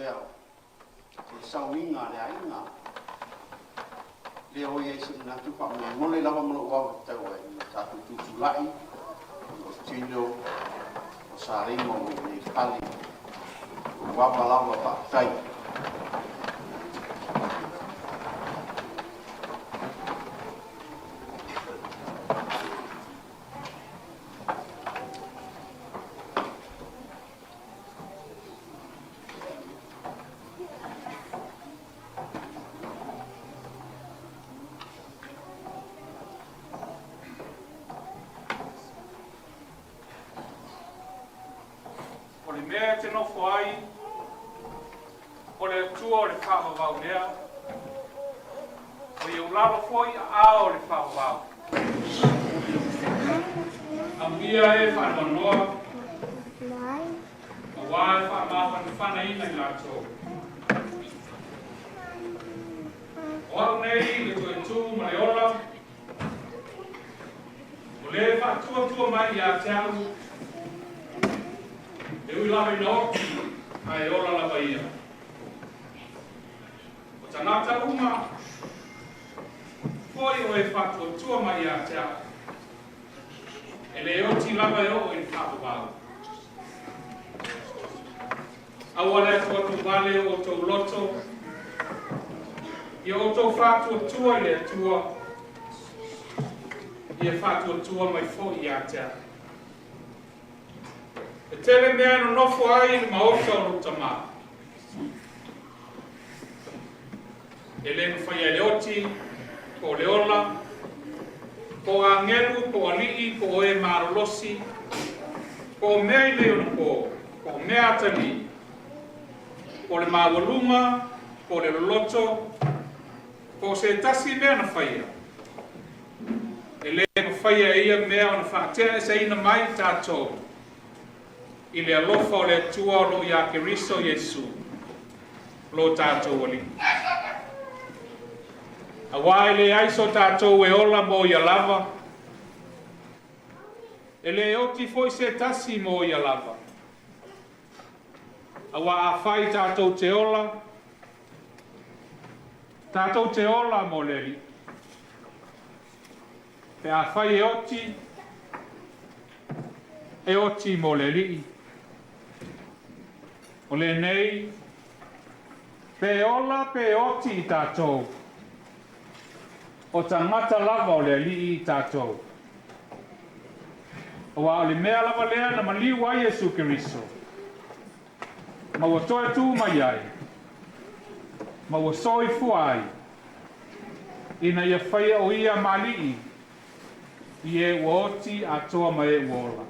lea o se sauniga a le aiga. Lea ua i ai se manatu faamolemole lava ma lou ava tatau ai ina tatou tutulai ona o le tino o Saleima ua i inei i le fale. Lou ava lava faafetai. O le mea e te nofo ai, o le Atua o le faavavau lea, o i ou lalo foi aao o le faavavau. Amuia e faanoanoa, auā e faamafanafanaina i latou. O au nei le toe tu ma le ola, o le faatuatua mai ia te au, e ui lava ina oti, ae ola lava ia. O tagata uma foi o e faatuatua mai ia te au, e le oti lava e oo i le faavavau. Aua le atuatuvale o outou loto, ia outou faatuatua i le Atua, ia faatuatua mai foi ia te au. E tele mea e nonofo ai i le maota o lou tamā. E le mafai ai le oti, po o le ola, po o agelu, po o alii, po o e malolosi, po o mea i nei ona po, po o mea atalii, po o le maualuga, po o le loloto, po o se tasi mea na faia. E le mafaia e ia mea ona faateaeseina mai i tatou i le alofa o le Atua o loo iā Keriso Iesu, lo tatou Alii. Auā e leai so tatou e ola mo ia lava, e lē oti foi se tasi mo ia lava. Auā afai tatou te ola, tatou te ola mo le Alii. Pe afai e oti, e oti mo le Alii. O lenei, pe ola pe oti i tatou, o tagata lava o le Alii i tatou. Auā o le mea lava lea na maliu ai Iesu Keriso, ma ua toe tū mai ai, ma ua soifua ai, ina ia faia o ia ma Alii i e ua oti atoa ma e ua ola.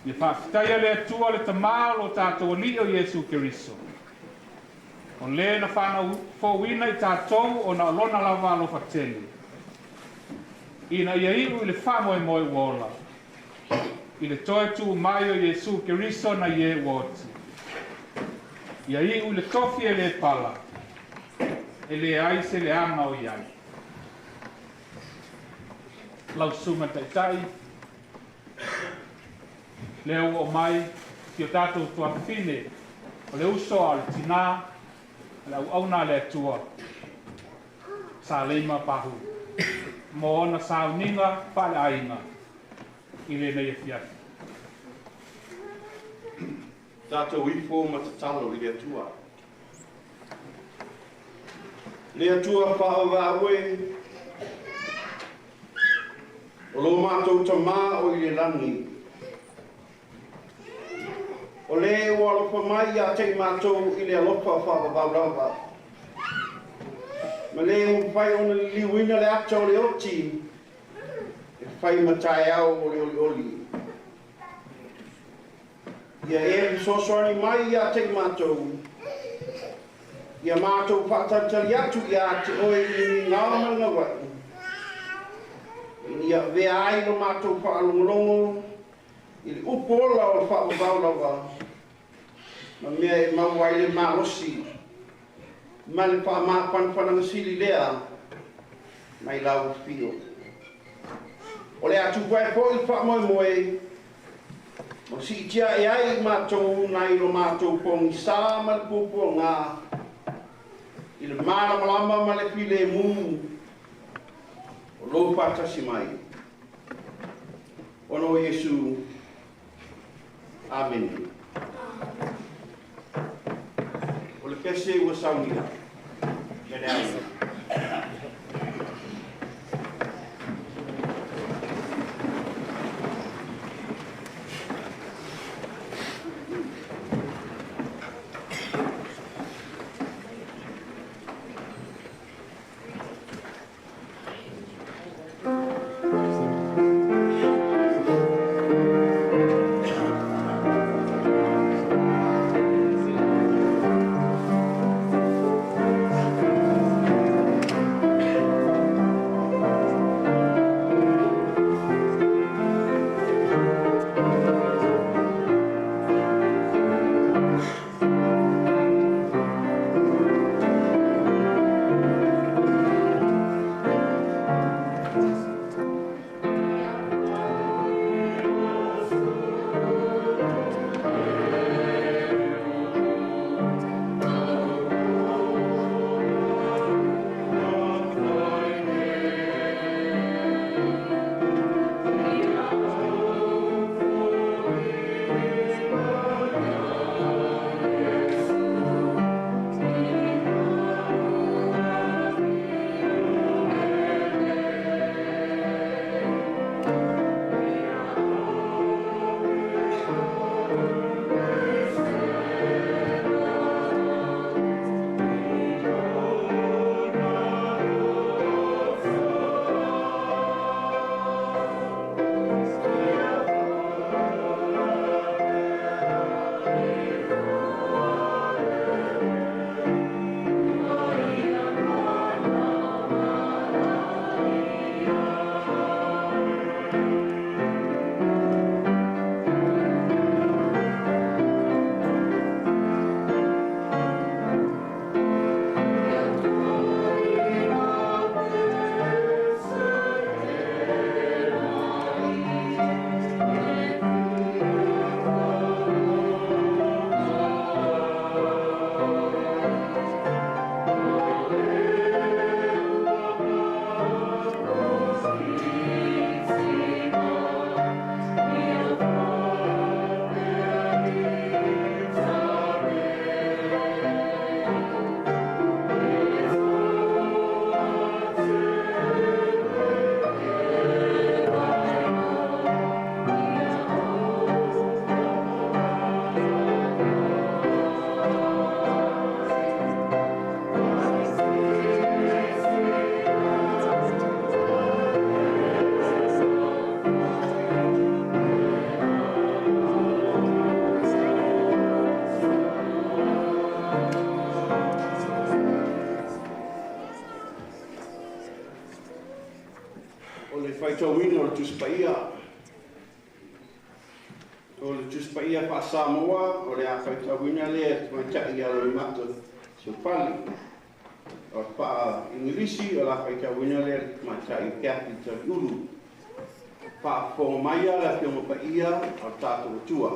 Ia faafetaia le Atua le Tamā o lo tatou Alii o Iesu Keriso, o le na whanau fouina i tatou ona o lona lava alofa tele, ina ia iu i le faamoemoe ua ola, i le toe tū mai o Iesu Keriso nai e ua oti. Ia iu i le tofi e le pala, e leai se leaga o i ai. Lau susuga taitai, lea ua oo mai si o tatou tuafafine, o le uso a o le tinā, o le auauna a le Atua, Saleima Pahu, mo ona sauniga faaleaiga i lenei afiafi. Tatou ifo ma tatalo i le Atua. Le Atua faavavau e, o lo matou tamā o i le lagi, o le ua alofa mai ia te i matou i le alofa faavavau lava, ma le ua mafai ona liliuina le ata o le oti e fai ma taeao o le olioli. Ia e fesoasoani mai ia te i matou, ia matou faatalitali atu ia te oe i le migao ma le gauai, ina ia avea ai lo matou faalogologo i le upu ola o le faavavau lava, ma mea e maua ai le malosi ma le faamafanafanaga sili lea mai lau afio. O le a tupu ai foi le faamoemoe Ma siitia e ai matou nai lo matou pogisa ma le puapuaga i le malamalama ma le filemu o lou faatasi mai. Ona o Iesu. Amene. O le pese ua saunia. Ia le aoga. O le faitauina o le Tusi Paia. O le Tusi Paia faa-Samoa, o le a faitauina lea e le tamaitai ia Loimata Seufali. O le faa-Igilisi, o le a faitauina lea e le tamaitai Kathy Taliulu. Faafofoga maia le Afioga Paia a le tatou Atua.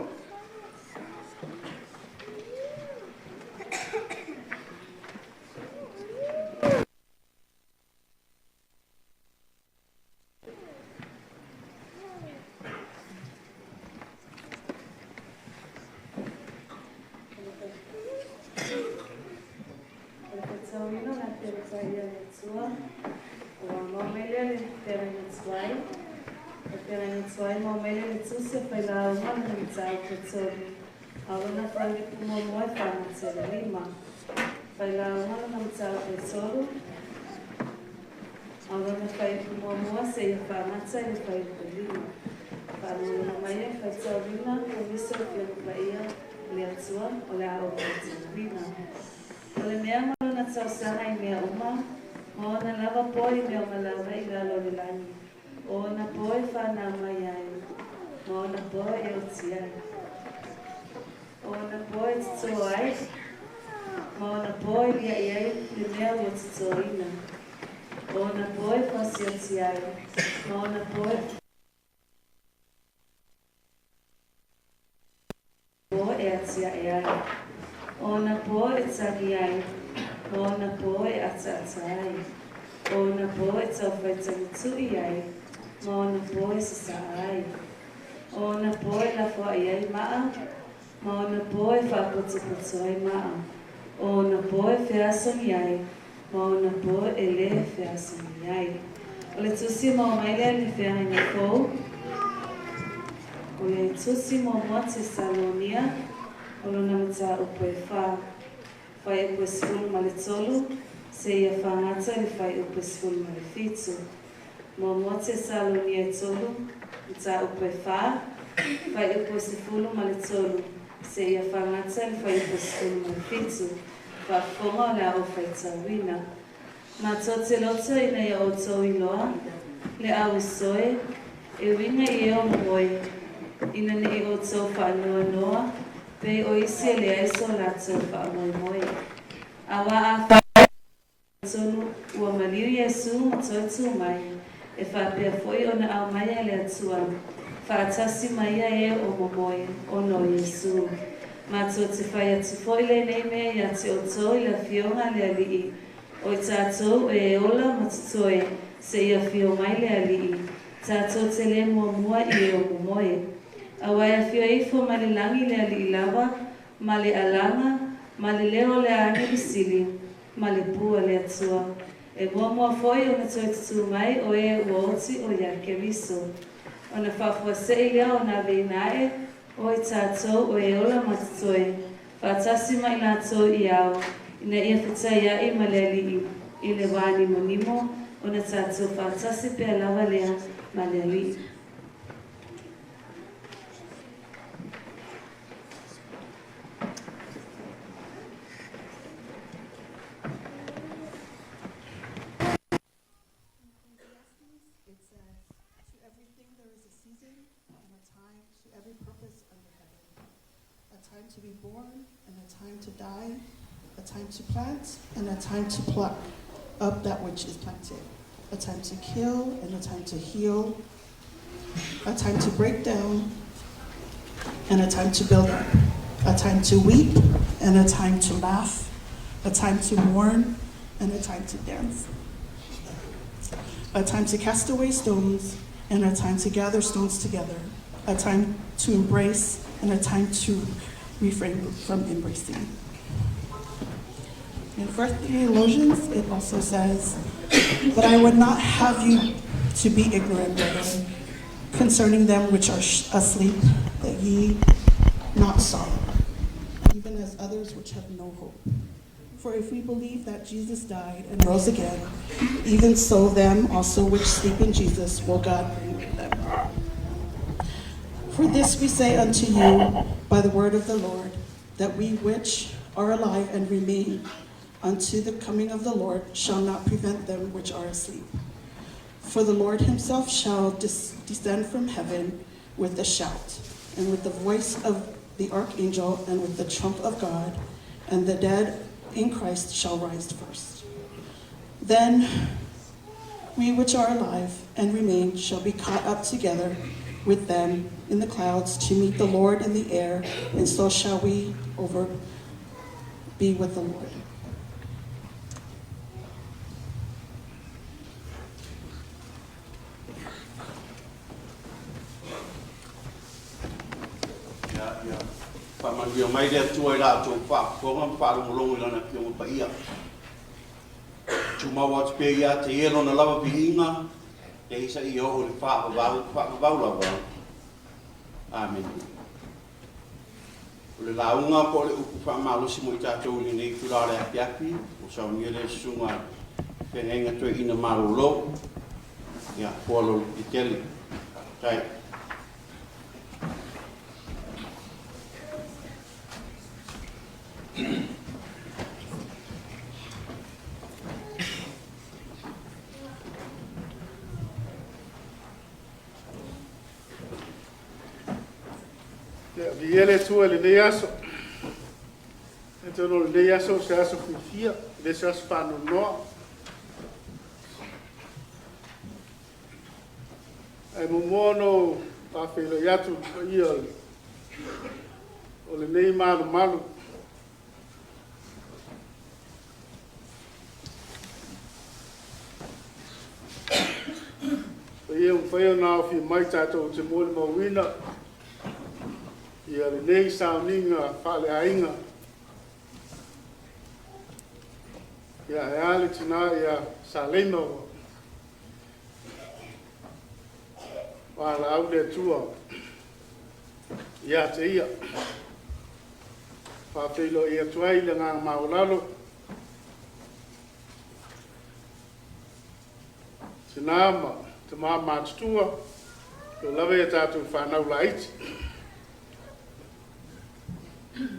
O le faitauina o le Afioga Paia a le Atua, ua maua mai lea i le feagaiga tuai. O le feagaiga tuai maua mai lea i le tusi o Failauga lona mataupu e 3, a o lona fuaiupu muamua e faagatse i le 5. Failauga lona mataupu e 3, a o lona fuaiupu muamua seia faagata i le fuaiupu e 5. Faalogologo mai e faitauina Komisi o Afioga Paia a le Atua o le a ou faitauina. O le mea ma lona tausaga i mea uma, ma ona lava po i mea uma lava i lalo o le lagi, o ona po e fanau mai ai, ma ona po e oti ai. O ona po e totō ai, ma ona po e liaʻi ai le mea ua totōina. O ona po e fasioti ai, ma ona po e. atiae ai. O ona pō e tagi ai, ma ona pō e ataata ai. O ona pō e taufaitagituʻi ai, ma ona pō e sasaa ai. O ona pō e lafoai ai maa, ma ona pō e faapotopoto ai maa. O ona pō e feasogi ai, ma ona pō e lē feasogi ai. O le Tusi maua mai lea i le Feagaiga Fou, o le Tusi Muamua Tesalonia, o lona mataupu e fa, fuaiupu e 13, seia fagata i le fuaiupu e 17. Muamua Tesalonia e tolu, mataupu e fa, fuaiupu e 13, seia fagata i le fuaiupu e 17. Faafofoga o le a ou faitauina. Matou te loto ina ia outou iloa le auisoe e uiga i e o momoe, ina ne i outou faanoanoa pei o isi e leai so latou faamoemoe. Auā afai tonu ua maliu Iesū ma toe tū mai, e faapea foi ona aumaia e le Atua faatasi ma ia e o momoe ona o Iesū. Matou te fai atu foi lenei mea iā te outou i le Afioga a le Alii, O i tatou e ola ma totoe seia afio mai le Alii, tatou te lē muamua i e o momoe. Auā e afio ifo mai le lagi le Alii lava, ma le alaga, ma le leo o le agelu sili, ma le pū a le Atua. E muamua foi ona toe tutū mai o e ua oti o iā Keriso. Ona faafuasei lea ona aveina ae o i tatou o e ola ma totoe, faatasi ma i latou i ao, ina ia fetaiaʻi ma le Alii i le wā nimonimo, ona tatou faatasi pea lava lea ma le Alii. In Ecclesiastes, it says, To everything there is a season and a time to every purpose under heaven. A time to be born and a time to die, a time to plant and a time to pluck up that which is planted, a time to kill and a time to heal, a time to break down and a time to build up, a time to weep and a time to laugh, a time to mourn and a time to dance, a time to cast away stones and a time to gather stones together, a time to embrace and a time to refrain from embracing. In First Theologians, it also says, But I would not have you to be ignorant, brethren, concerning them which are asleep, that ye not sorrow, even as others which have no hope. For if we believe that Jesus died and rose again, even so them also which sleep in Jesus will God bring with them. For this we say unto you by the word of the Lord, that we which are alive and remain unto the coming of the Lord shall not prevent them which are asleep. For the Lord himself shall descend from heaven with a shout, and with the voice of the archangel, and with the trump of God, and the dead in Christ shall rise first. Then we which are alive and remain shall be caught up together with them in the clouds to meet the Lord in the air, and so shall we over be with the Lord. Ia, ia faamanuia mai le Atua i la outou faafofoga ma faalogologo i Lana Afioga Paia. Tumau atu pea ia te ia Lona lava viiga, e isa ia oo i le faavavau, faavavau lava. Amene. O le lauga po o le upu faamalosi mo i tatou i lenei itula o le afiafi, ua saunia lea e Susuga Feagaiga Toeaina Malolo, ia, Fualolo Pitele. Faafetai. Ia, viia le Atua i lenei aso. Atonu o lenei aso o se aso fiafia, e le o se aso faanoanoa. Ae muamua ona ou faafeiloai atu i le paia o le O lenei malumalu. Paia mafai ona aofia mai tatou te molimauina ia lenei sauniga faaleaiga. Ia ae a le tinā ia Saleima ua valaau le Atua ia te ia. Faafeiloai atu ai le agaga maualalo. Tinā ma tamā matutua, o lava ia tatou whanau laiti.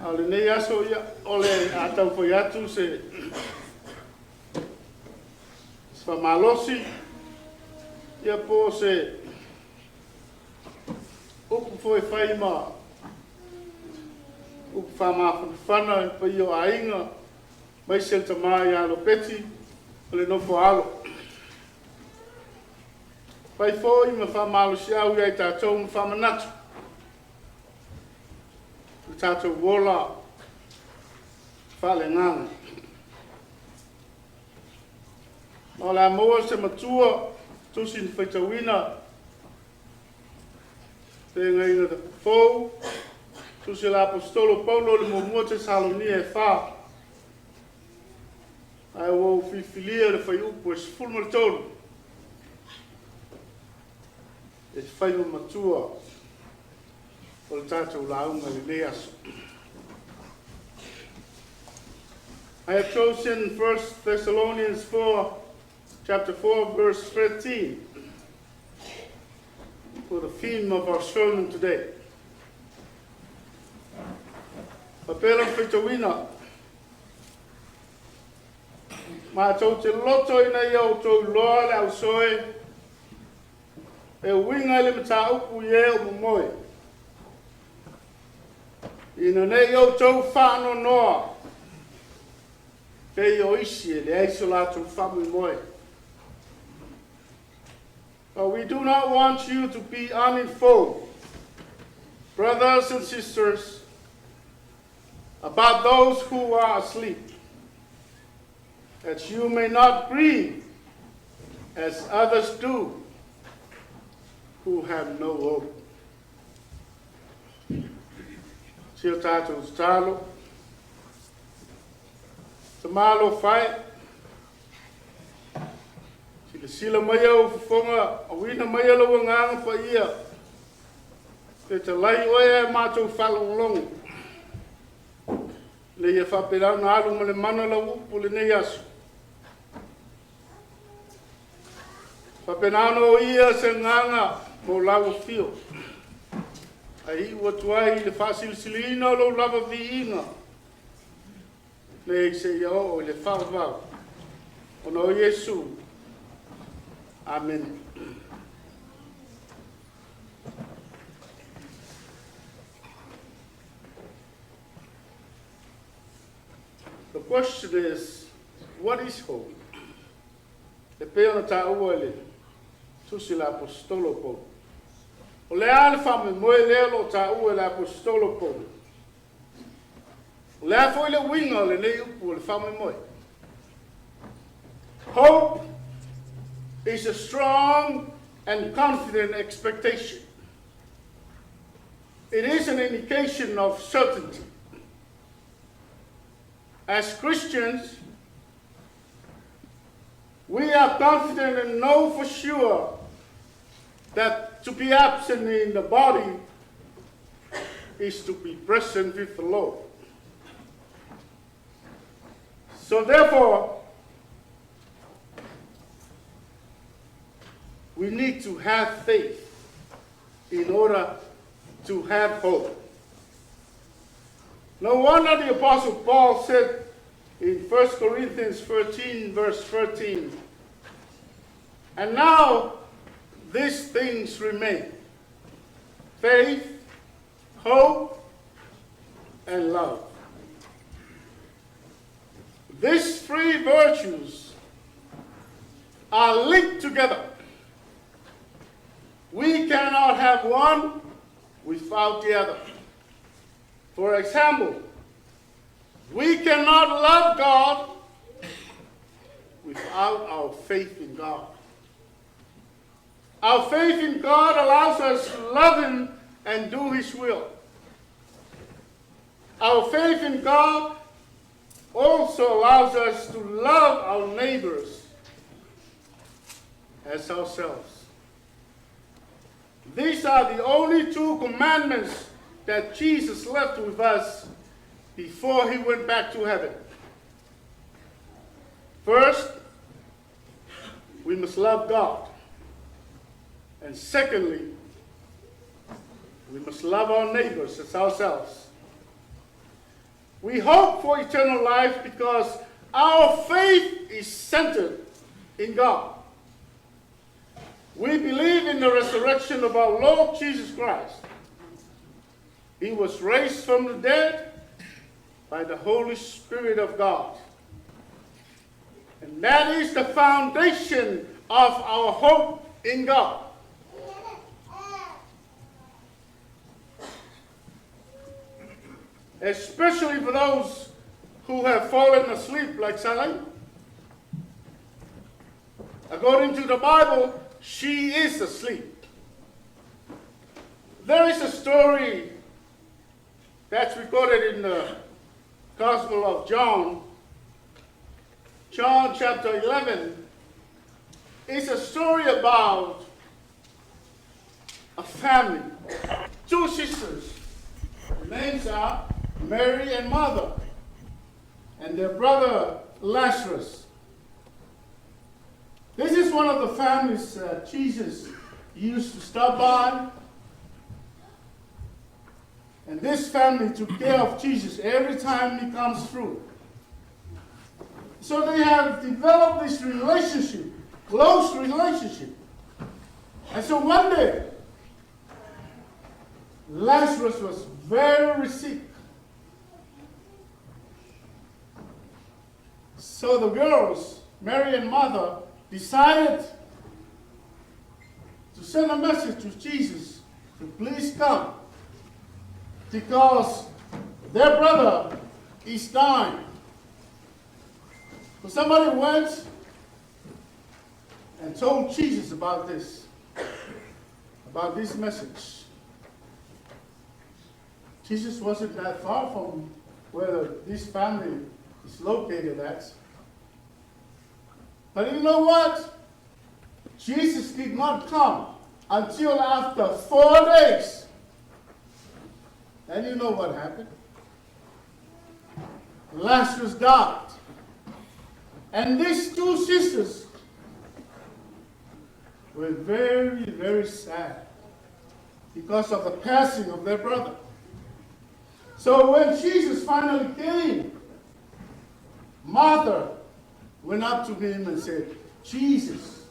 A o lenei aso ia, o le a taufai atu se faamalosi, ia po o se upu foi fai ma upu faamafanafana i le paia o aiga, aemaise le tama ia Lopeti o le nofo a alo. Fai foi ma faamalosiau ia i tatou ma faamanatu le tatou ola faaleagaga. Ma o le a maua se matua tusi na faitauina Feagaiga Fou, tusi a le Aposetolo Paulo i le muamua Tesalonia e 4. Ae ua ou filifilia le fuaiupu e 13 e fai ma matua o le tatou lauga i lenei aso. I have chosen 1 Thessalonians 4, chapter 4, verse 13 for the theme of our sermon today. Faapea lona faitauina. Matou te loto ina ia outou iloa le ausoe e uiga i le mataupu i e o momoe. Ina ne i outou faanoanoa pei o isi e leai so latou faamoemoe. But we do not want you to be uninformed, brothers and sisters, about those who are asleep, that you may not grieve as others do who have no hope. Si o tatou tatalo, Tamalo fai, silasila mai au fofoga, auina mai lou agaga paia, fetalai oe e matou faalogologo. Le ia faapena ona alu ma le mana lau upu lenei aso. Faapena ona o ia se agaga mo lau afio. Ae iu atu ai i le faasilisiliina o lou lava viiga. Nei seia oo i le faavavau. Ona o Iesu. Amen. The question is, what is hope? E pei ona taua i le tusi a le Aposetolo Paulo. O le a le faamoemoe lea o lo o taua e le Aposetolo Paulo? O le a foi le uiga o lenei upu o le faamoemoe? Hope is a strong and confident expectation. It is an indication of certainty. As Christians, we are confident and know for sure that to be absent in the body is to be present with the Lord. So therefore, we need to have faith in order to have hope. No wonder the Apostle Paul said in 1 Corinthians 13, verse 13, "And now these things remain: faith, hope, and love. These three virtues are linked together. We cannot have one without the other. For example, we cannot love God without our faith in God. Our faith in God allows us to love Him and do His will. Our faith in God also allows us to love our neighbors as ourselves. These are the only two commandments that Jesus left with us before he went back to heaven. First, we must love God. And secondly, we must love our neighbors as ourselves. We hope for eternal life because our faith is centered in God. We believe in the resurrection of our Lord Jesus Christ. He was raised from the dead by the Holy Spirit of God. And that is the foundation of our hope in God. Especially for those who have fallen asleep like Sally. According to the Bible, she is asleep. There is a story that's recorded in the Gospel of John. John chapter 11 is a story about a family, two sisters. The names are Mary and Martha, and their brother Lazarus. This is one of the families that Jesus used to stop by. And this family took care of Jesus every time he comes through. So they have developed this relationship, close relationship. And so one day, Lazarus was very sick. So the girls, Mary and Martha, decided to send a message to Jesus to please come because their brother is dying. So somebody went and told Jesus about this message. Jesus wasn't that far from where this family is located at. But you know what? Jesus did not come until after 4 days. And you know what happened? Lazarus died. And these two sisters were very, very sad because of the passing of their brother. So when Jesus finally came, Martha went up to him and said, Jesus,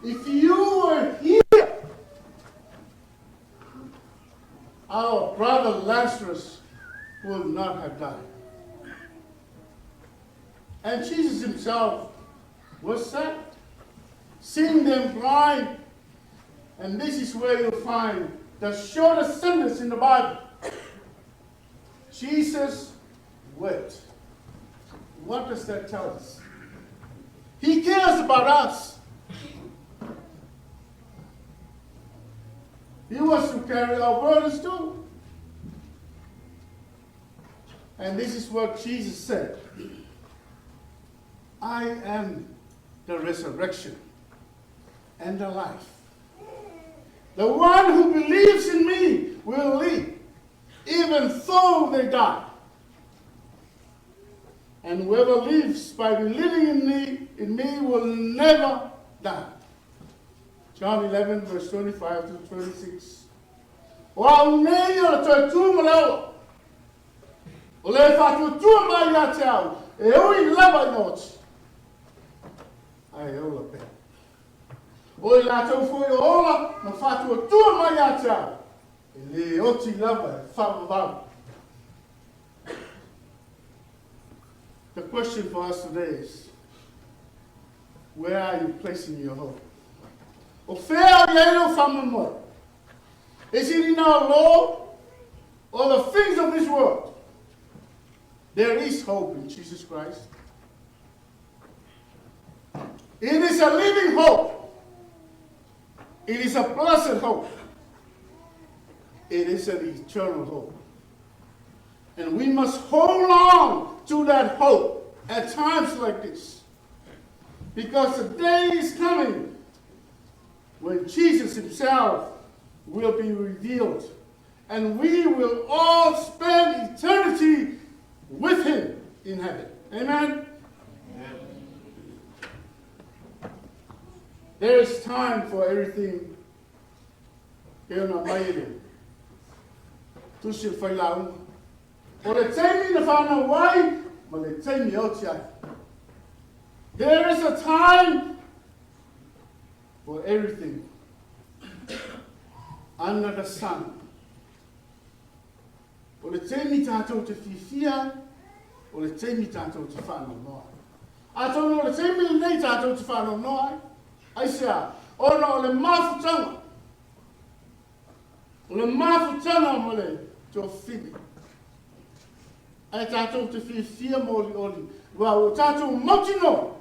if you were here, our brother Lazarus would not have died. And Jesus himself was sad, seeing them crying. And this is where you'll find the shortest sentence in the Bible. Jesus wept. What does that tell us? He cares about us. He wants to carry our burdens too. And this is what Jesus said. I am the resurrection and the life. The one who believes in me will live, even though they die. And whoever lives by believing in me will never die. John 11, verse 25 to 26. O au nei o le toe tu ma le ola. O le whātuatua mai ia te au, e ui lava i oti. Ai ola pea. O i lātou foi o ola, na whātuatua mai ia te au, e le oti lava e whaavavau. The question for us today is, where are you placing your hope? O whea o iei o whamamoe? Is it in our Lord or the things of this world. There is hope in Jesus Christ. It is a living hope. It is a blessed hope. It is an eternal hope. And we must hold on to that hope at times like this. Because the day is coming when Jesus himself will be revealed. And we will all spend eternity with him in heaven. Amen? Amen. There is time for everything. E ona mai le tusi o le failauga. O le taimi na whanau ai, ma le taimi e oti ai. There is a time for everything under the sun. O le taimi tātou te fiafia ai, o le taimi tātou te whanau ai. Atonu o le taimi lenei tātou te whanau ai, aisea, ona o le mafutaga, o le mafutaga ma le tofili. Ae tātou te fiafia molioli, ua ua tātou mautinoa,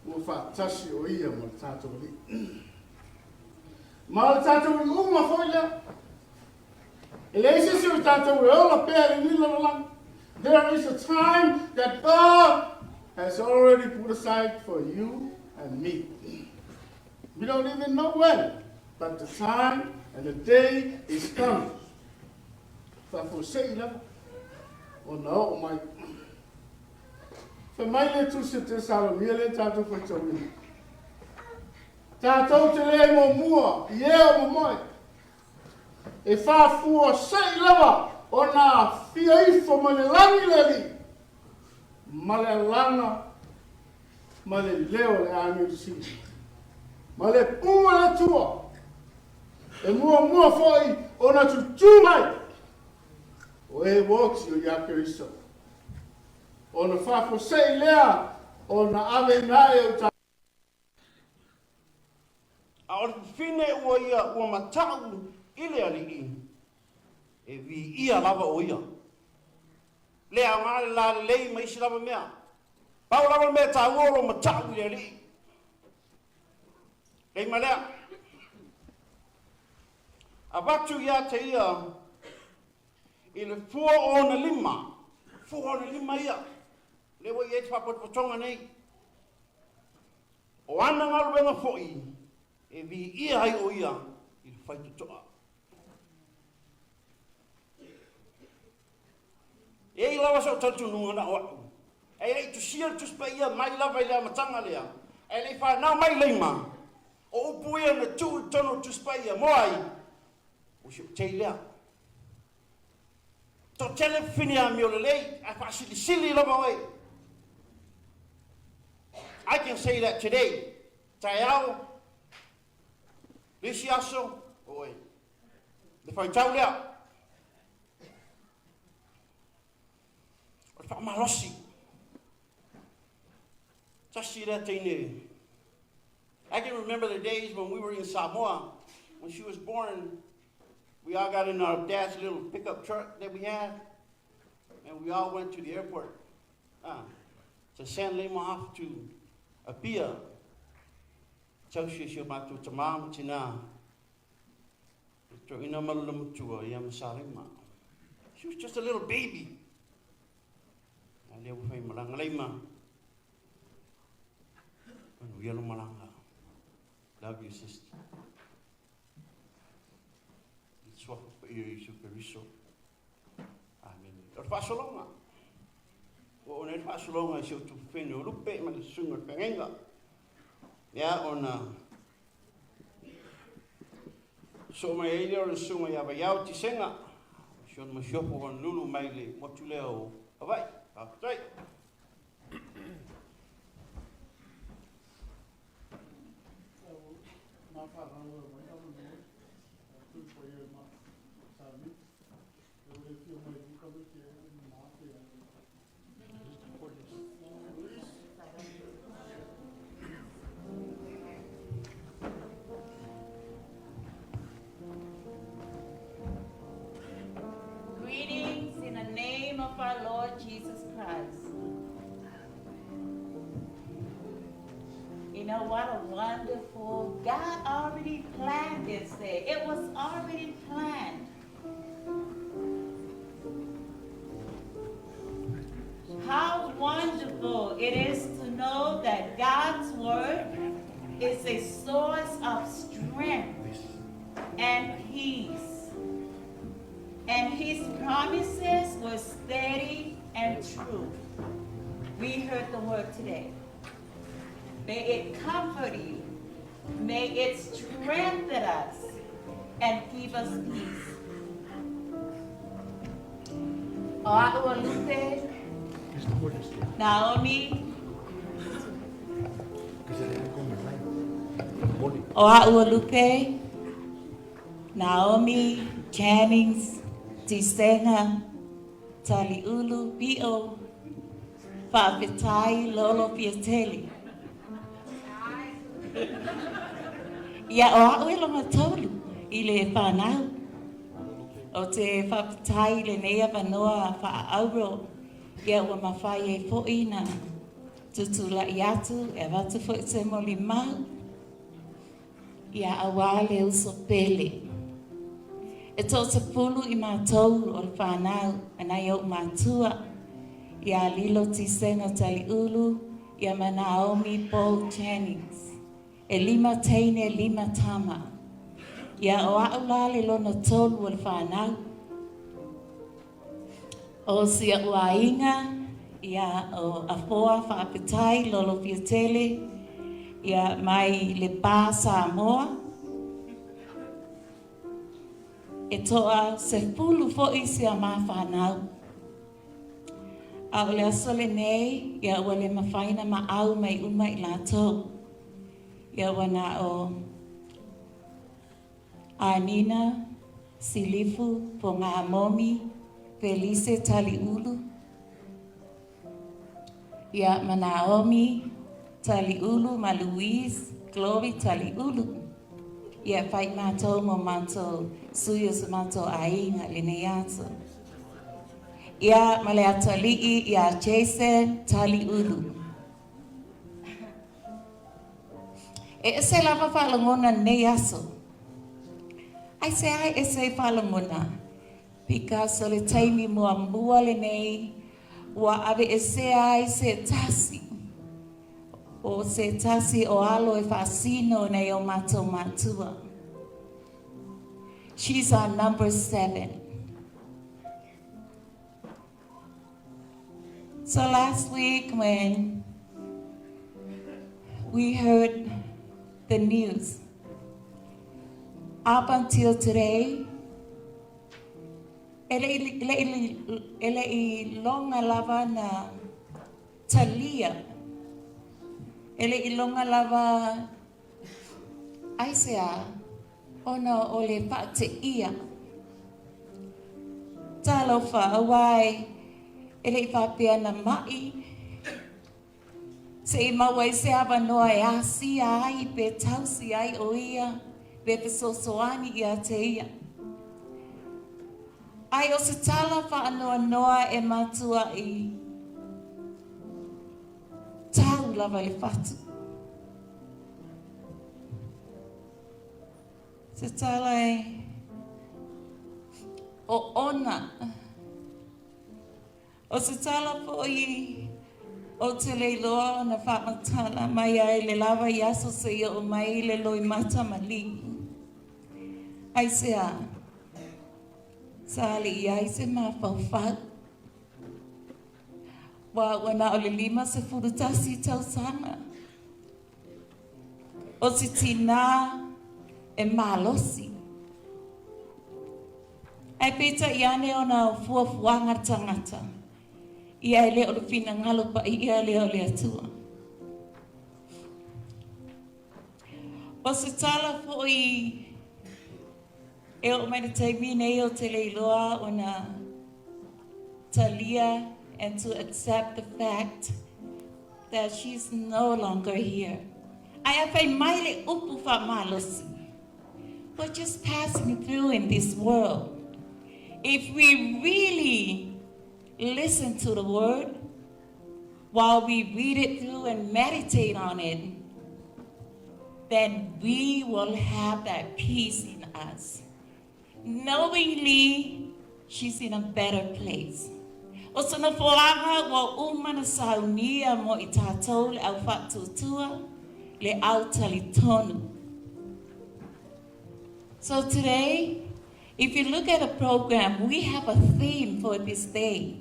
ua faatasi o ia ma le tātou Alii. Ma o le tātou iuga foi lea. E leai se isi o tātou e ola pea i lenei lalolagi. There is a time that God has already put aside for you and me. We don't even know when, but the time and the day is coming. Faafuasei lava ona oo mai. Fai mai le Tusi o Tesalonia lea tatou faitauina. Tatou te le muamua i e o momoe. E faafuasei lava ona afia ifo mai le lagi le Alii ma le alaga ma le leo o le agelu sili, ma le pū o le Atua, e muamua foi ona tutū mai o e ua oti o ia Keriso, ona faafuasei lea ona aveina ae o tatou. A o le fafine ua ia ua mata'u i le alii, e viia lava o ia. Le aoga le lalelei ma isi lava mea. Pau lava le mea taua o lou mata'u i le alii. Lei ma lea. Avatu ia te ia i le fua o ona lima, fua o ona lima ia, lea ua i ai te faapotopotoga nei. O ana galuega foi e viia ai o ia i le faitotoa. E i ai lava sou talitonuga na o a'u, ae le i tusia le Tusi Paia mai lava i le amataga lea, ae le i fanau mai Leima, o upu ia na tuu i totonu o le Tusi Paia, mo ai? O si ou tei lea. Toatele fafine amio lelei, ae faasilisili lava oe. I can say that today. Taeao, le isi aso, oe. Le faitau lea. O le faamalosi. Tasi lea teine. I can remember the days when we were in Samoa. When she was born, we all got in our dad's little pickup truck that we had, and we all went to the airport to send Lima off to Apia. Tausi e si o matou tamā ma tinā, le toeaina ma lona matua ia ma Salema. She was just a little baby. A lea ua fai malaga Leima. Manuia lo malaga. Love you, sister. I le suafa paia o Iesu Keriso. Amene. O le faasologa. Ua oo nei le faasologa i si ou tufafine o Lupe ma le susuga o le feagaiga. Ia, ona soo mai ai lea o le susuga ia Vaiao Tisega, o si ona masiofo o Honolulu mai le motu lea o Hawaii. Faafetai. our Lord Jesus Christ. You know what a wonderful, God already planned this day. It was already planned. How wonderful it is to know that God's word is a source of strength and peace. And his promises were steady and true. We heard the word today. May it comfort you. May it strengthen us and give us peace. O a'u a Lupe, Naomi, o a'u a Lupe, Naomi, Jennings, Tisenga, Taliulu, Pio, Faafetai, Lolo Fiatele. Ia, o a'u e lona tolu i le whanau. O te faafetai i lenei avanoa faaauro ia ua mafai ai foʻi na tutulaʻi atu e avatu foʻi se molimau ia auā le uso pele. E toasefulu i matou o le fanau a nai oʻu matua ia Lilo Tisega Taliulu ia ma Naomi Paul Jennings. E lima teine, lima tama. Ia o a'u la le lona tolu o le fanau. O si o'u aiga, ia o Afoa Faafetai Lolo Fiatele, ia mai Lepa Samoa. E toasefulu foʻi si a ma fanau. A o le aso lenei, ia ua le mafai na maʻau mai uma i latou. Ia ua na o Anina, Silifu, Fogamomi, Felise Taliulu, ia ma Naomi Taliulu ma Louise Glory Taliulu. Ia e fai matou mo matou sui o so matou aiga i lenei aso. Ia ma le atalii iā Jason Taliulu. E ese lava faalogona lenei aso. Aisea e ese ai faalogona? Because o le taimi muamua lenei ua aveesea ai se tasi o se tasi o alo e faasino nei o matou matua. She's our number 7. So last week when we heard the news, up until today, e le i, le i, e le i loga lava na talia. E le i loga lava aisea ona o le faateia. Talofa, auā e le i faapea na maʻi se i maua ai se avanoa e asia ai pe tausi ai ʻo ia pe fesoasoani ia te ia. Ai o se tala faanoanoa e matuaʻi tau lava i le fatu. Se tala e oona. O se tala foʻi ou te le iloa ona faamatala mai ai le lava i aso seia oo mai le loimata ma liu. Aisea? Sa le i ai se mafaufau. Ua ua na o le 51 tausaga. O se tinā e malosi. Ae peitai ane ona o fuafuaga tangata, ia e le o le finagalo paia lea o le Atua. O se tala foʻi e oo mai le taimi nei ou te le iloa ona talia and to accept the fact that she's no longer here. Ae a fai mai le upu faamalosi, we're just passing through in this world. If we really listen to the word, while we read it through and meditate on it, then we will have that peace in us. Knowingly, she's in a better place. O sona foaga ua uma na saunia mo i tātou le au whaatutua, le au talitonu. So today, if you look at the program, we have a theme for this day.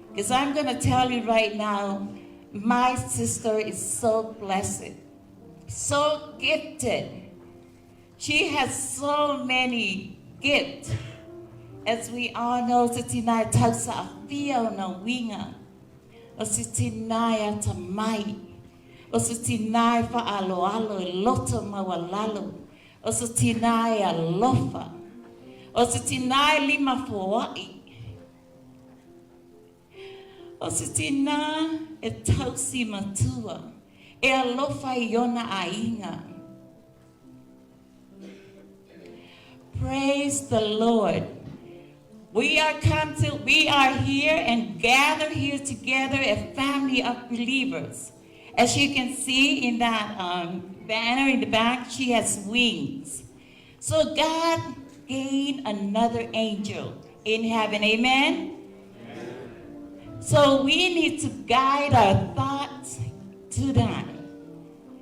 Because I'm going to tell you right now, my sister is so blessed, so gifted. She has so many gifts. As we all know, se tina e tausa a fia o na winga. O se tina e ata mai. O se tina e whaaloalo e loto maualalo. O se tina e alofa. O se tina e lima foai. O se tina e tausi matua. E alofa i ona ainga. Praise the Lord. We are here and gather here together a family of believers. As you can see in that banner in the back, she has wings. So God gained another angel in heaven. Amen? So we need to guide our thoughts to that.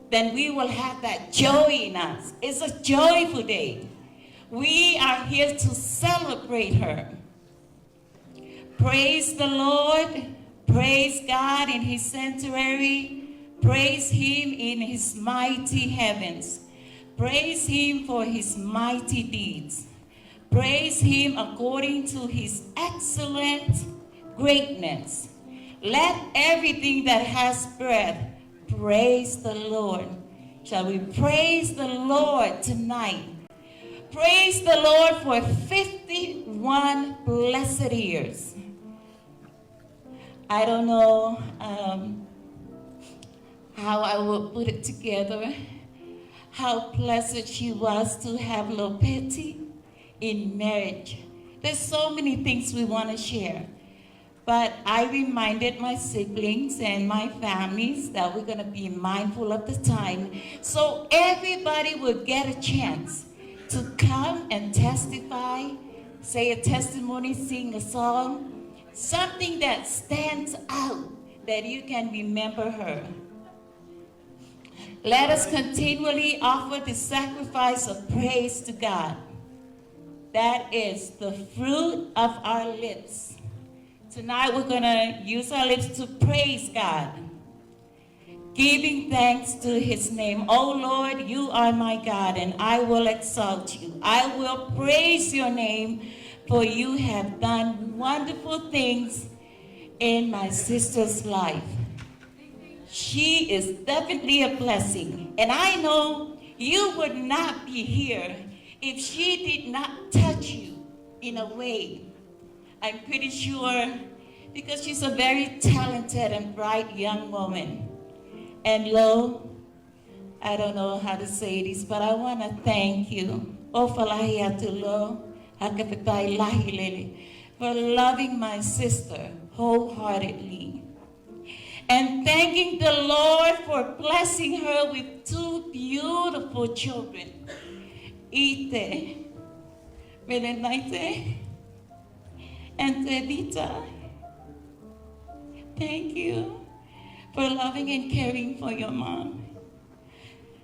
Then we will have that joy in us. It's a joyful day. We are here to celebrate her. Praise the Lord. Praise God in his sanctuary. Praise him in his mighty heavens. Praise him for his mighty deeds. Praise him according to his excellent greatness. Let everything that has breath praise the Lord. Shall we praise the Lord tonight? Praise the Lord for 51 blessed years. I don't know how I would put it together, how blessed she was to have Lopeti in marriage. There's so many things we want to share. But I reminded my siblings and my families that we're going to be mindful of the time so everybody will get a chance to come and testify, say a testimony, sing a song, something that stands out that you can remember her. Let us continually offer the sacrifice of praise to God. That is the fruit of our lips. Tonight we're going to use our lips to praise God, giving thanks to his name. Oh Lord, you are my God, and I will exalt you. I will praise your name, for you have done wonderful things in my sister's life. She is definitely a blessing. And I know you would not be here if she did not touch you in a way. I'm pretty sure, because she's a very talented and bright young woman. And Lo, I don't know how to say this, but I want to thank you. O falahi atu lo, hakapetai lahi lele, for loving my sister wholeheartedly. And thanking the Lord for blessing her with two beautiful children. Ite, Melenaite, and Tedita. Thank you for loving and caring for your mom.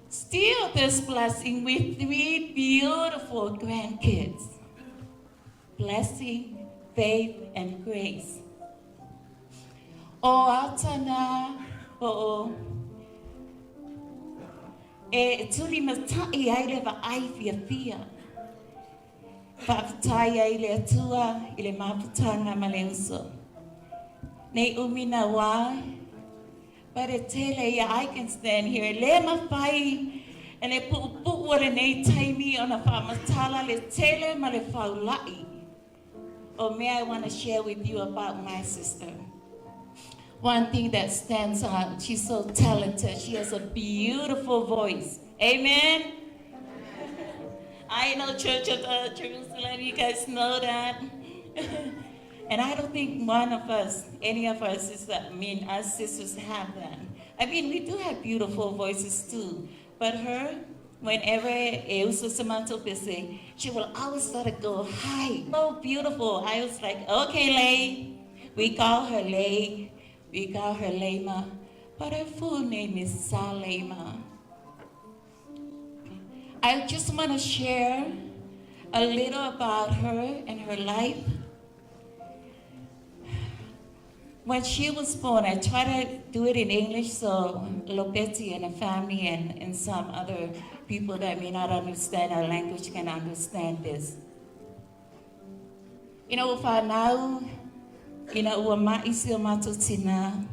Still this blessing with three beautiful grandkids. Blessing, faith, and grace. O atana o e tuli matai ai le vaai fia fia. Whaapatai ai le atua i le maputanga ma le uso. Nei umi na wā, but e tele ia I can stand here. Le mawhai, e le pu'upu'u o lenei taimi o na whaamatala le tele ma le faula'i. O mea I want to share with you about my sister. One thing that stands out, she's so talented. She has a beautiful voice. Amen? I know Church of Jerusalem, you guys know that. And I don't think one of us, any of us, is, I mean, us sisters have that. I mean, we do have beautiful voices too, but her, whenever e uso se matou pese, she will always start to go high. So beautiful. I was like, okay, Lei. We call her Lei. We call her Leima. But her full name is Salema. I just want to share a little about her and her life. When she was born, I try to do it in English so Lopeti and her family and some other people that may not understand our language can understand this. Ina ua whānau, ina ua ma'i si o mātou tina,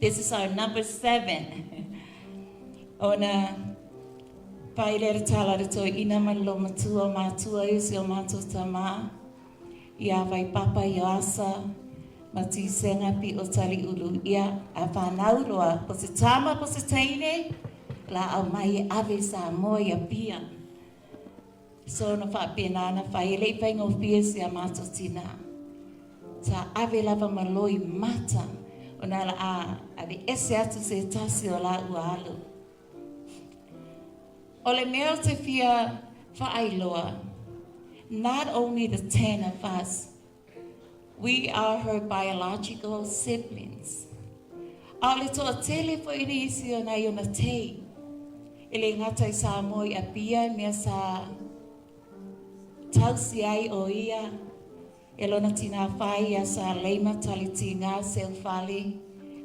this is our number 7. Ona pai le tala re toi ina ma lo matua matua i si o mātou tama, ia vai papa i asa, ma Tisenga pi o tali ulu ia a whānau roa, po se tama po se teine, la au mai e ave sa moa ia pia. So na whaapena na whaele i whainga o fia si a mātou tina. Sa ave lava ma loi mata o nā la a ave ese atu se tasi o la ua alu. O le mea o te fia whaailoa, not only the 10 of us, we are her biological siblings. A o le toa tele fo ina isi o nai ona tei. E le ngata i sa moi a pia mea sa tausi ai o ia e lona tina whai ia sa leima taliti ngā seufale.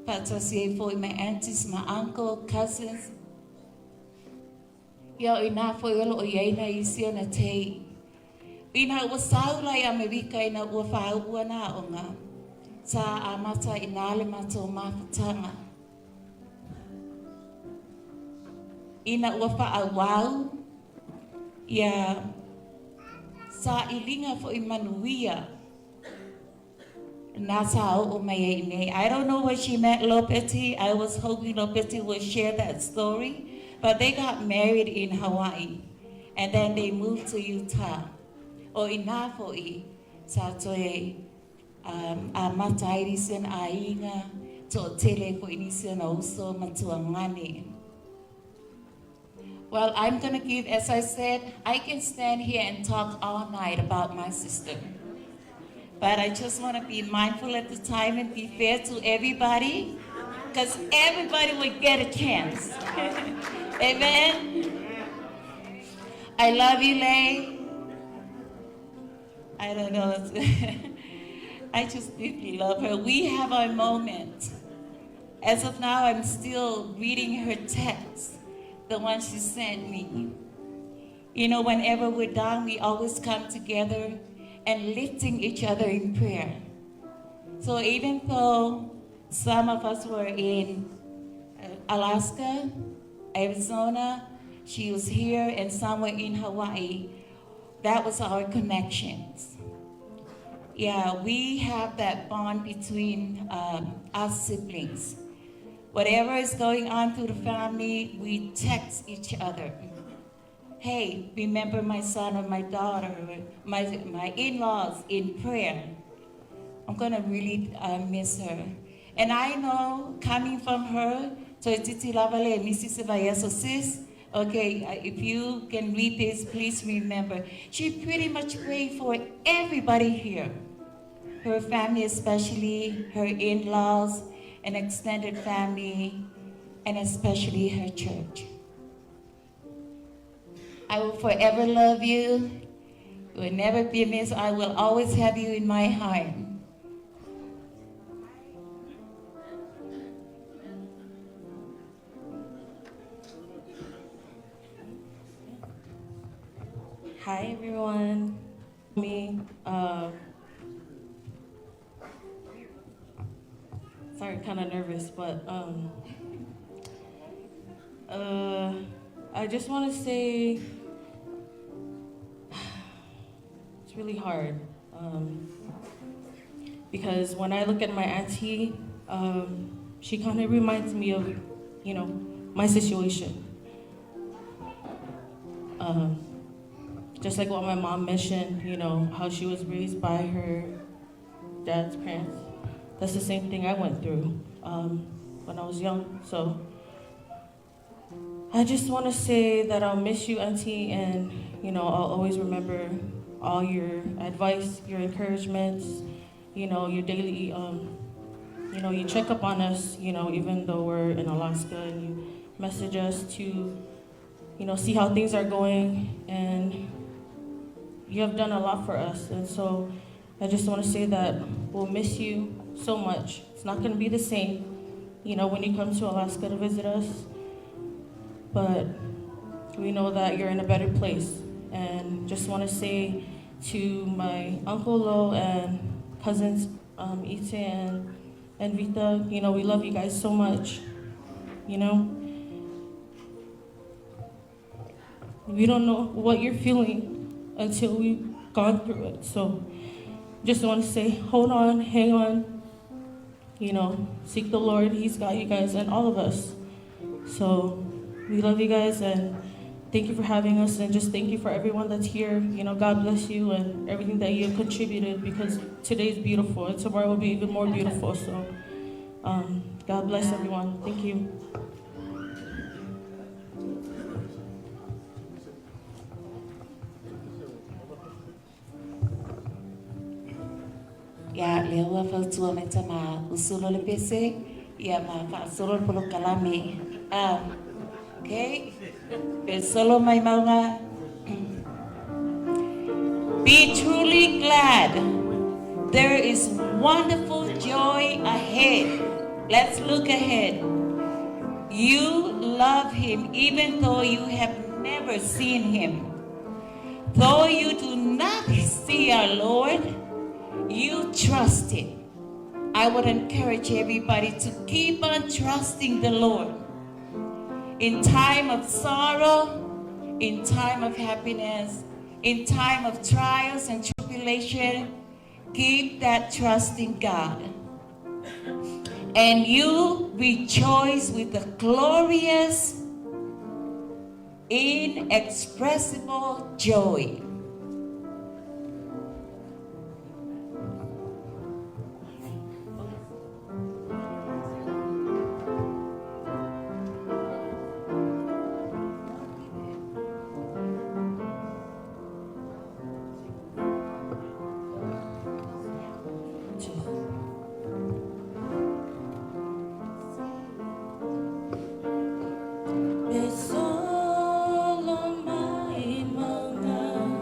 Pātasi e foi my aunties, my uncle, cousins. Ia o ina foi olo o iaina isi o na tei. Ina ua saula i Amerika ina ua whāua nā onga. Sa a mata i nā le mato mafutanga. Ina ua whaawau ia sa i linga fo i manuia. Nā sa o mai e nei. I don't know where she met Lopeti. I was hoping Lopeti would share that story. But they got married in Hawaii. And then they moved to Utah. O ina fo i sa toe a matairi sen a inga to tele fo inisi na uso matua ngani. Well, I'm going to give, as I said, I can stand here and talk all night about my sister. But I just want to be mindful at the time and be fair to everybody, because everybody would get a chance. Amen? I love you, Lei. I don't know. I just deeply love her. We have our moment. As of now, I'm still reading her text, the one she sent me. You know, whenever we're down, we always come together and lifting each other in prayer. So even though some of us were in Alaska, Arizona, she was here, and some were in Hawaii, that was our connections. Yeah, we have that bond between us siblings. Whatever is going on through the family, we text each other. Hey, remember my son or my daughter, or my in-laws in prayer. I'm gonna really miss her. And I know, coming from her, Toititi Lavale, Mrs. So sis, okay, if you can read this, please remember. She pretty much prayed for everybody here. Her family especially, her in-laws, and extended family, and especially her church. I will forever love you. You will never be missed. I will always have you in my heart. Hi, everyone. Me. Sorry, kind of nervous, but I just want to say it's really hard because when I look at my auntie, she kind of reminds me of, you know, my situation. Just like what my mom mentioned, you know, how she was raised by her dad's parents. That's the same thing I went through when I was young. So I just want to say that I'll miss you, Auntie, and I'll always remember all your advice, your encouragements, your daily, you check up on us, even though we're in Alaska, and you message us to, see how things are going, and you have done a lot for us. And so I just want to say that we'll miss you so much. It's not going to be the same, when you come to Alaska to visit us, but we know that you're in a better place. And just want to say to my Uncle Lo and cousins, Ite and Vita, we love you guys so much. You know, we don't know what you're feeling until we've gone through it. So just want to say, hold on, hang on, seek the Lord. He's got you guys and all of us. So we love you guys, and thank you for having us, and just thank you for everyone that's here. God bless you and everything that you have contributed, because today's beautiful and tomorrow will be even more beautiful. So God bless everyone. Thank you. Ia lea ua fautua mai tama usulo le pese, ia ma faasolo le polokalame. Okay. Pe solo mai mauga. Be truly glad. There is wonderful joy ahead. Let's look ahead. You love him even though you have never seen him. Though you do not see our Lord, you trust him. I would encourage everybody to keep on trusting the Lord. In time of sorrow, in time of happiness, in time of trials and tribulation, keep that trust in God. And you rejoice with the glorious, inexpressible joy. E solo mai mauga.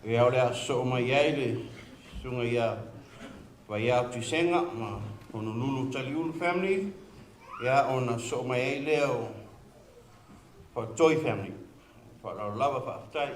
Ia o le a sosoo mai ai le susuga ia Vaiao Tuisega ma Honolulu Taliulu family, ia ona sosoo mai ai lea o Faatoi family. Faaaloalo lava, faafetai.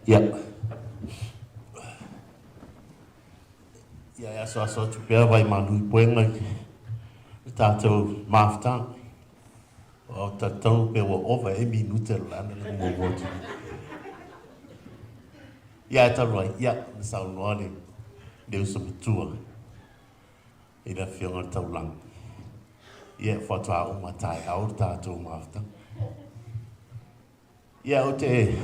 Ia. Ia e asoaso atu pea vaimalu i puega i le tatou mafutaga. O tatau pe ua ova e minute o le ana le muamua atu. Ia e talu ai, ia, na saunoa le, le uso matua i le afioga le taulaga. Ia, faatoa uma taeao le tatou mafutaga. Ia, ou te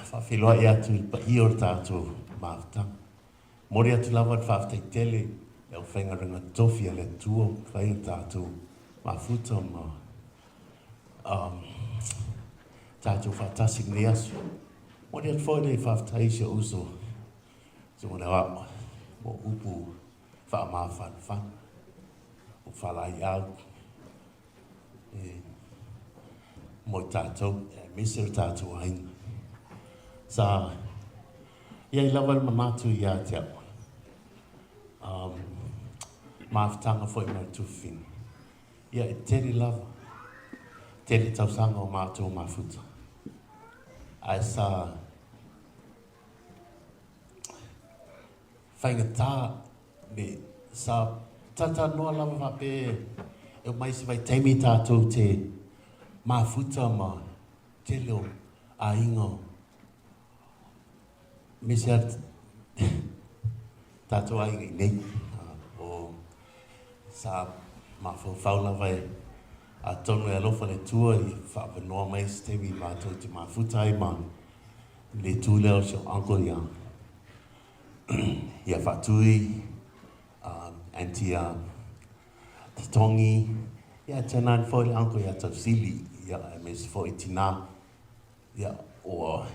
faafeiloai atu i le paia o le tatou mafutaga. Momoli atu lava le faafetai tele i le aufaigaluega tofi a le Atua ua mafai ona tatou mafuta ma um, tatou faatasi i lenei aso. Momoli atu foi le faafetai i si ou uso Tumanawao mo upu faamafanafana, upu faalaeiau e mo i tatou, aemaise o tatou aiga. Sa i ai lava le manatu ia te au, um, mafutaga foi ma le Tufina. Ia e tele lava, tele tausaga o matou mafuta. Ae sa faigata me sa talatalanoa lava faapea e omai se vaitaimi tatou te mafuta ma tele o aiga aemaise lava tatou aiga i nei o sa mafaufau lava e atonu e alofa le Atua i faavanoa mai se taimi matou te mafuta ai ma le itu lea o si ou uncle ia ia Faatui, Aunty Totogi, ia tainane foi le uncle ia Tausili, ia aemaise foi tinā, ia ua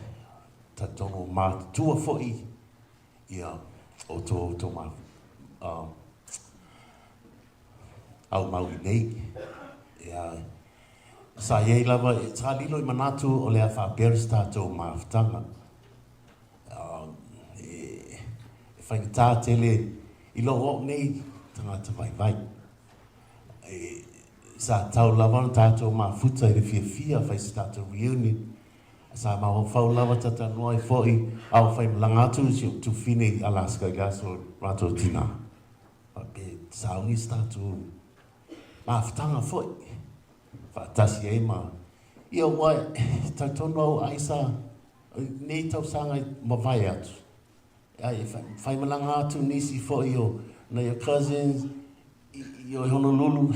talitonu ua matutua foi ia outou outou ma aumau i nei. Ia sa i ai lava, sa lilo i manatu o le a faapea se tatou mafutaga. E faigata tele i lou au nei tagata vaivai. E, sa tau lava ona tatou mafuta i le fiafia fai se tatou reunion. Sa mafaufau lava tatanoa ai foi a o faimalaga atu si ou tufine i Alaska i le aso o matou tina. Faapea sauni se tatou mafutaga foi faatasi ai ma ia ua talitonu au ai sa nei tausaga i mavae atu, ai e faimalaga atu nisi foi o nai o cousins i o i Honolulu,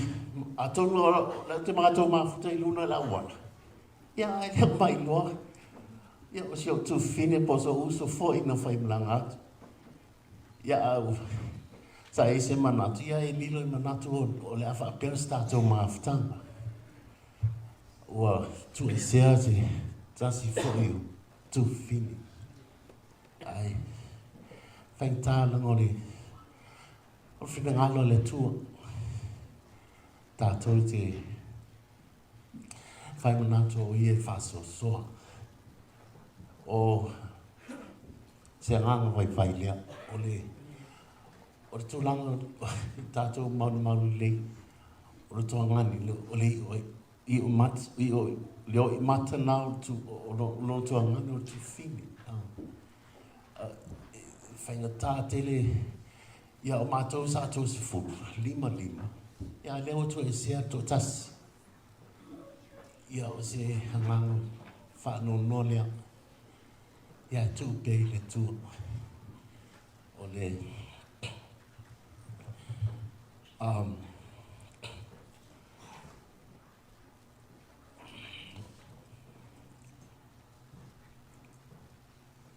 atonu o lea te matou mafuta i luna o le auala, ia ae le o mailoa, ia o si ou tufine po o sou uso foi na faimalaga atu. Ia au, sa i ai se manatu, ia e lilo i manatu o le a faapea se tatou mafutaga. Ua tuuesea se tasi foi o tufine. Ae faigata leaga o le o finagalo o le Atua. Tatou te whai manatu o ia e faasoasoa. O se agaga vaivai lea, o le o le tulaga i tatou malumalu lelei, o le toagani, o le iʻo, iʻo mata, iʻo, le oʻi mata na o le o lo toagani o le tufine. E faigata tele ia o matou sa 35, lima, ia lea ua toesea toatasi. Ia o se agaga faanoanoa lea, ia tuu pea i le Atua. O le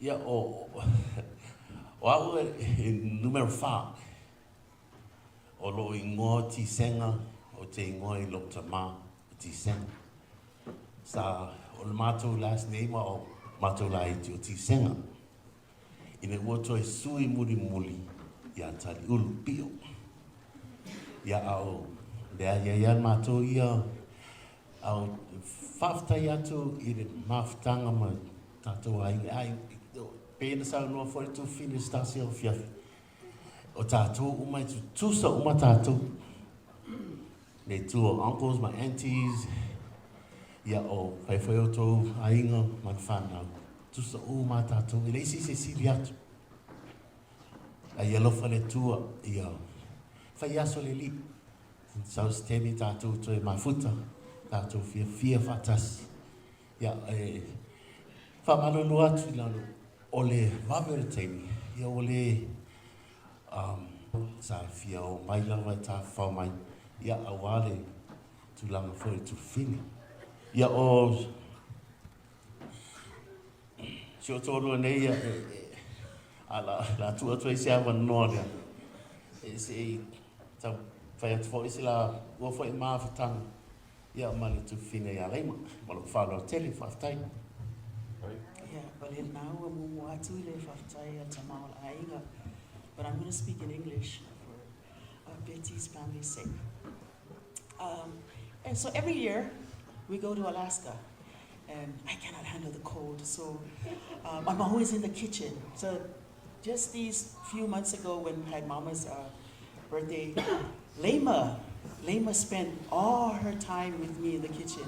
Ia, o, o au e numera whā. O lou igoa o Tisega, ou te igoa i lou tamā o Tisega. Sa, o le matou last name a o matou laiti o Tisega. Ina ua toe sui mulimuli ia Taliulu Pio. Ia a o lea ia ia matou ia a o faafetai atu i le mafutaga ma tatou aiga. Ai, pei ona saunoa foi le Tufine i se tasi o afiafi, O tatou uma e tutusa uma tatou. Le tu o uncles ma aunties, ia o whai whai o tou aiga ma le whanau. Tutusa uma tatou, e leai se isi e sili atu. A ia alofa le Atua, ia fai aso le Alii. Sau se taimi tatou toe mafuta, tatou fiafia faatasi. Ia, e faamalulu atu i lalo o le vave o le taimi, ia ua le, um, sa fia oo mai lava e tafafao mai, ia, aua le tulaga foi o le tufine. Ia, o si ou toalua nei, ia, e, e, a la, la tuu atu ai se avanoa lea, e se i tau fai atu foi se la ua foi mafutaga Ia ma le tufine ia Leima. Ma lou faaaloalo tele, faafetai. Ia, o lena ua muamua atu le faafetai a tama o le aiga, but I'm going to speak in English for Betty's family's sake. And so every year we go to Alaska, and I cannot handle the cold, so I'm always in the kitchen. So just these few months ago when we had Mama's birthday, Lema, Lema spent all her time with me in the kitchen.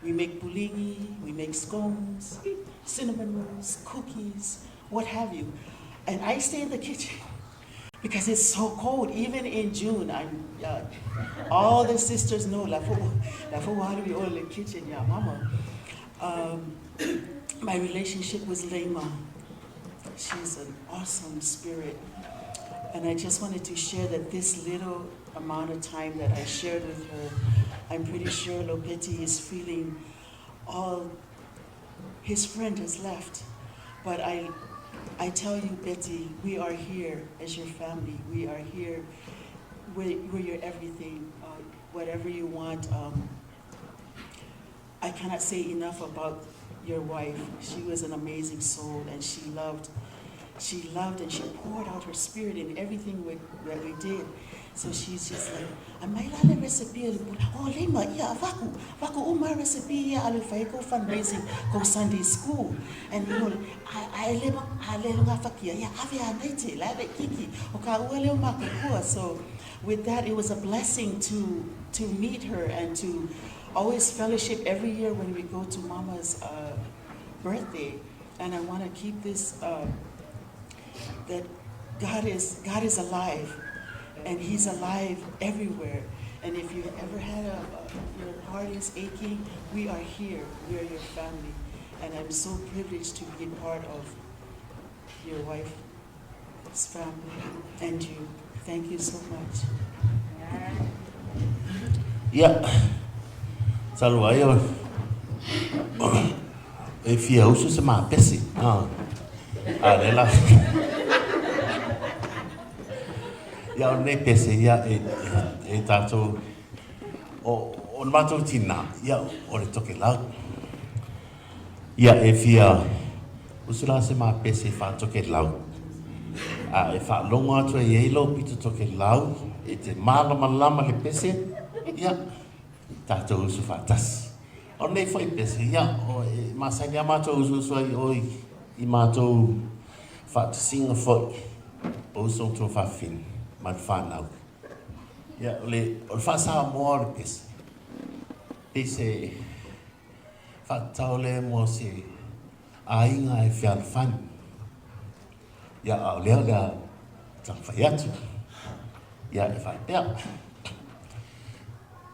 We make puligi, we make scones, cinnamon rolls, cookies, what have you. And I stay in the kitchen because it's so cold. Even in June, I'm all the sisters know, la fo, la fo we all in the kitchen, yeah, mama. My relationship with Lema, she's an awesome spirit. And I just wanted to share that this little amount of time that I shared with her, I'm pretty sure Lopeti is feeling all his friend has left. But I, I tell you, Betty, we are here as your family. We are here. We're, we're your everything. Whatever you want. I cannot say enough about your wife. She was an amazing soul, and she loved, she loved and she poured out her spirit in everything we, that we did. So she's just like, amai la le recipe le pula. Oh, lima, ia, vaku, vaku uma recipe ia ale fai ko fundraising ko Sunday school. And you know, I le I le ngā whakia, ia, ave a nei te, la le kiki, o ka ua leo makakua. So with that, it was a blessing to, to meet her and to always fellowship every year when we go to Mama's birthday. And I want to keep this, that God is, God is alive, and He's alive everywhere. And if you ever had a, a, your heart is aching, we are here. We are your family. And I'm so privileged to be part of your wife's family and you. Thank you so much. Ia, talu ai o e fia usu se mapese. Ah. A le la. Ia o nei pese ia e, e, e tātou o, o le mātou tina, ia o le Tokelau. Ia e fia usu la se mapese e wha-Tokelau. A e whaalogo atu ai ei lou pito Tokelau e te mālamalama le pese, ia, tātou usu faatasi. O nei foi pese, ia, o e masani a mātou usuusu ai oi i mātou faatasiga foi o uso o tuafafine ma le whanau. Ia, o le, o le faa-Samoa o le pese, pese Whakatau le mo se aiga e fealofani. Ia a o lea o lea taumafai atu. Ia e faapea.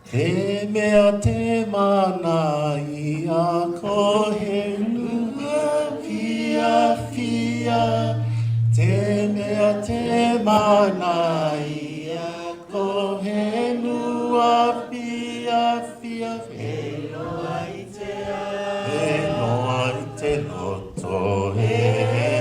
Te mea te mana ia ko he nua fia fia Te mea te mana ia ko he nua fia fia He noa i te ao. He noa i te loto, he.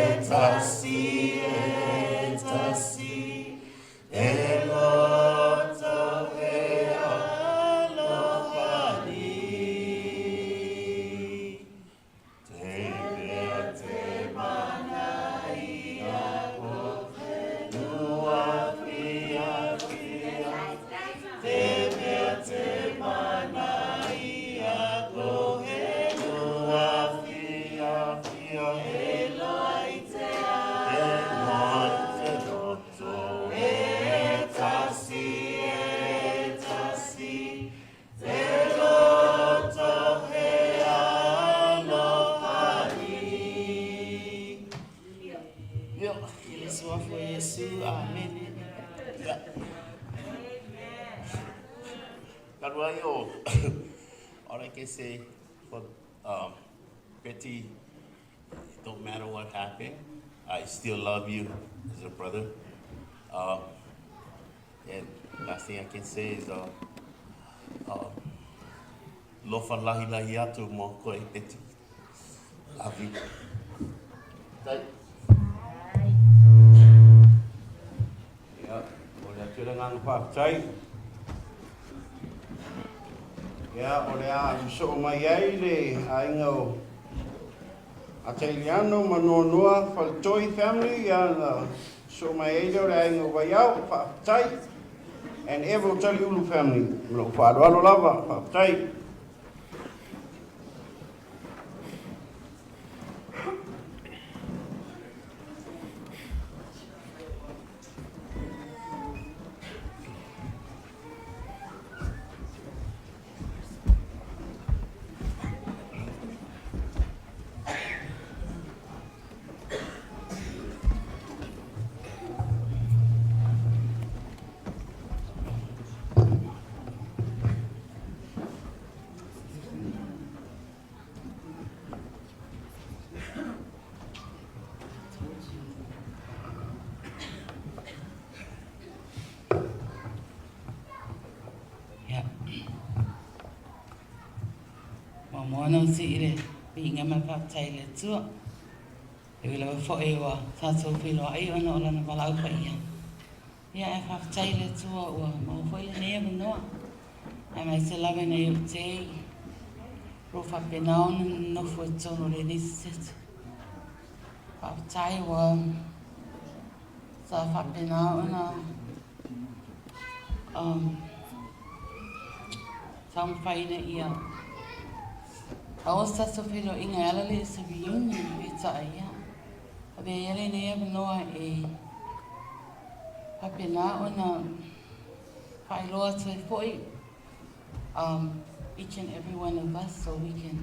Talu ai o all I can say for Betty, it don't matter what happened, I still love you as a brother. And last thing I can say is lofa lahilahi atu mo koe Betty. Love you. Tai. Ia, momoli atu le agaga faafetai. Ia, o le a sosoo mai ai le aiga o Atailiano ma Noanoa Faletoi family, ia na sosoo mai ai lea o le aiga o Vaiao, faafetai. And Evo Taliulu family, ma lou faaaloalo lava, faafetai. Ia. Muamua ona ou sii le viiga ma le faafetai i le Atua. E ui lava foi ua tatou feiloai ona o Lana valaau paia. Ia ae faafetai i le Atua ua maua foi lenei avanoa. Aemaise lava ina ia ou tei o lo o faapena ona nonofo i totonu o lenei sesete. Faafetai ua sa faapena ona um, taumafai ina ia aua se tatou feiloaiga e ala lea i se reunion peitai ia avea ia lenei avanoa e faapena ona faailoa atu ai foi um, each and every one of us so we can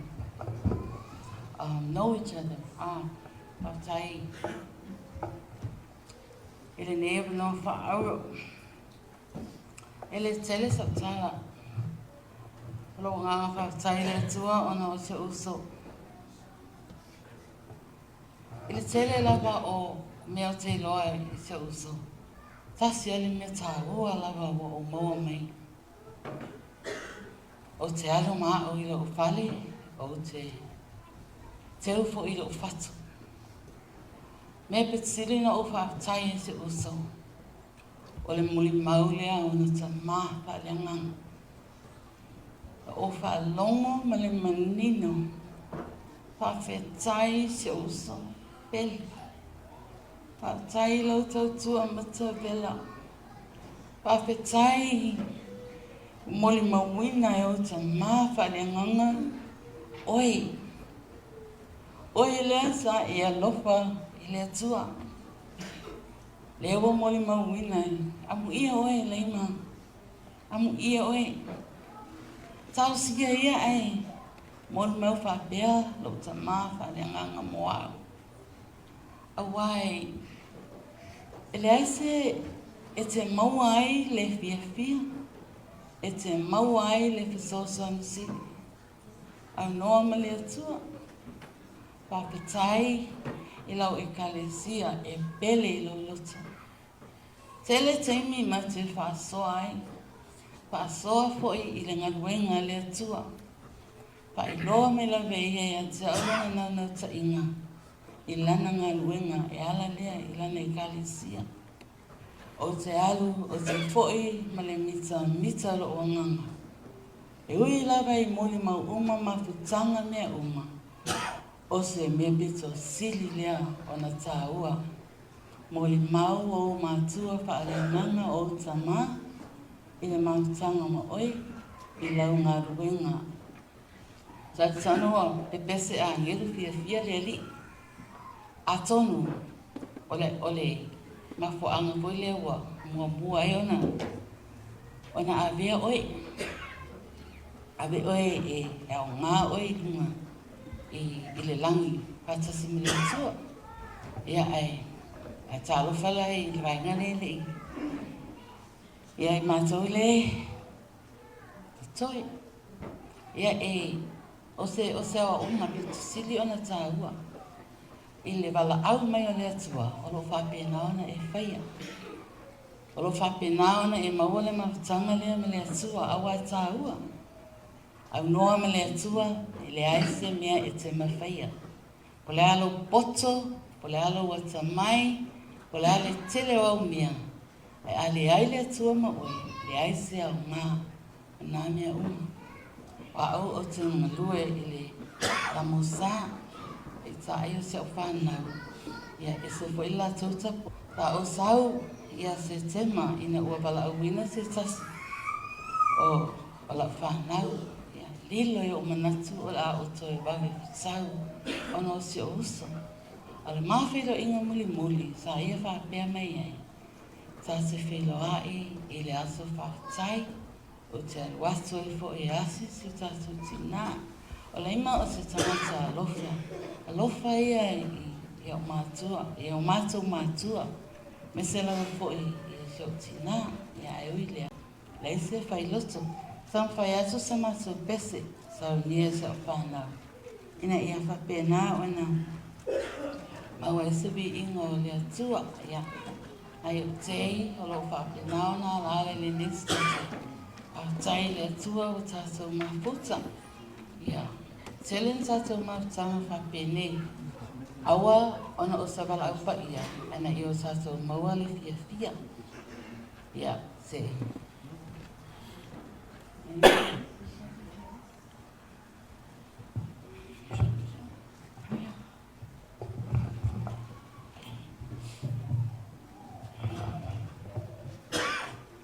um, know each other. Ah, faafetai i lenei avanoa faauro. E le tele sau tala. O lou agaga faafetai i le Atua ona o se uso. I le tele lava o mea ou te iloa i si ou uso, tasi lava le mea taua lava ua ou maua mai. Ou te alu ma au i lou fale, ou te teu foi i lou fatu. Mea pito sili ona ou faafetai ai i si ou uso, o le mulimau lea o ona tama faaleagaga. Na ou faalogo ma le manino, Faafetai si ou uso pele. Faafetai i lau tautua matavela. Faafetai ua molimauina e ou tama faaleagaga oe. Oe lea sa e alofa i le Atua. Lea ua molimauina e amuia oe Laima. Amuia oe. Talosia ia ae molimau faapea lou tama faaleagaga mo au. Aua e leai se e te maua ai le fiafia, e te maua ai le fesoasoani sili. Aunoa ma le Atua, faafetai i lau Ekalesia e pele i lou loto. Tele taimi ma te faasoa ai, faasoa foi i le galuega a le Atua. Faailoa mai lava e ia ia te au lana naunautaiga i lana galuega e ala lea i lana Ekalesia. Ou te alu, ou te foi ma le mitamita o lou agaga. E ui lava i molimau uma mafutaga mea uma, o se mea pito sili lea ona taua Molimau ou matua faaleagaga ou tama i le mafutaga ma oe i lau galuega. Talitonu ua pepese agelu fiafia le Alii. Atonu o le o le mafuaaga foi lea ua muamua ai ona ona avea oe, ave oe e aoga oe i luga i le lagi faatasi ma le Atua. Ia, ae, ae talofa la i le vaega lea e le i, ia i matou le Totoe. Ia e, o se, o se aoaoga pito sili ona tāua i le valaau mai o le Atua o lo o faapena ona e faia. O lo o faapena ona e maua le mafutaga lea ma le Atua, aua e tāua. Aunoa ma le Atua, e leai se mea e te mafaia. Po o le a lou poto, po o le a lou atamai, po o le a le tele o au mea, ae a leai le Atua ma oe, leai se aoga o nā mea uma. O au ou te galue i le Lamosa, peitai o si au whānau, ia ese foi le latou tapu. Sa ou sau ia Setema ina ua valaauina se tasi o o lau fanau, ia lilo i ou manatu o le a ou toe vave sau ona o si ou uso. O le ma feiloaiga mulimuli sa ia faapea mai ai, Ta te feiloai i le aso faafetai, ou te alu atu ai foi e asi si o tatou tinā. O Laima o se tagata alofa, alofa ia i ou matua, i o matou matua, aemaise lava foi i si ou tinā, ia ae ui lea. Leai se failoto, taumafai atu sa matou pese, saunia i sau fanau, ina ia faapena ona maua ai se viiga o le Atua. Ia, nai ou tei o lo o faapena ona alaala i lenei sitete. Faafetai i le Atua ua tatou mafuta. Ia, tele ni tatou mafutaga faapenei. Aua ona o sa valaau paia, ae na ia o tatou maua le fiafia. Ia, se.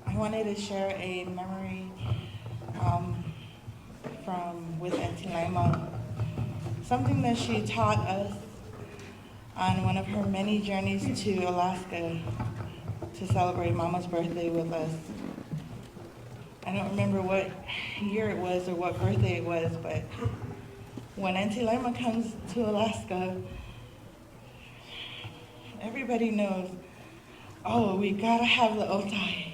I wanted to share a memory from with Auntie Laima. Something that she taught us on one of her many journeys to Alaska to celebrate Mama's birthday with us. I don't remember what year it was or what birthday it was, but when Auntie Laima comes to Alaska, everybody knows, oh, we gotta have the otai.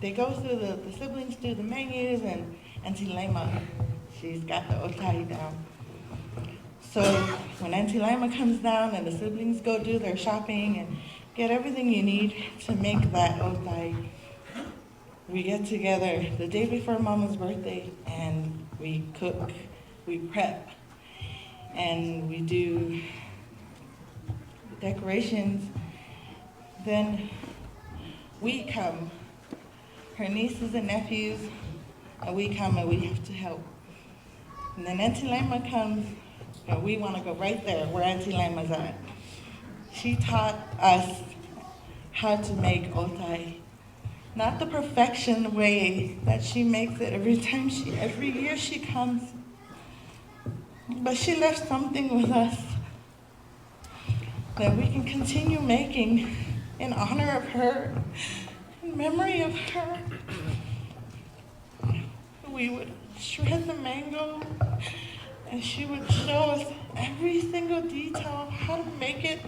They go through, the siblings do the menus, and Auntie Laima, she's got the otai down. So when Auntie Laima comes down and the siblings go do their shopping and get everything you need to make that otai, we get together the day before Mama's birthday and we cook, we prep, and we do decorations. Then we come, her nieces and nephews, and we come and we have to help. And then Auntie Laima comes, and we want to go right there where Auntie Laima's at. She taught us how to make otai. Not the perfection way that she makes it every time every year she comes. But she left something with us that we can continue making in honor of her, in memory of her. We would shred the mango, and she would show us every single detail of how to make it,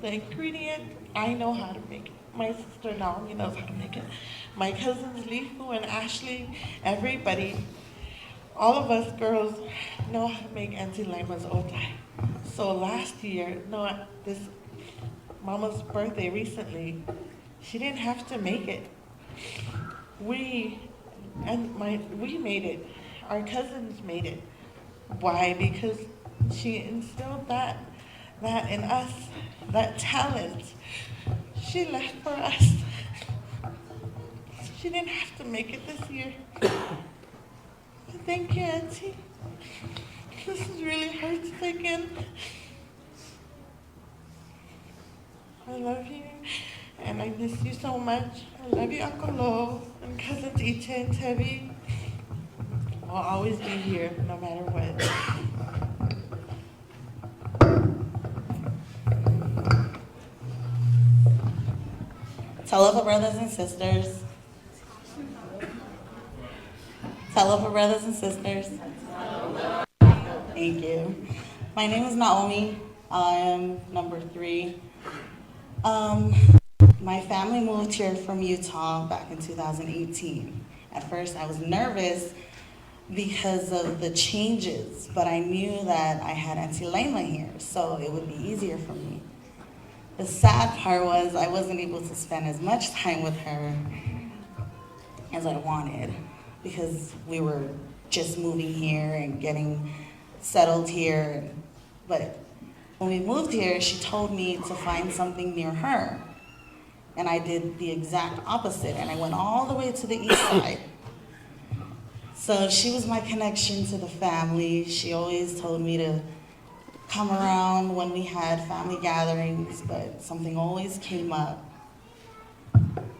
the ingredient. I know how to make it. My sister Naomi knows how to make it. My cousins Lifu and Ashley, everybody, all of us girls know how to make Auntie Laima's otai. So last year, no, this Mama's birthday recently, she didn't have to make it. We made it. Our cousins made it. Why? Because she instilled that in us, that talent. She left for us. She didn't have to make it this year. Thank you, Auntie. This is really hard to take in. I love you, and I miss you so much. I love you, Uncle Lo, and cousins Iche and Tevi. We'll always be here, no matter what. Talofa, brothers and sisters. Talofa, brothers and sisters. Thank you. My name is Naomi. I am number 3. My family moved here from Utah back in 2018. At first, I was nervous because of the changes, but I knew that I had Auntie Leima here, so it would be easier for me. The sad part was I wasn't able to spend as much time with her as I wanted because we were just moving here and getting settled here. But when we moved here, she told me to find something near her. And I did the exact opposite, and I went all the way to the east side. So she was my connection to the family. She always told me to come around when we had family gatherings, but something always came up.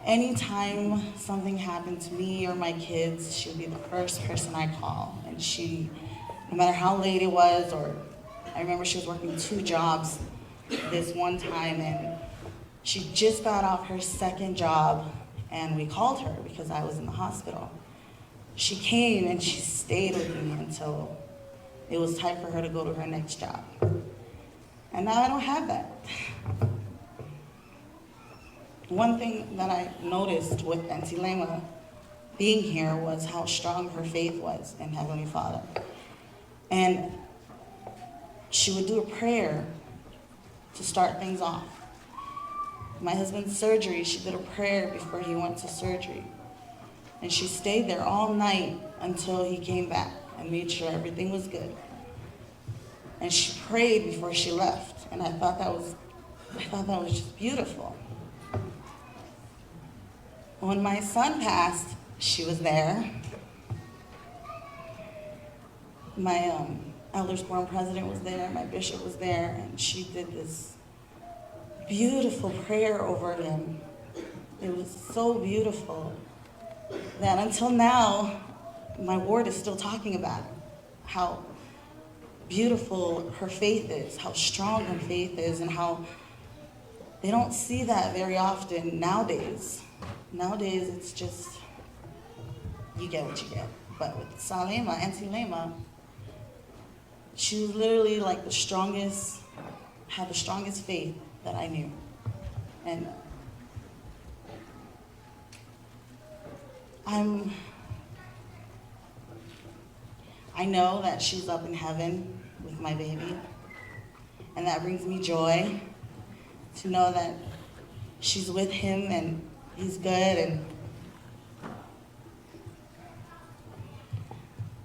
Anytime something happened to me or my kids, she would be the first person I call. And she, no matter how late it was, or I remember she was working 2 jobs this one time, and she just got off her second job, and we called her because I was in the hospital. She came and she stayed with me until it was time for her to go to her next job. And now I don't have that. One thing that I noticed with Auntie Leima being here was how strong her faith was in Heavenly Father. And she would do a prayer to start things off. My husband's surgery, she did a prayer before he went to surgery. And she stayed there all night until he came back and made sure everything was good. And she prayed before she left. And I thought that was just beautiful. When my son passed, she was there. My elders quorum president was there, my bishop was there, and she did this beautiful prayer over him. It was so beautiful that until now, my ward is still talking about it, how beautiful her faith is, how strong her faith is, and how they don't see that very often nowadays. Nowadays, it's just, you get what you get. But with Salema, Auntie Leima, she was literally like the strongest, had the strongest faith that I knew. And I know that she's up in heaven with my baby, and that brings me joy to know that she's with him and he's good. And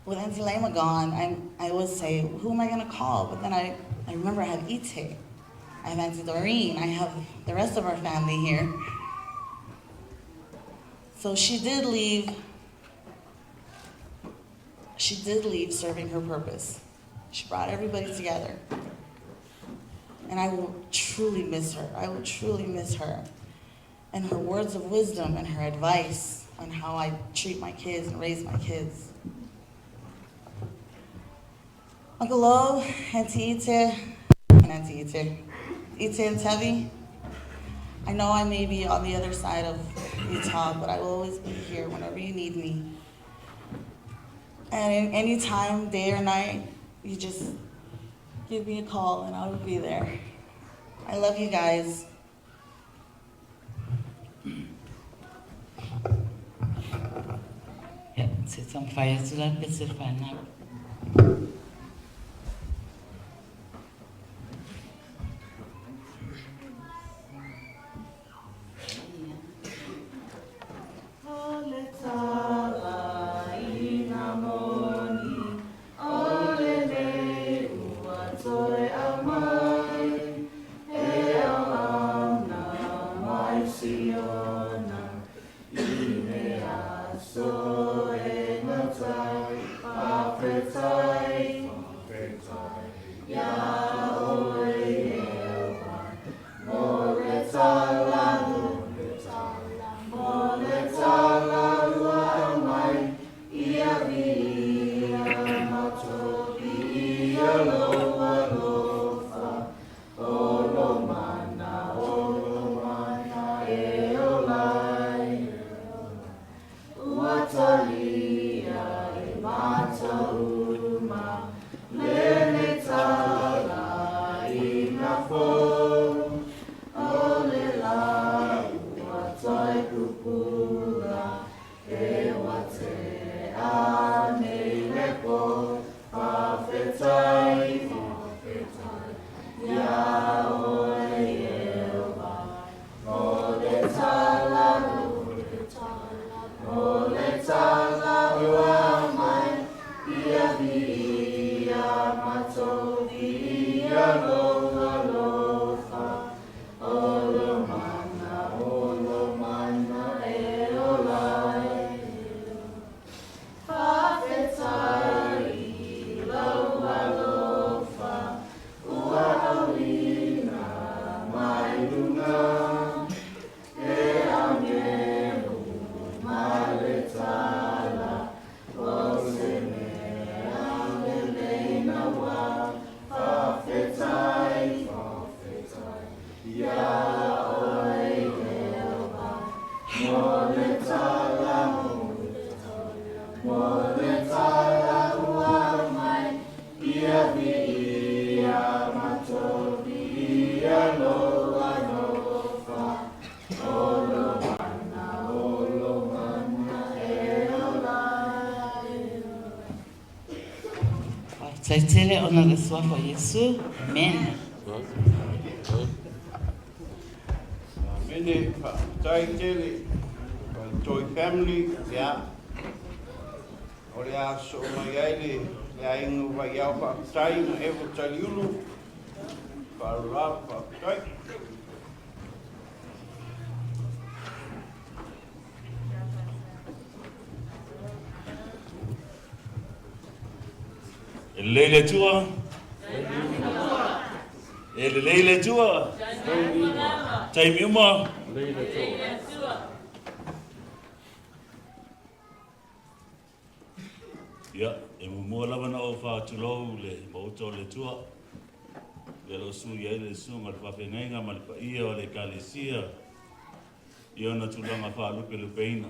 with Auntie Leima gone, I always say, who am I gonna call? But then I remember I have Ite, I have Auntie Doreen, I have the rest of our family here. So she did leave. She did leave serving her purpose. She brought everybody together. And I will truly miss her. I will truly miss her. And her words of wisdom and her advice on how I treat my kids and raise my kids. Uncle Lo, Auntie Ite, and Auntie Ite, Ite and Tevi, I know I may be on the other side of Utah, but I will always be here whenever you need me. And any time, day or night, you just give me a call and I will be there. I love you guys. Yeah, it's on fire, so that it's a fun. So e pula E watea nei le po Fa'afetai, fa'afetai Ia oe Ieova Mo le tala, mo le tala Mo le tala ua aumai Ia viia matou Viia lou alofa O lou mana, o lou mana e ola ai. Fa'afetai i lou alofa ua auina mai luga e agelu ma le tala o se mea lelei naua. Fa'afetai, fa'afetai Ia oe Ieova mo le tala, mo le tala, mo le tala ua aumai Ia viia matou viia lou alofa O lou mana, o lou mana e ola ai. Faafetai tele ona o le Suafa o Iesu. Amene. Amene, faafetai tele Faletoi family, ia o le a sosoo mai ai le le aiga o Vaiao faafetai ma Evo Taliulu, faaaloalo faafetai. E lelei le Atua. E lelei le Atua. Taimi uma. Ia, e muamua lava ona ou faatulou i le Maota o le Atua, lea o lo o sui ai le Susuga i le Faafeagaiga ma le paia o le Ekalesia i ona tulaga faalupelupeina.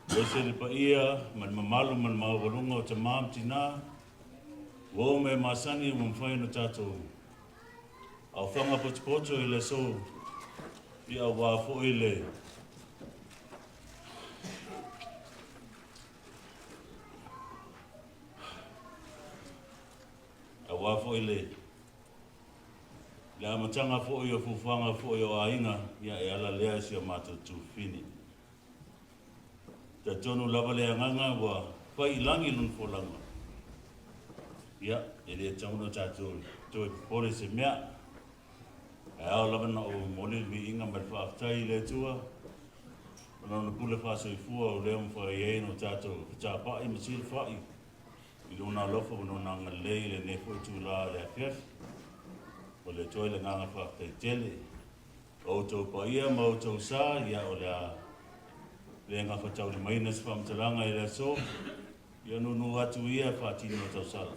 Aemaise le paia ma le mamalu ma le maualuga o tama ma tina, ua oo mea masani ua mafai ona tatou aofaga potopoto i le aso, ia aua foi le aua foi le le amataga foi o fuafuaga foi o aiga, ia e ala lea i si o matou tufine. Talitonu lava le agaga ua fai i lagi lona folauga. Ia, e le tatau ona tatou toe popole i se mea. Ae ao lava ona ou momoli le viiga ma le faafetai i le Atua ma Lona pule faasoifua o lea ua mafai ai ona tatou fetapa'i ma silafa'i i Lona alofa ma Lona agalelei i lenei foi itula o le afiafi. O le Atua i le agaga faafetai tele. O outou paia ma outou sa, ia o le a le gafataulimaina se faamatalaga i le aso, ia nunu atu ia faatino tausala.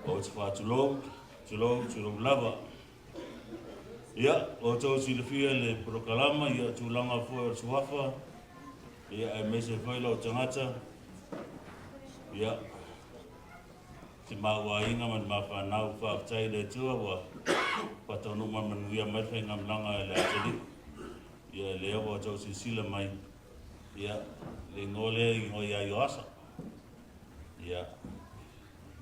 Ou te faatulou, tulou, tulou lava. Ia, o outou silafia le polokalama, ia tulaga foi o le suafa, ia aemaise foi lou tagata, ia, Si maua aiga ma le ma fanau, faafetai i le Atua ua faataunuu ma manuia mai le faigamalaga i le atalii. Ia lea ua outou silasila mai, ia le igoa lea e igoa ia Ioasa. Ia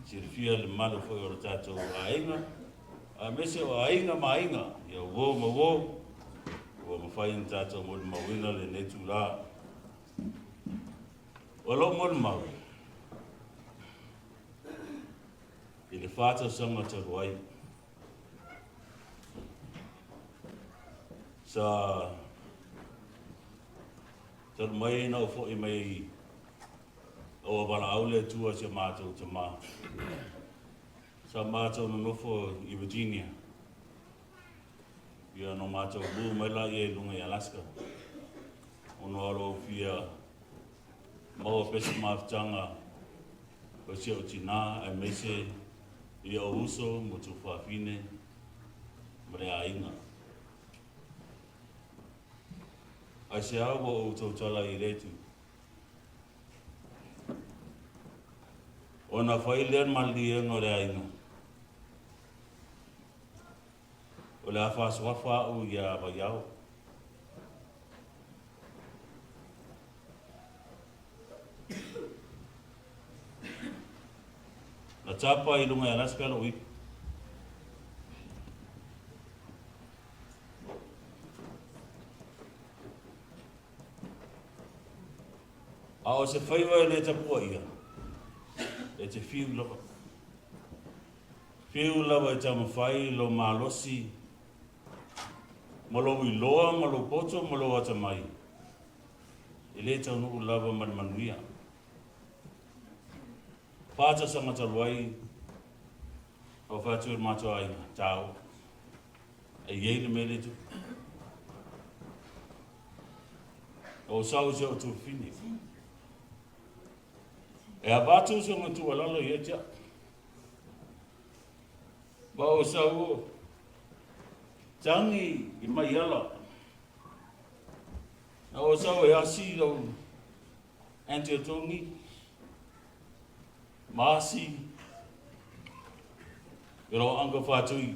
silafia le mamalu foi o le tatou aiga, aemaise o aiga ma aiga, ia uo ma uo, ua mafai ona tatou molimauina lenei itula. O lou molimau, i le fa tausaga talu ai, sa talu mai na ou foi mai ua valaau le Atua i si o matou tama. Sa matou nonofo i Virginia. Ia na matou mu mai laia i luga i Alaska. Ona o lou fia maua pea se mafutaga o si ou tinā aemaise i ou uso ma tuafafine ma le aiga. Aisea ua ou tautala i lea itu? Ona fai lea le maliliega o le aiga. O le a faasoafa au ia Vaiao. tapa i luga i Alaska lou ipu. A o se faiva e le tapuaia, e te fiu lava. Fiu lava e taumafai lou malosi ma lou iloa ma lou poto ma lou atamai, e le taunuu lava ma le manuia. Fa tausaga talu ai, ou fai atu i le matou aiga, tau, e i ai le mea lea e tupu. Ou sau i si ou tuafafine. E avatu si ona tuualalo ia te au. Ma ou sau tagi i maiala. Na ou sau e asi lou aunty o Tongi, ma asi i lou uncle Faatui.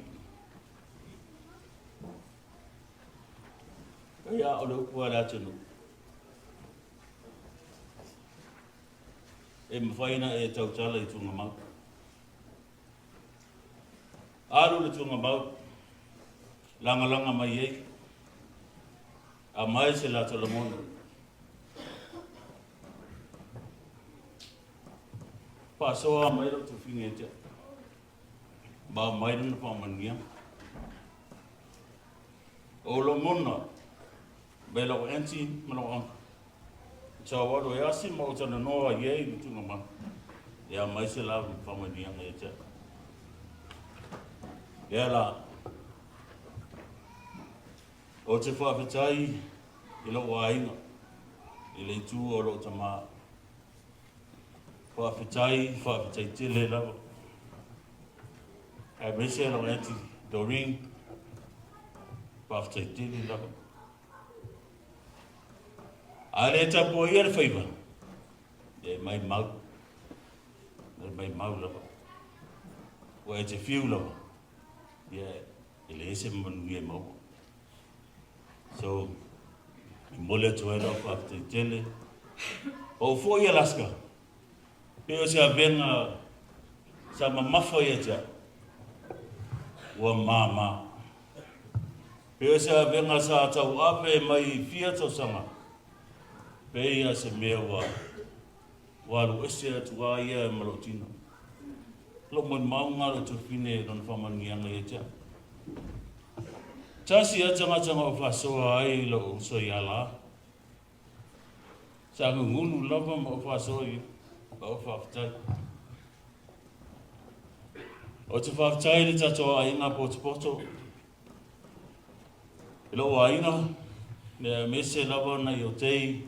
Ia, o le upu a le atunuu, e mafai ona e tautala i tugamau. Alu le tugamau, lagalaga mai ai, aumai se latou lagona. Faasoa mai lou tufiga ia te au, ma aumai lona faamanuiaga. O lomona mai lau aunty ma lau uncle. Sa ou alu e asi ma ou talanoa i ai i le tuuga mai. E aumai se la faamanuiaga ia te au. Lea la, ou te faafetai i lou aiga, i le itu o lou tamā. Faafetai, faafetai tele lava. Aemaise lau aunty Doreen, faafetai tele lava. A le tapuaia le faiva, e maimau, e maimau lava. Ua e te fiu lava, ia e leai se manuia e maua. So, e momoli atu ai lau faafetai tele. Ou foi i Alaska, pei o se avega sa mamafa ia te au, ua māmā. Pei o se avega sa tauave mai i fia tausaga, pei a se mea ua ua alu ese atu a ia ma lou tino. Lou molimauga lou tuafafine lona faamanuiaga ia te au. Tasi a tagata na ou faasoa ai lou uso ia la. Sa gugulu lava ma ou faasoa i ma ou faafetai. Ou te faafetai i le tatou aiga potopoto. I lou aiga, me aemaise lava nai o tei,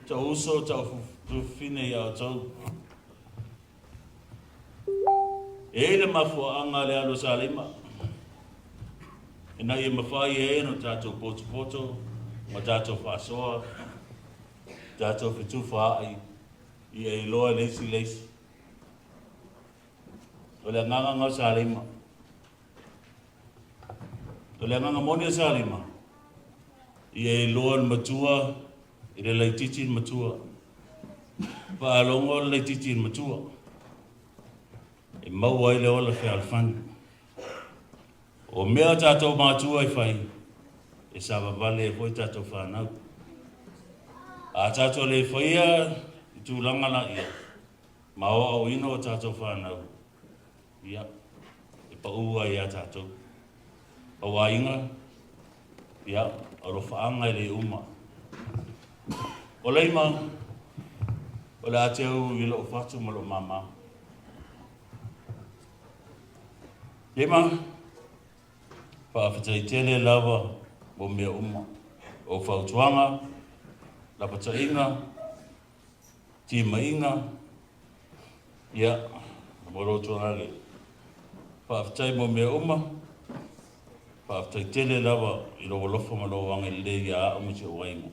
ta'u uso, ta'u tuafafine ia outou. E i ai le mafuaaga le alu a Salima, ina ia mafai ai ona tatou potopoto ma tatou faasoa, tatou fetufaai ia iloa le isi i le isi. O le agaga lena o Salima. O le agaga moni o Salima, ia iloa le matua i le laitiiti le matua. Faalogo le laitiiti i le matua. E maua ai le ola fealofani. O mea a tatou matua e fai, e savavale ai foi tatou fanau. A tatou le faia i tulaga laia, ma aoaoina o tatou fanau, ia, e pau ai ia tatou. O aiga, ia, o alofaaga e le uma. O Leima, o le a teu i lou fatu ma lou māmā. Leima, faafetai tele lava mo mea uma. O fautuaga, lapataiga, timaiga, ia, mo lou tulaga. Faafetai mo mea uma. Faafetai tele lava i lou alofa ma lou agalelei ia au ma si ou aiga.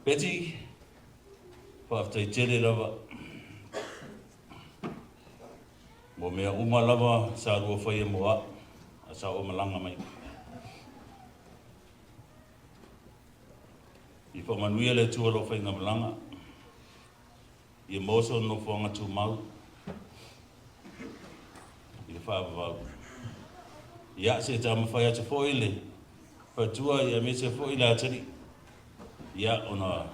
Betty, faafetai tele lava mo mea uma lava sa lua faia mo au a sa ou malaga mai. I faamanuia le Atua lou faigamalaga, ia maua sona nofoaga tumau. faavavau. Ia, se i taumafai atu foi le faletua aemaise foi le atalii, ia, ona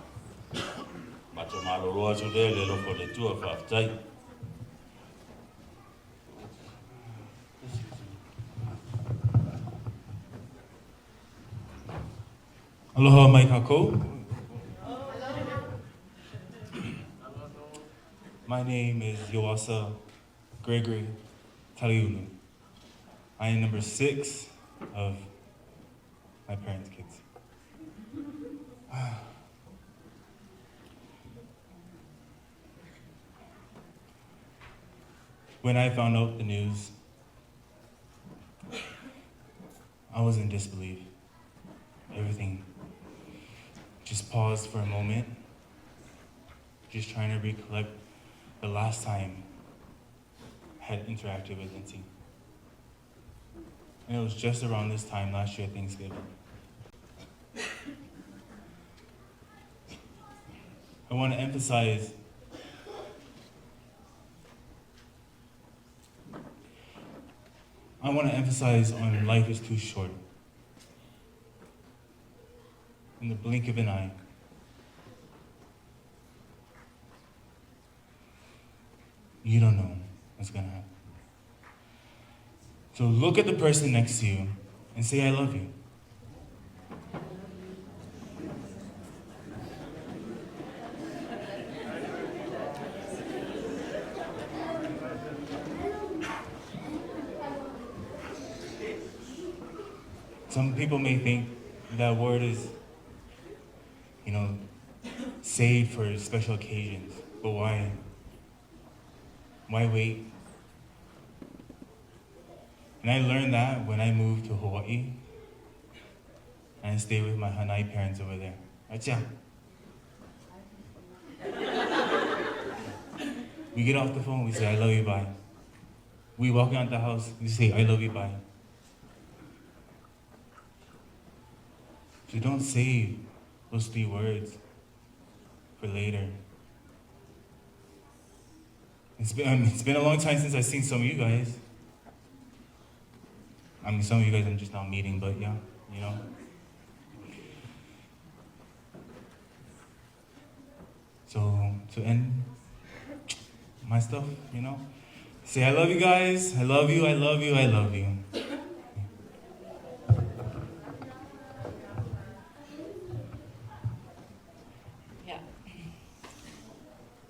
matou malolo atu lea i le alofa o le Atua. Faafetai. Aloha mai kakou. My name is Yoasa Gregory Taliulu. I am number 6 of my parents' kids. When I found out the news, I was in disbelief. Everything just paused for a moment, just trying to recollect the last time I had interacted with Auntie. And it was just around this time last year, Thanksgiving. I want to emphasize on life is too short. In the blink of an eye, you don't know what's going to happen. So look at the person next to you and say, I love you. Some people may think that word is, saved for special occasions, but why? Why wait? And I learned that when I moved to Hawaii and I stayed with my Hanai parents over there. Acha. We get off the phone, we say, I love you, bye. We walk out the house, we say, I love you, bye. So don't save those 3 words for later. It's been a long time since I've seen some of you guys. Some of you guys I'm just now meeting, but yeah, you know. So to end my stuff, say I love you guys, I love you, I love you, I love you. Yeah.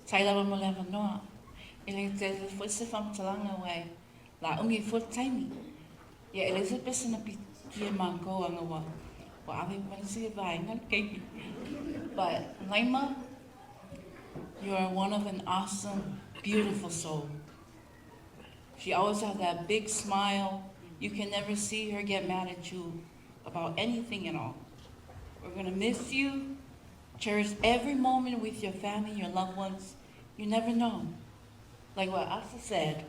Sai lava mo le avanoa. E le te foi se whamtalanga wai. La ungi full time. Ia e le se pese na piti e mākou anga wa. Wa ave mana se vai ngal keiki. But Laima, you are one of an awesome, beautiful soul. She always has that big smile. You can never see her get mad at you about anything at all. We're going to miss you. Cherish every moment with your family, your loved ones. You never know. Like what Asa said,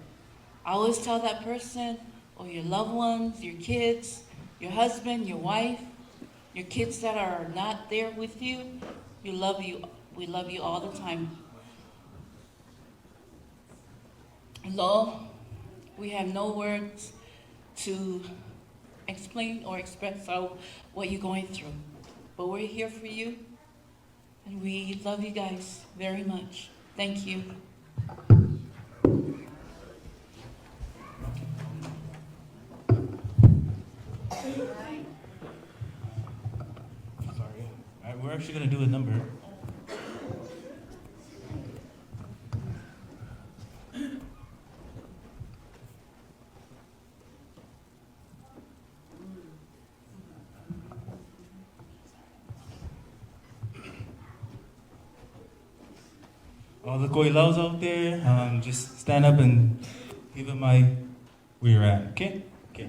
I always tell that person or your loved ones, your kids, your husband, your wife, your kids that are not there with you, we love you. We love you all the time. Lo, we have no words to explain or express what you're going through. But we're here for you, and we love you guys very much. Thank you. Sorry. All right, we're actually going to do a number. All the koilaus out there, just stand up and give them my where you're at, okay? Okay.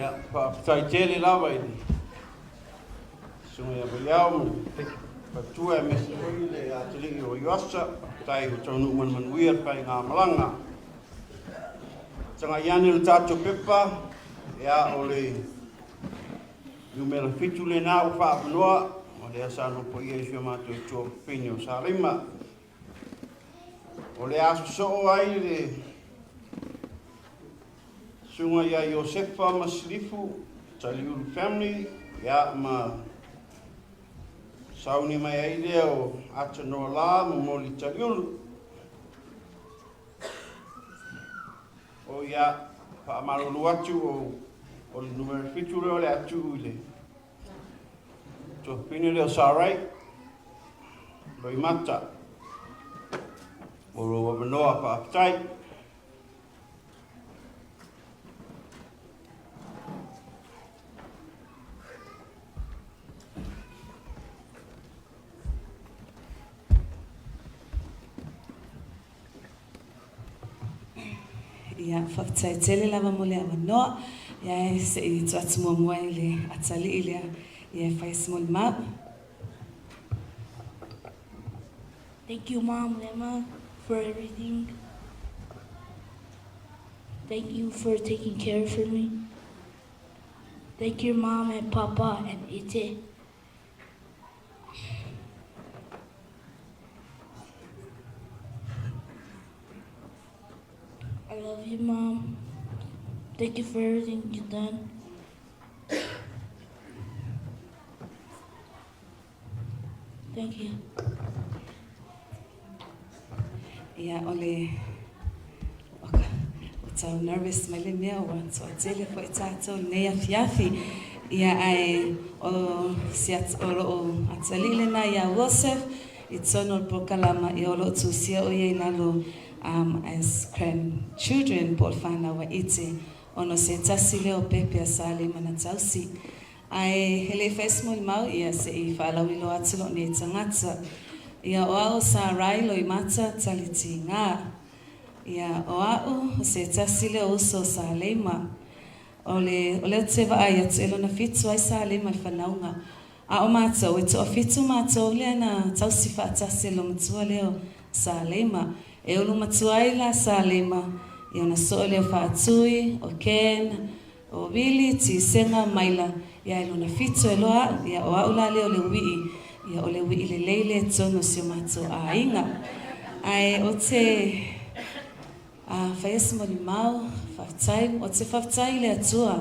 Ia, faafetai tele lava i le Susuga ia Vaiao ma le faletua aemaise foi le atalii o Ioasa. Faafetai ua taunuu manumanuia le faigamalaga. Tagai ane le tatou pepa, ia o le numera 7 lena ua faaavanoa, o lea sa nofoia i si o matou tuafafine o Salima. O le a sosoo ai le Susuga ia Iosefa ma Silifu, Taliulu family, ia ma sauni mai ai lea o Atanoa La ma Moli Taliulu. O ia, faamalulu atu o, o le numera 7 lea o le a tuu i le tuafafine lea o Sarai, Loimata. Mo lou avanoa, faafetai. Ia, faafetai tele lava mo le avanoa. Ia, e se i tuu atu muamua i le atalii lea, ia e fai se molimau. Thank you, Mom Lema, for everything. Thank you for taking care for me. Thank your mom and papa and Ite. I love you, Mom. Thank you for everything you've done. Thank you. Ia, o le ua tau nervous mai le mea ua toatele foi tatou i lenei afiafi. Ia, ae o si o loo atalii lena ia Wilsef i totonu o le polokalama, ia o lo o tusia o ia i lalo um, as grandchildren po o le whanau a ite ona o se tasi lea o pepe a Salima na tausi. Ae he le fai se molimau ia se i faalauiloa atu lou nei tagata. Ia o au o Sarai Loimata Talitiga. Ia o a'u o se tasi lea o uso o Saleima. O le o lea ou te vaai atu e lona fitu ai Saleima i le fanauga. A o matou, e toafitu matou lea na tausi faatasi e le matua lea o Saleima. E ulu matua ai la Saleima, ia ona soo lea o Faatui, o Ken, O Wili, Tisena, maila, ia e lona fitu e loa a'u, ia o a'u la lea o le ui'i, ia o le ui'i lelei lea tonu o si o matou aiga. Ae ou te a fai se molimau, faafetai, ou te faafetai i le Atua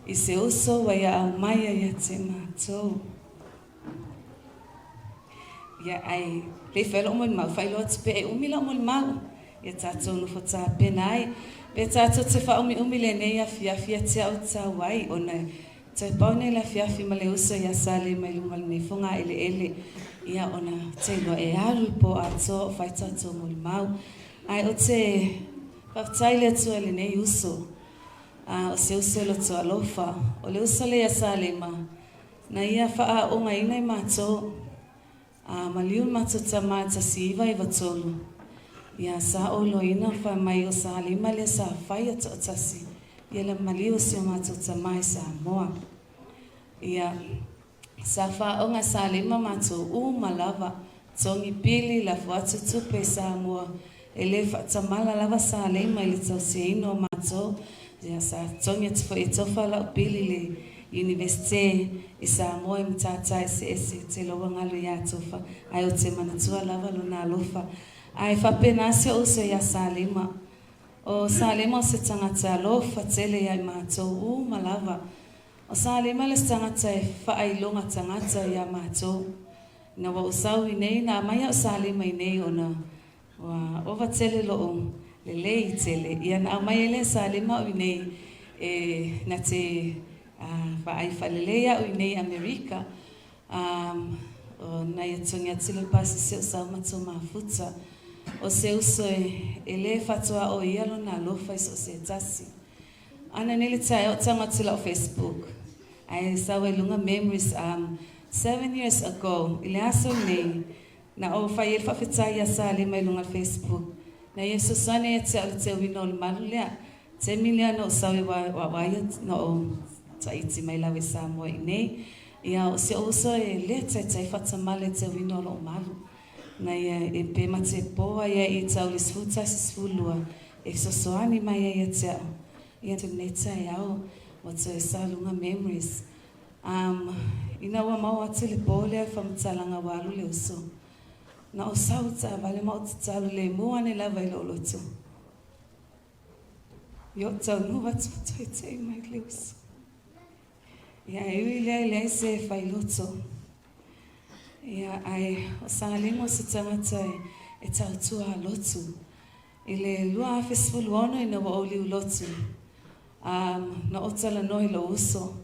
i se uso ua ia aumaia ia te matou. Ia, ae le i fai lou molimau, faailoa atu pea e umi lau molimau, ia tatou nofo tapena ai. Pe tatou te faaumiumi lenei afiafi ia te au tau ai, ona e toe pau nei le afiafi ma le uso ia Salema i luma o lenei fogaeleele, ia ona te iloa e alu i le po atoa o fai tatou molimau. Ae ou te faafetai i le Atua i lenei uso, a o se uso e loto alofa. O le uso lea ia Salema, Na ia faaoogaina i matou, a maliu le matou tama e 1993, ia sa oloina fai mai o Salima lea sa faia toatasi ia le maliu o si o matou tama i Samoa. Ia, sa faaoga e Salima matou uma lava, togi pili, lafo atu tupe i Samoa, e le faatamala lava Salima i le tausiaina o matou, ia sa togi atu foi e Tofa lau pili i le Iunivesite i Samoa i matata eseese te loa galu iā Tofa, ae ou te manatua lava lona alofa. Ae faapena si o'u uso iā Salima. O Salima o se tagata alofa tele ia i matou uma lava. O Salima le isi tagata e faailoga tagata iā matou. Ina ua ou sau i nei, na aumai a'u Salima i nei ona Ua ova tele lo'u lelei tele, ia na aumai ai lea Salima a'u inei e na te vaai faalelei a'u inei i Amerika. O na ia togi atu le pasese o sau ma to mafuta. O se uso e le faatoa o ia lona alofa i so o se tasi. Ana nei le taeao o tago atu i la'u Facebook ae sau ai luga memories 7 years ago i le aso lenei na ou fai ai le faafetai ia Salima i luga o le Facebook. Na ia fesoasoani ia te au i le teuina o le malu lea. Taimi lea na ou sau ai aua ia na ou taiti mai lava i Samoa iinei. Ia o si ou uso e le taitai faatamala i le tauina o lou malu. Na ia e pe ma te po ai ia i tau le 11, 12 e fesoasoani mai ai ia te au. Ia lenei taeao ua toe sa luga memories. Um ina ua maua atu i le po lea le faamatalaga ua alu le uso. Na ou sau i taavale ma ou tatalo lemu ane lava i lou loto. Ia ou taunuu atu ua toe tei mai le uso. Ia e ui lea e leai se failoto. Ia ae o Salemo o se tagata e tautua lotu. I le 2016 ina ua ou liu lotu, a na ou talanoa i lou uso,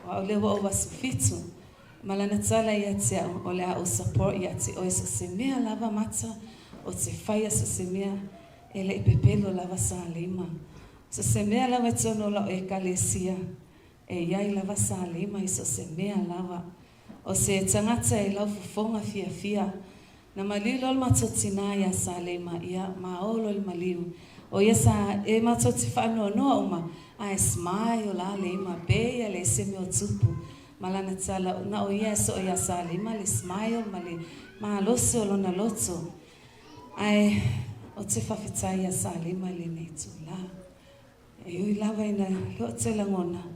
aua o lea ua ou aso fitu, ma lana tala ia te au, o le a ou support ia te oe so o se mea lava mata ou te faia so o se mea, e le i pepelo lava Salema. So o se mea lava i totonu o lau Ekalesia, e i ai lava Salema i so o se mea lava. O se tagata e laufofoga fiafia. Na maliu loa le matou tinā iā Salema, ia, maolo le maliu. O ia sa e matou te faanoanoa uma, ae smile la Leima, pei a leai se mea o tupu. Ma lana tala, na o ia e soʻo iā Salema le smile ma le malosi o lona loto. Ae ou te faafetai iā Salema i lenei itulā. E ui lava ina leo te lagona,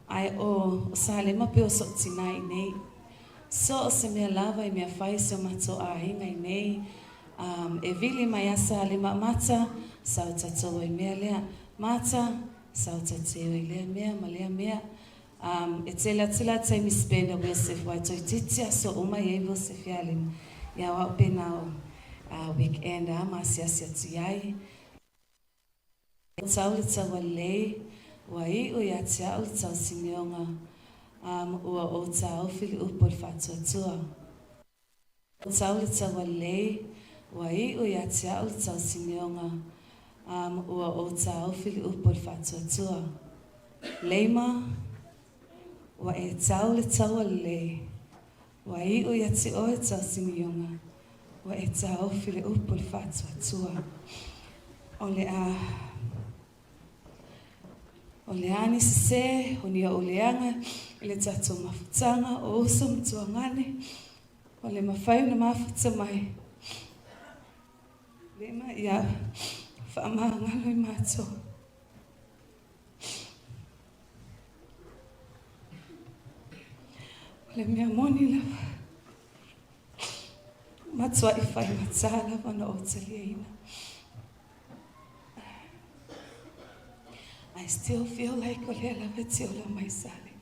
ae o Salema pei o soʻu tinā inei. So o se mea lava i mea fai si o matou aiga inei, um, e vili mai a Salema, Mata, sau tatou ai mea lea. Mata, sau tateu i lea mea ma lea mea. Um, e tele atu la taimi spend a Wilsef wai toeitiiti aso uma i ai Wilsef iā Lema. Ia o au pena o weekend a ma asiasi atu iai. Tau le taua lelei, ua iʻu ia te au le tau simioga, um ua ou tāofi le upu o le faatuatua. Tau le taua lelei, ua iʻu ia te au le tau simioga, um ua ou tāofi le upu o le faatuatua. Leima, ua e tau le taua lelei, ua iʻu ia te oe tau simioga, Ua e taofi le upu o le faatuatua. O le a O le a ni sesē, o ni ou leaga i le tatou mafutaga o uso ma tuagane, o le mafai ona mafuta mai lema ia faamagalo i matou. O le mea moni lava. Matuai faigata lava ona ou taliaina. I still feel like o lea lava e te ola mai Sally.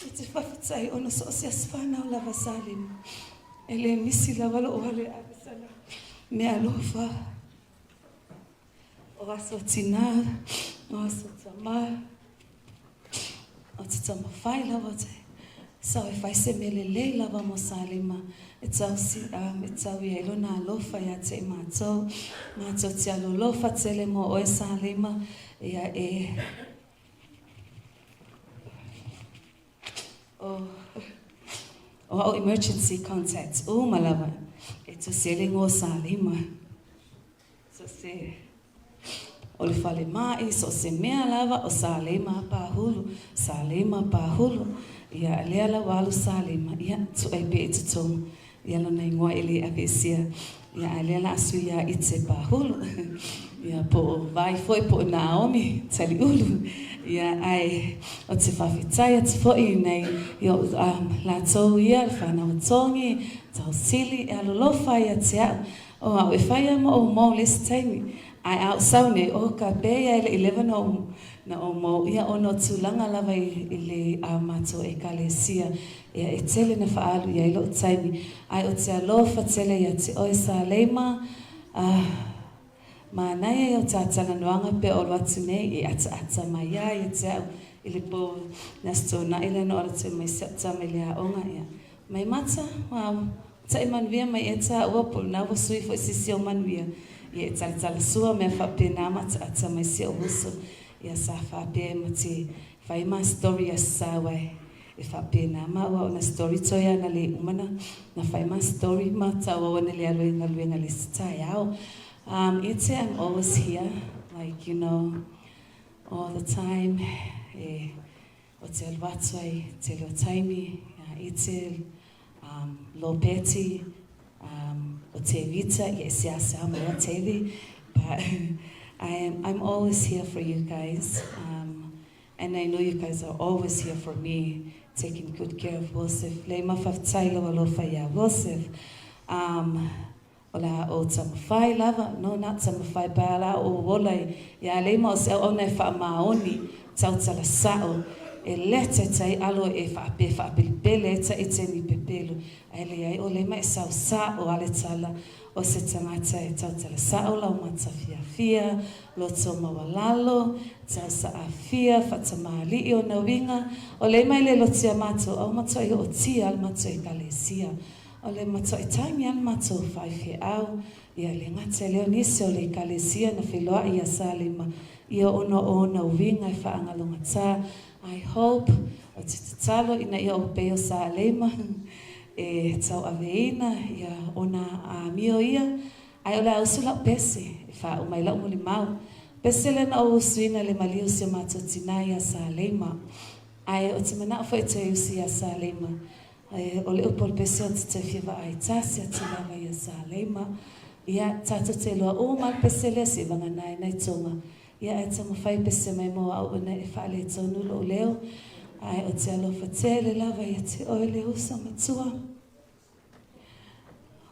Ou te faafetai ona so o se aso fanau lava Sally. E le misi lava lou alu e ave sana meaalofa. O aso tinā, o aso tamā, o te tamawhai lava te sau e fai se mea lelei lava mo Salima, e tau si, um, e tau i ai lona alofa ia te i mātou, mātou te alolofa tele mo oe Salima, ia e, o, o au emergency contact uma lava, e tusi ai le ingoa o Salima. So se o le falemai, so o se mea lava o Salema a Pahulu, Salema Pahulu. Ia, lea la ua alu Salema, ia, tuai pea i totonu. Ia lona igoa e le aveesea. Ia, a lea la a sui ia Ite Pahulu. Ia, po o Vai foi, po o Naomi Taliulu. Ia, ae o te faafetai atu foi i nei, ia, um, latou ia, le whanau a Tongi, Tausili, e alolofa ia te au. O au e fai a ma ou mou le isi taimi, ae a ou sau nei, o ka pē ia e leʻi leva na ou na ou mou ia ona o tulaga lava i i le a matou Ekalesia, ia e tele na faaalu i ai loʻu taimi, ae o te alofa tele ia te oe Saleima, ah, manaia ia o ta talanoaga pea o alu atu nei e ataata mai a ia te au i le po na stonaʻi lea na o atu ai mai si au tama i le aoga, ia, mai mata, wow. Taʻi manuia mai e tāua po o lena ua sui foi sisi o manuia ia e talatala sua mea faapena ma ataata mai si ou uso ia sa faapea e ma te fai ma story ia sa wae e faapena ma ua ona story toe ana le uma na na fai ma story ma taua ua na le alo i galuega le isi taeao. Ite, I'm always here, like you know, all the time. E o te alu atu ai tele o taimi, ia Ite, um, Lopeti, um, o te Vita, ia e seasea mai o Tevi, but I'm always here for you guys. And I know you guys are always here for me, taking good care of Wilsef. Le mawhafetai lau alofa iā Wilsef. Um, o le a ou taumafai lava, no not taumafai, but o le a ou ola iā Leima o se auauna e faamaoni, tautala sa'o, e le taitai alo e faape faapelipele ai taʻi ni pepelu, ae leai o Leima e saosao a le tala o se tagata e tautala sa'o lau matafiafia, loto maualalo, tausaafia, faatamāliʻi ona uiga, o Leima e le lotea matou au matuai ootia a le matou Ekalesia. O le matuai tagi a le matou faifeau, ia le gata i lea o nisi o le Ekalesia na feiloai ia Salima ia ona o ona uiga e faagalogatā. I hope, o te tatalo ina ia ou pei o Salema e tauaveina ia ona amio ia, ae o le a usu lau pese e faauma ai lau molimau. Pese lea na ou usuina i le maliu o si o matou tinā ia Salema. Ae o te manao foi e toe usu ia Salema. Ae o le upu o le pese o te toe fia vaai tasi atu lava ia Salema. Ia, tatou te iloa uma le pese lea se i vagana ai nai Tonga. Ia ae taumafai pese mai mo au ina e faaletonu lou leo. Ae o te alofa tele lava ia te oe le uso matua.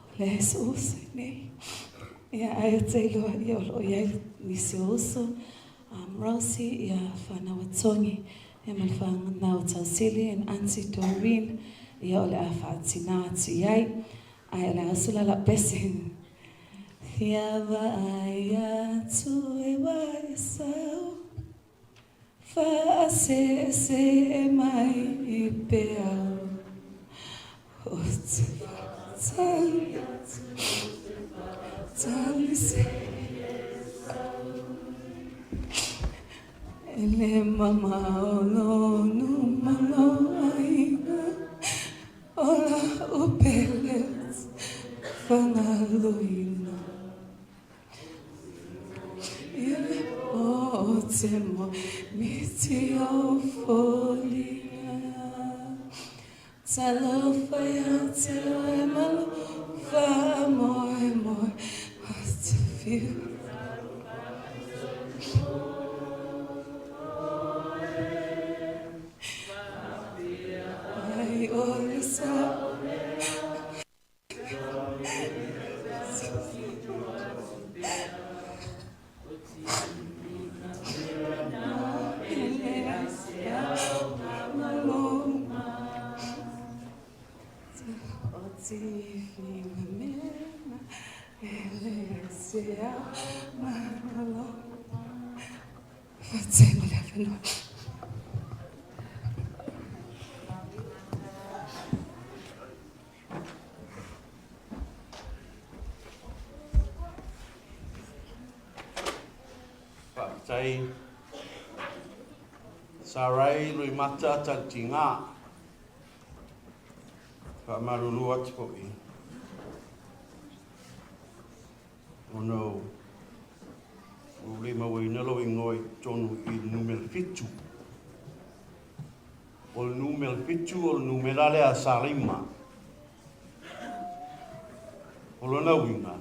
O le uso uso i nei. Ia ae o te iloa ia o loo iai nisi o uso. Rosie, ia whanau a Tongi, ia ma le whanau a Tausili and Auntie Doreen, ia o le a whaatina atu i ai. Ae o le a uso la lau pese. Fia vaai atu e wa e sau, whaasese mai i peau. O te whaatali atu, tali se E le mamao lou nuu ma lou aiga, o la'u pele fagaloina. I le pō ou te moe miti ou foliga. Talofa ia te oe ma lou faamoemoe o te fiu. Ai o le sao. Faafetai Sarai Loimata Talitiga. Faamalulu atu foi ona ua ou le mauaina lou igoa i totonu i le numera fitu. O le numera fitu o le numera lea a Salima. O lona uiga,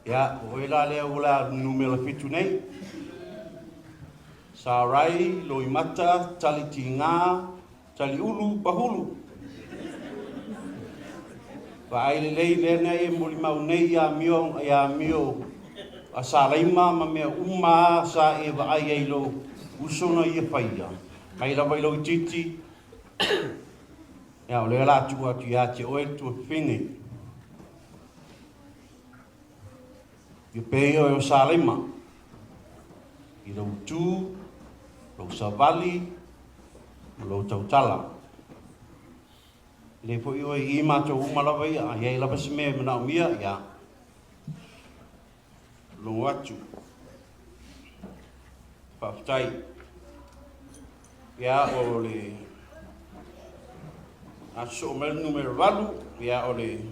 ia, o oe la lea ua la numera fitu nei. Sarai, Loimata, Talitiga, Taliulu, Pahulu. Vaai lelei lea na e molimau nei ia amio, ia amio a Salaima ma mea uma a sa e vaai ai lou uso na ia faia. Mai lava i lou itiiti, ia o lea la tuu atu ia te oe le tuafafine. Ia pei oe o Salaima i lou tu, lou savali, ma lou tautala. E lei foi oe i matou uma lava ia, a iai lava se mea e manaomia, ia, logo atu. Faafetai. Ia, o le a sosoo mai le numera 8, ia, o le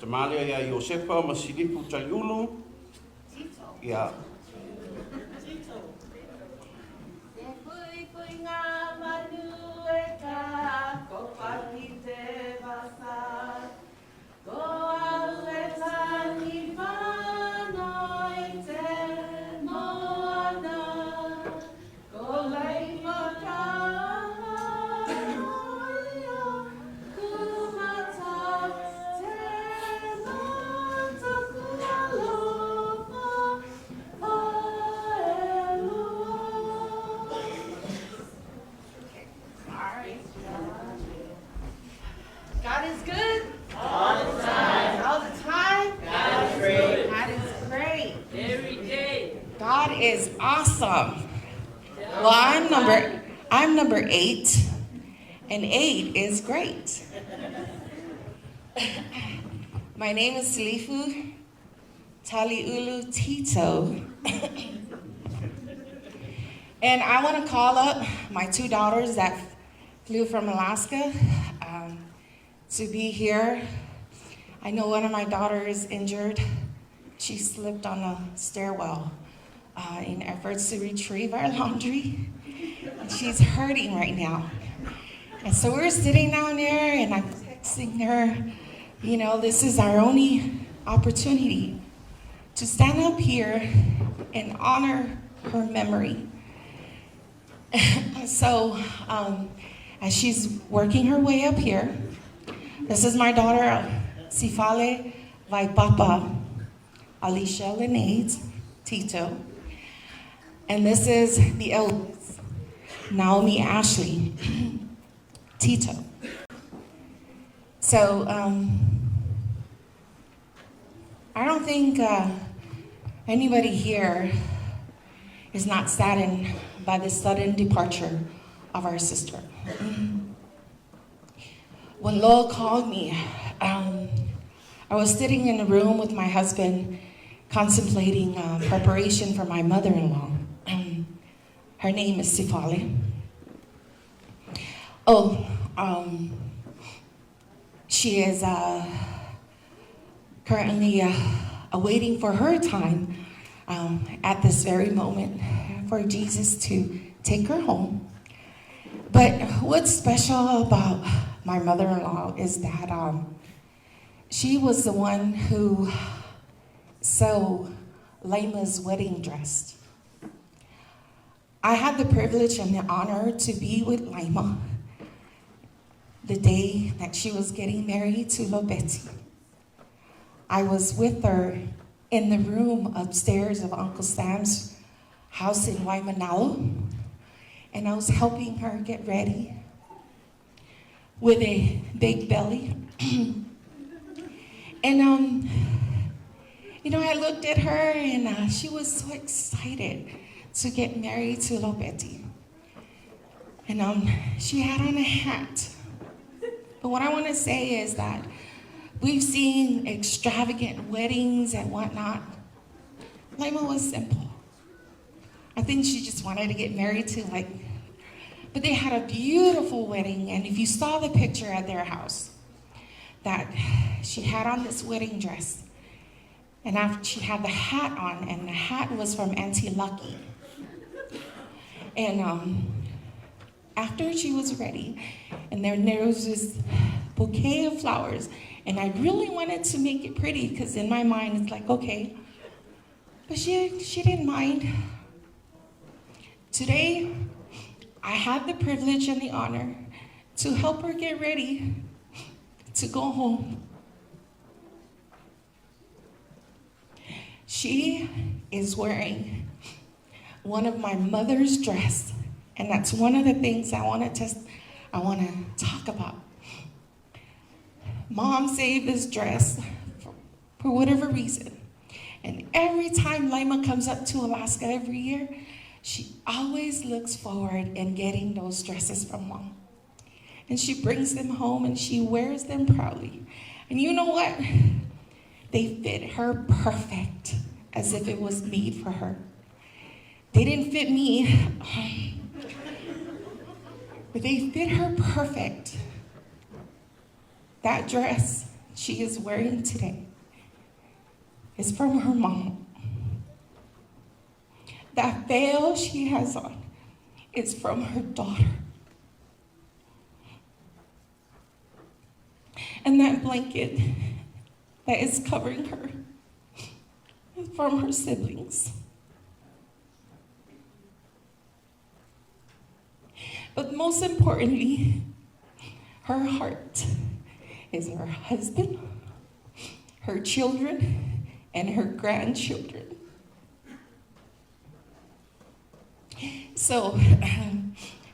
tama lea ia Iosefa ma Silipu Taliulu. Ia. E fuifui ngā manu e ka, ko paki te vasa. Ko au e tangi whano i te moana. Ko Leima ka aroia, kumata te mataku aloha. Sorry. God is good. All the time. All the time. God is great. God is great. Every day. God is awesome. Well, I'm number 8, and 8 is great. My name is Silifu Taliulu Tito. And I want to call up my 2 daughters that flew from Alaska to be here. I know one of my daughters is injured. She slipped on a stairwell in efforts to retrieve our laundry. And she's hurting right now. And so we're sitting down there and I'm texting her, you know, this is our only opportunity to stand up here and honor her memory. So as she's working her way up here, this is my daughter, Sifale Vaipapa, Alicia Lenate Tito. And this is the eldest, Naomi Ashley Tito. So I don't think anybody here is not saddened by the sudden departure of our sister. When Lowell called me, I was sitting in a room with my husband contemplating preparation for my mother-in-law. Her name is Sifale. She is currently awaiting for her time at this very moment for Jesus to take her home. But what's special about my mother-in-law is that she was the one who sewed Laima's wedding dress. I had the privilege and the honor to be with Laima the day that she was getting married to Lobeti. I was with her in the room upstairs of Uncle Sam's house in Waimanalo, and I was helping her get ready with a big belly. And I looked at her, and she was so excited to get married to Lobeti. And she had on a hat. But what I want to say is that we've seen extravagant weddings and whatnot. Laima was simple. I think she just wanted to get married to, like, but they had a beautiful wedding, and if you saw the picture at their house, that she had on this wedding dress, and after she had the hat on, and the hat was from Auntie Lucky. And after she was ready, and there was this bouquet of flowers, and I really wanted to make it pretty, because in my mind, it's like, okay. But she didn't mind. Today, I have the privilege and the honor to help her get ready to go home. She is wearing one of my mother's dress, and that's one of the things I want to talk about. Mom saved this dress for whatever reason. And every time Laima comes up to Alaska every year, she always looks forward in getting those dresses from Mom. And she brings them home and she wears them proudly. And you know what? They fit her perfect, as if it was made for her. They didn't fit me, but they fit her perfect. That dress she is wearing today is from her mom. That veil she has on is from her daughter. And that blanket that is covering her is from her siblings. But most importantly, her heart is her husband, her children, and her grandchildren. So,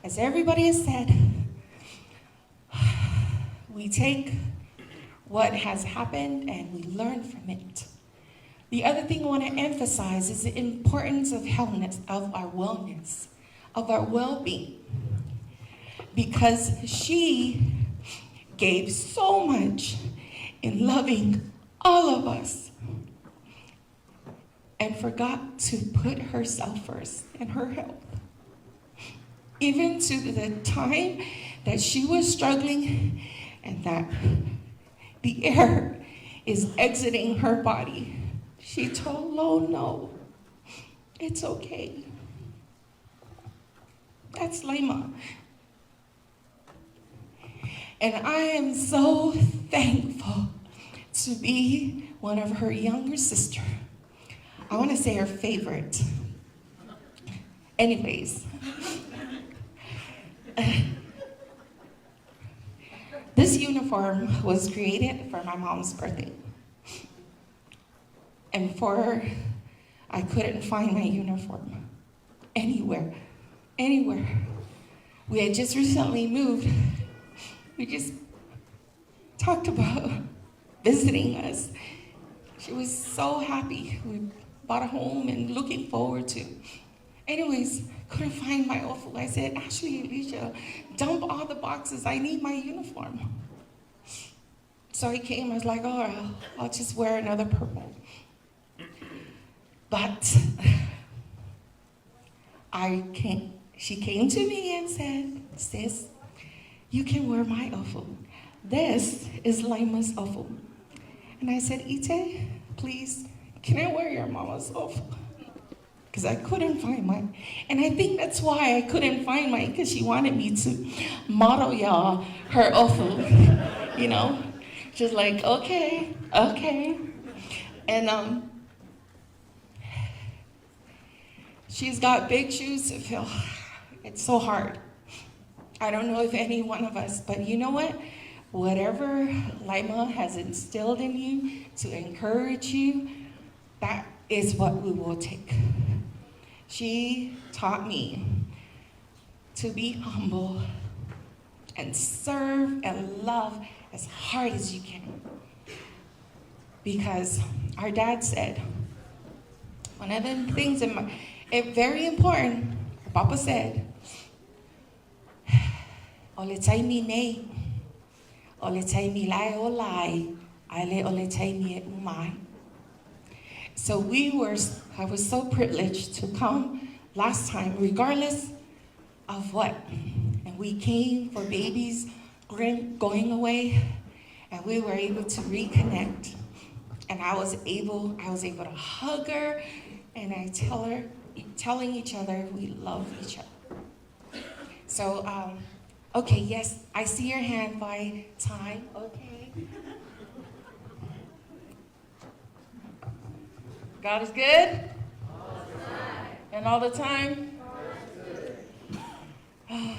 as everybody has said, we take what has happened and we learn from it. The other thing I want to emphasize is the importance of healthness, of our wellness, of our well being. Because she gave so much in loving all of us and forgot to put herself first and her health. Even to the time that she was struggling and that the air is exiting her body, she told Lo, no, it's okay. That's Laima. And I am so thankful to be one of her younger sister. I want to say her favorite. Anyways, this uniform was created for my mom's birthday. And for I couldn't find my uniform anywhere, anywhere. We had just recently moved. We just talked about visiting us. She was so happy. We bought a home and looking forward to. Anyways, couldn't find my ofu. I said, Ashley, Alicia, dump all the boxes. I need my uniform. So I came, I was like, oh, I'll just wear another purple. But I came, she came to me and said, sis, you can wear my ofu. This is Lima's ofu. And I said, Ite, please, can I wear your mama's ofu? Because I couldn't find mine. And I think that's why I couldn't find mine, because she wanted me to model y'all her ofu, you know? Just like, okay, okay. And she's got big shoes to fill. It's so hard. I don't know if any one of us, but you know what? Whatever Lima has instilled in you to encourage you, that is what we will take. She taught me to be humble and serve and love as hard as you can. Because our dad said, one of the things in my, it very important, Papa said, Ole taimi nei, ole taimi lai o lai, aile ole taimi e umai. So we were, I was so privileged to come last time, regardless of what. And we came for babies going away, and we were able to reconnect. And I was able, I was able to hug her, and I tell her, telling each other we love each other. So, okay, yes, I see your hand by time. Okay. God is good? And all the time? Kind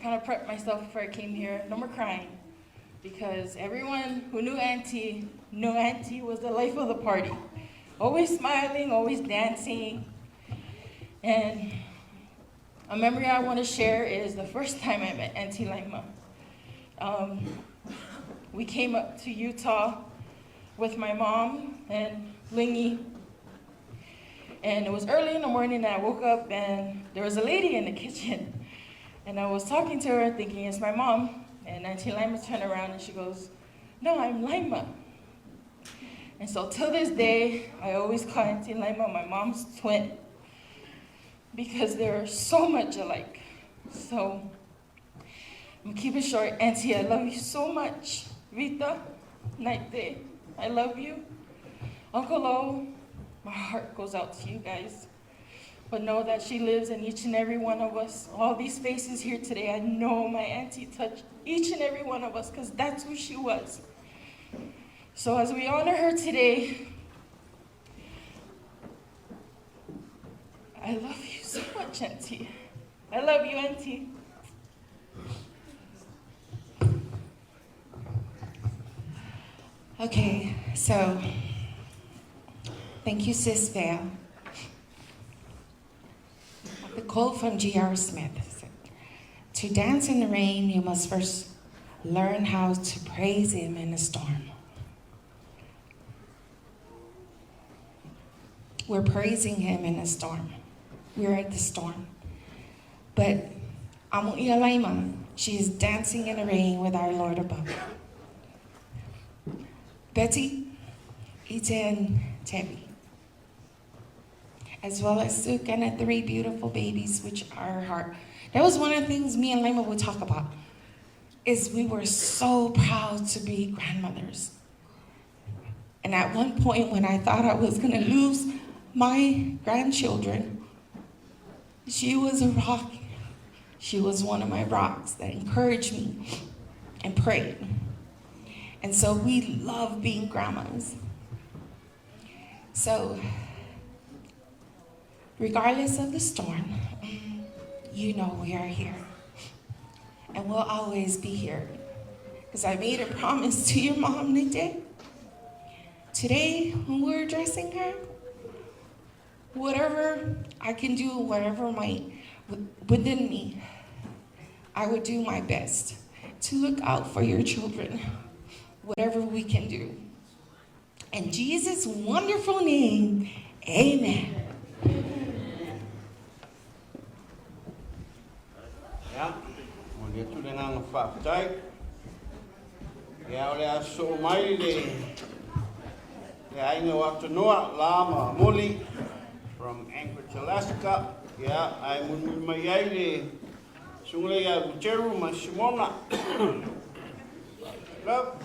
of prepped myself before I came here. No more crying. Because everyone who knew Auntie knew Auntie was the life of the party. Always smiling, always dancing. And a memory I want to share is the first time I met Auntie Lima. We came up to Utah with my mom and Lingy. And it was early in the morning, and I woke up, and there was a lady in the kitchen. And I was talking to her, thinking it's my mom. And Auntie Lima turned around, and she goes, no, I'm Lima. And so till this day, I always call Auntie Lima my mom's twin, because they're so much alike. So I'm gonna keep it short. Auntie, I love you so much. Rita, night day, I love you. Uncle Lo, my heart goes out to you guys. But know that she lives in each and every one of us. All these faces here today, I know my auntie touched each and every one of us because that's who she was. So as we honor her today, I love you so much, Auntie. I love you, Auntie. Okay, so thank you, Sis Vale. The quote from G.R. Smith To dance in the rain, you must first learn how to praise Him in the storm. We're praising Him in the storm. We're at the storm. But Amuia Laima, she is dancing in the rain with our Lord above. Betty, Etienne, Tevi, as well as Suk and the three beautiful babies, which are her. That was one of the things me and Lima would talk about, is we were so proud to be grandmothers. And at one point when I thought I was gonna lose my grandchildren, she was a rock. She was one of my rocks that encouraged me and prayed. And so we love being grandmas. So, regardless of the storm, you know we are here. And we'll always be here. Because I made a promise to your mom today. Today, when we're addressing her, whatever I can do, whatever my within me, I would do my best to look out for your children, whatever we can do. In Jesus' wonderful name, amen. Ia, momoli atu le agaga faafetai. Ia, o le a sosoo mai le le aiga o Atonoa, La ma Moli, from Anchorage, Alaska. Ia, ae mulimuli mai ai le susuga lea ia Luteru ma Simona. Love.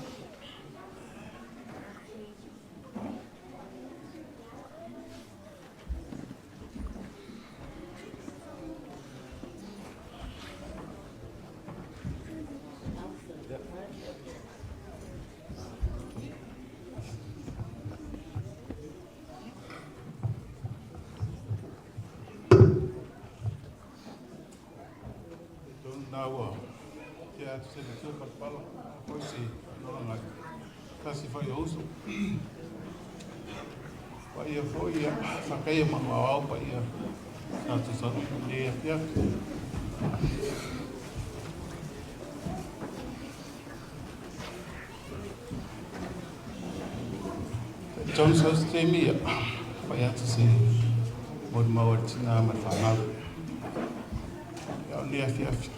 Tonu nā ua tea atu se matua palapala, a foi se lolaga tasi fai o uso. Paia foi ia whakaia ma ngā ao paia tātou sa nei afiafi. Tonu sa uso te mia, whai atu se morimau a tina ma le whanau. Ia o nei afiafi,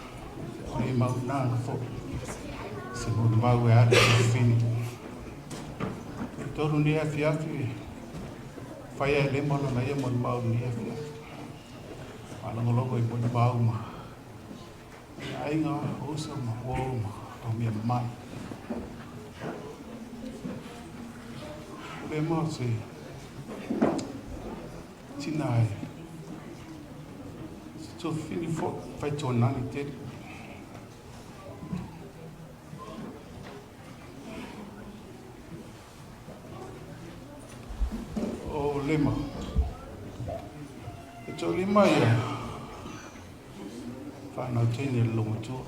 o nei mau nā fo. Se morimau e ale te whini. E tonu nei afiafi, whai ai le mana na ia morimau nei afiafi. Whalongolongo i morimau ma aiga, uso ma uo ma haumia mai. O le mau se tina e se tofini fo whai tō nani teri. O lema. E tō lima ia whanau teine le lomatua.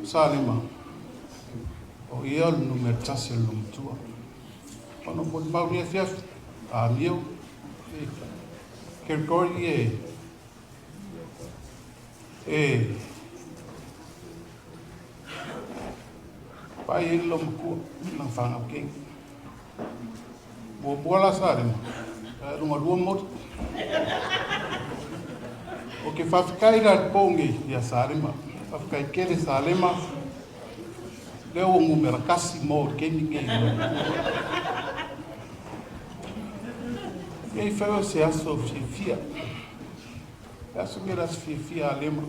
Sa lima. O ia o le numera tasi o le lomatua. Ona mo te mau ni afiafi. A mio. E Kerikori e e pai e le lomakua nang whanau keiki. Muamua la sa lima. Lunga lua mori. O ke whawhikai la le pōngi ia Salema. Whawhikai kele Salema. Lea ua ngumera kasi mo le kemi ngei. Ngei whai o se aso fiafia. E aso ngei aso fiafia a lema.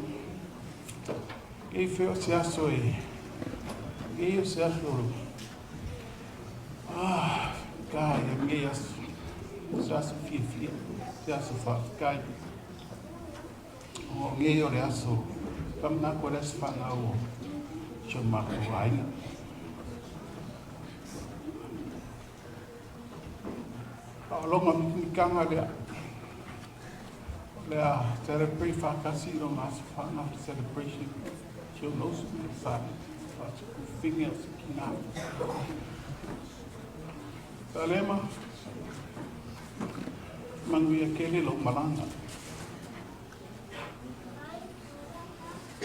Ngei whai o se aso e. Ngei o se aso. Ah, ka ia ngei aso. O se aso fiafia, se aso faafetai. O nei o le aso, faamanatu o le aso fanau o si o matou aiga. A o lona mikamikaga lea, o le a celebrate faatasi i lona aso fanau celebration si ona uso ma le Sale, faasukufine o se tina. Salema, manuia tele lou malaga.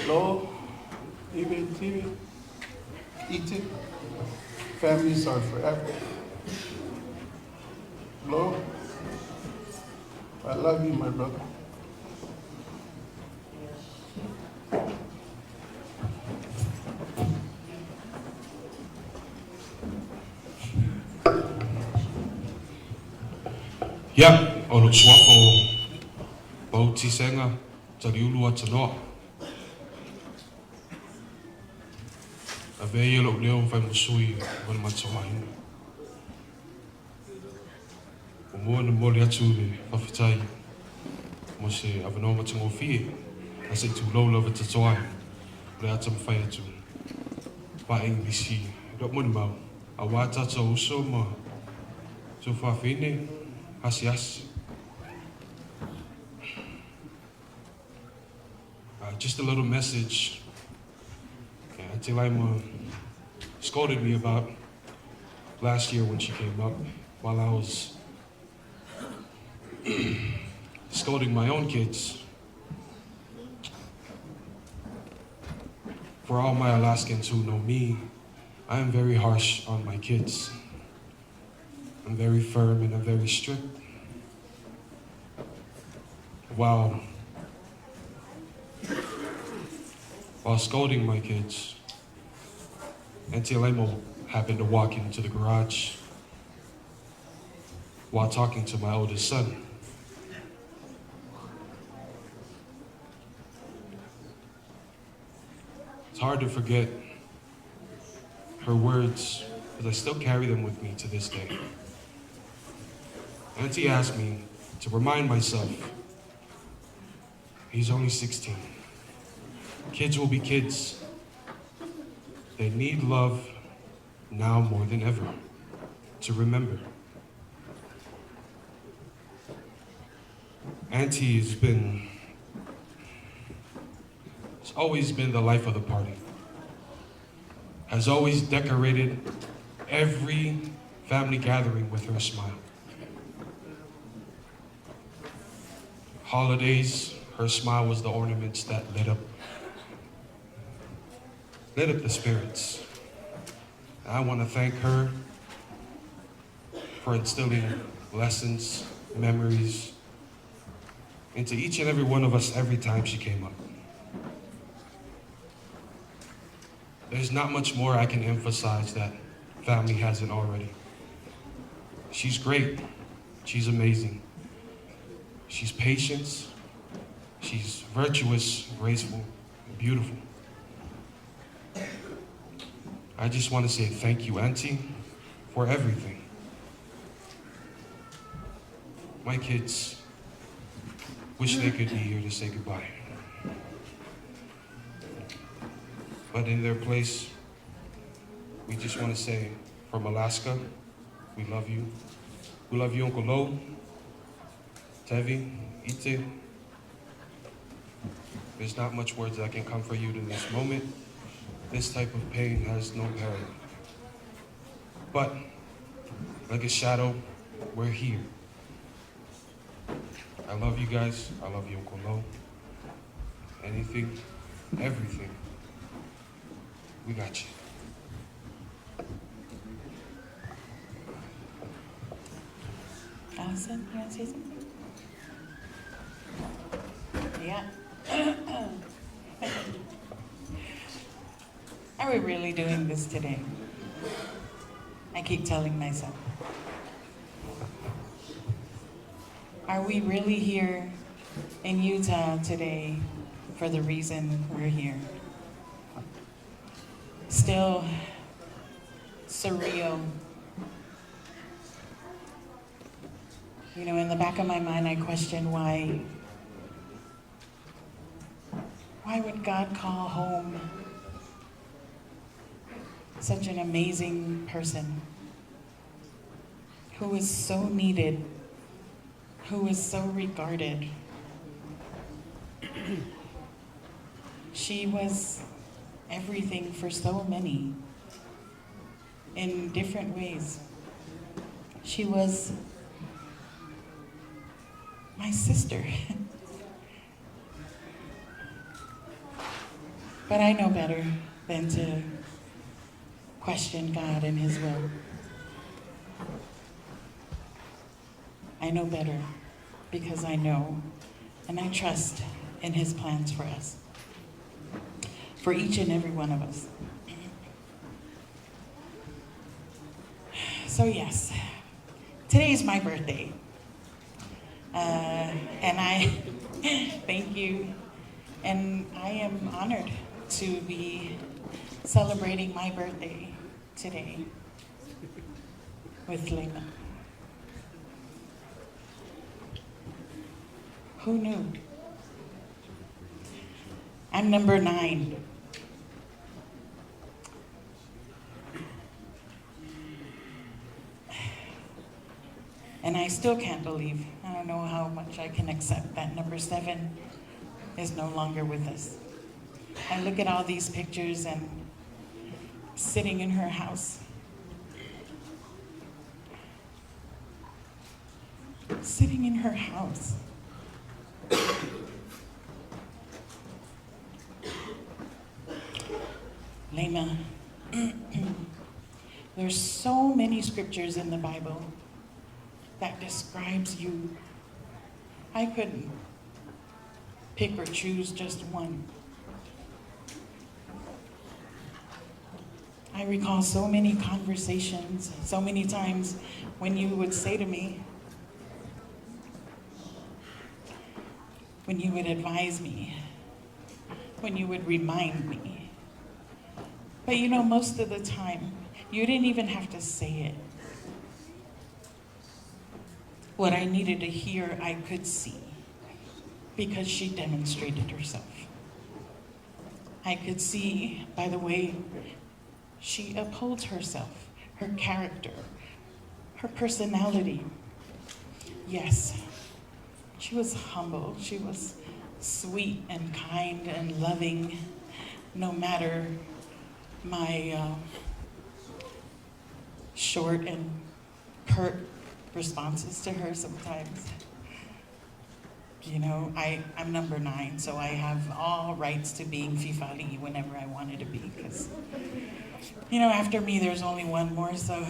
Lo, Ive, Tive, Ite, families are forever. Lo, I love you, my brother. Ia, o lou suafa o Pau Tisega Taliulu Atanoa. Avea ia lou leo ma fai mo sui o le matou aiga. Muamua ona momoli atu le faafetai mo se avanoa matagofie a se i tulou lava tatou ai o le a taumafai atu faa-Englisi lou molimau aua tatou uso ma tuafafine asiasi. Just a little message. Auntie Laima scolded me about last year when she came up while I was scolding my own kids. For all my Alaskans who know me, I am very harsh on my kids. I'm very firm and I'm very strict. While scolding my kids, Auntie Alaimo happened to walk into the garage while talking to my oldest son. It's hard to forget her words because I still carry them with me to this day. Auntie asked me to remind myself he's only 16. Kids will be kids. They need love now more than ever to remember. Auntie has always been the life of the party. Has always decorated every family gathering with her smile. Holidays, her smile was the ornaments that lit up the spirits. I want to thank her for instilling lessons, memories into each and every one of us every time she came up. There's not much more I can emphasize that family hasn't already. She's great. She's amazing. She's patient. She's virtuous, graceful, and beautiful. I just want to say thank you, Auntie, for everything. My kids wish they could be here to say goodbye. But in their place, we just want to say from Alaska, we love you. We love you, Uncle Lo, Tevi, Ite. There's not much words that can comfort you in this moment. This type of pain has no parallel. But, like a shadow, we're here. I love you guys. I love you, Uncle Lo. Anything, everything. We got you. Allison, you want to say something? Yeah. Are we really doing this today? I keep telling myself. Are we really here in Utah today for the reason we're here? Still surreal. You know, in the back of my mind, I question why. Why would God call home such an amazing person who is so needed, who is so regarded? She was everything for so many in different ways. She was my sister. But I know better than to question God and His will. I know better because I know and I trust in His plans for us, for each and every one of us. So, yes, today is my birthday. And I thank you. And I am honored to be celebrating my birthday today with Leima. Who knew? I'm number 9. And I still can't believe, I don't know how much I can accept that number 7 is no longer with us. I look at all these pictures and sitting in her house. Sitting in her house. Leima, there's so many scriptures in the Bible that describes you. I couldn't pick or choose just one. I recall so many conversations, so many times when you would say to me, when you would advise me, when you would remind me. But you know, most of the time, you didn't even have to say it. What I needed to hear, I could see, because she demonstrated herself. I could see by the way she upholds herself, her character, her personality. Yes, she was humble. She was sweet and kind and loving, no matter my short and curt responses to her sometimes. You know, I'm number 9, so I have all rights to being Fifali whenever I wanted to be, because, you know, after me there's only one more, so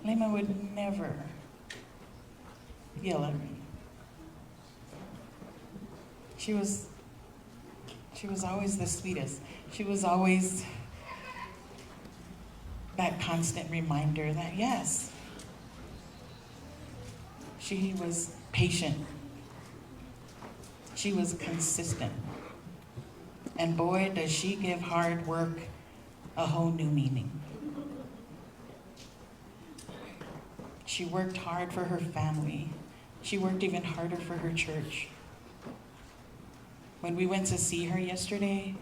Leima would never yell at me. She was always the sweetest. She was always that constant reminder that, yes, she was patient. She was consistent. And boy, does she give hard work a whole new meaning. She worked hard for her family. She worked even harder for her church. When we went to see her yesterday,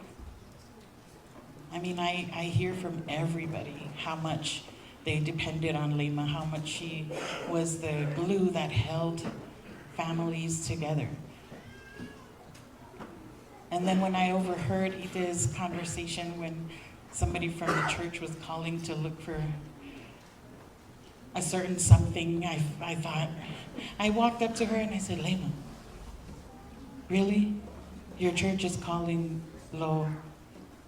I mean, I hear from everybody how much they depended on Leima, how much she was the glue that held families together. And then when I overheard Ite's conversation when somebody from the church was calling to look for a certain something, I thought, I walked up to her and I said, Leima, really? Your church is calling Lo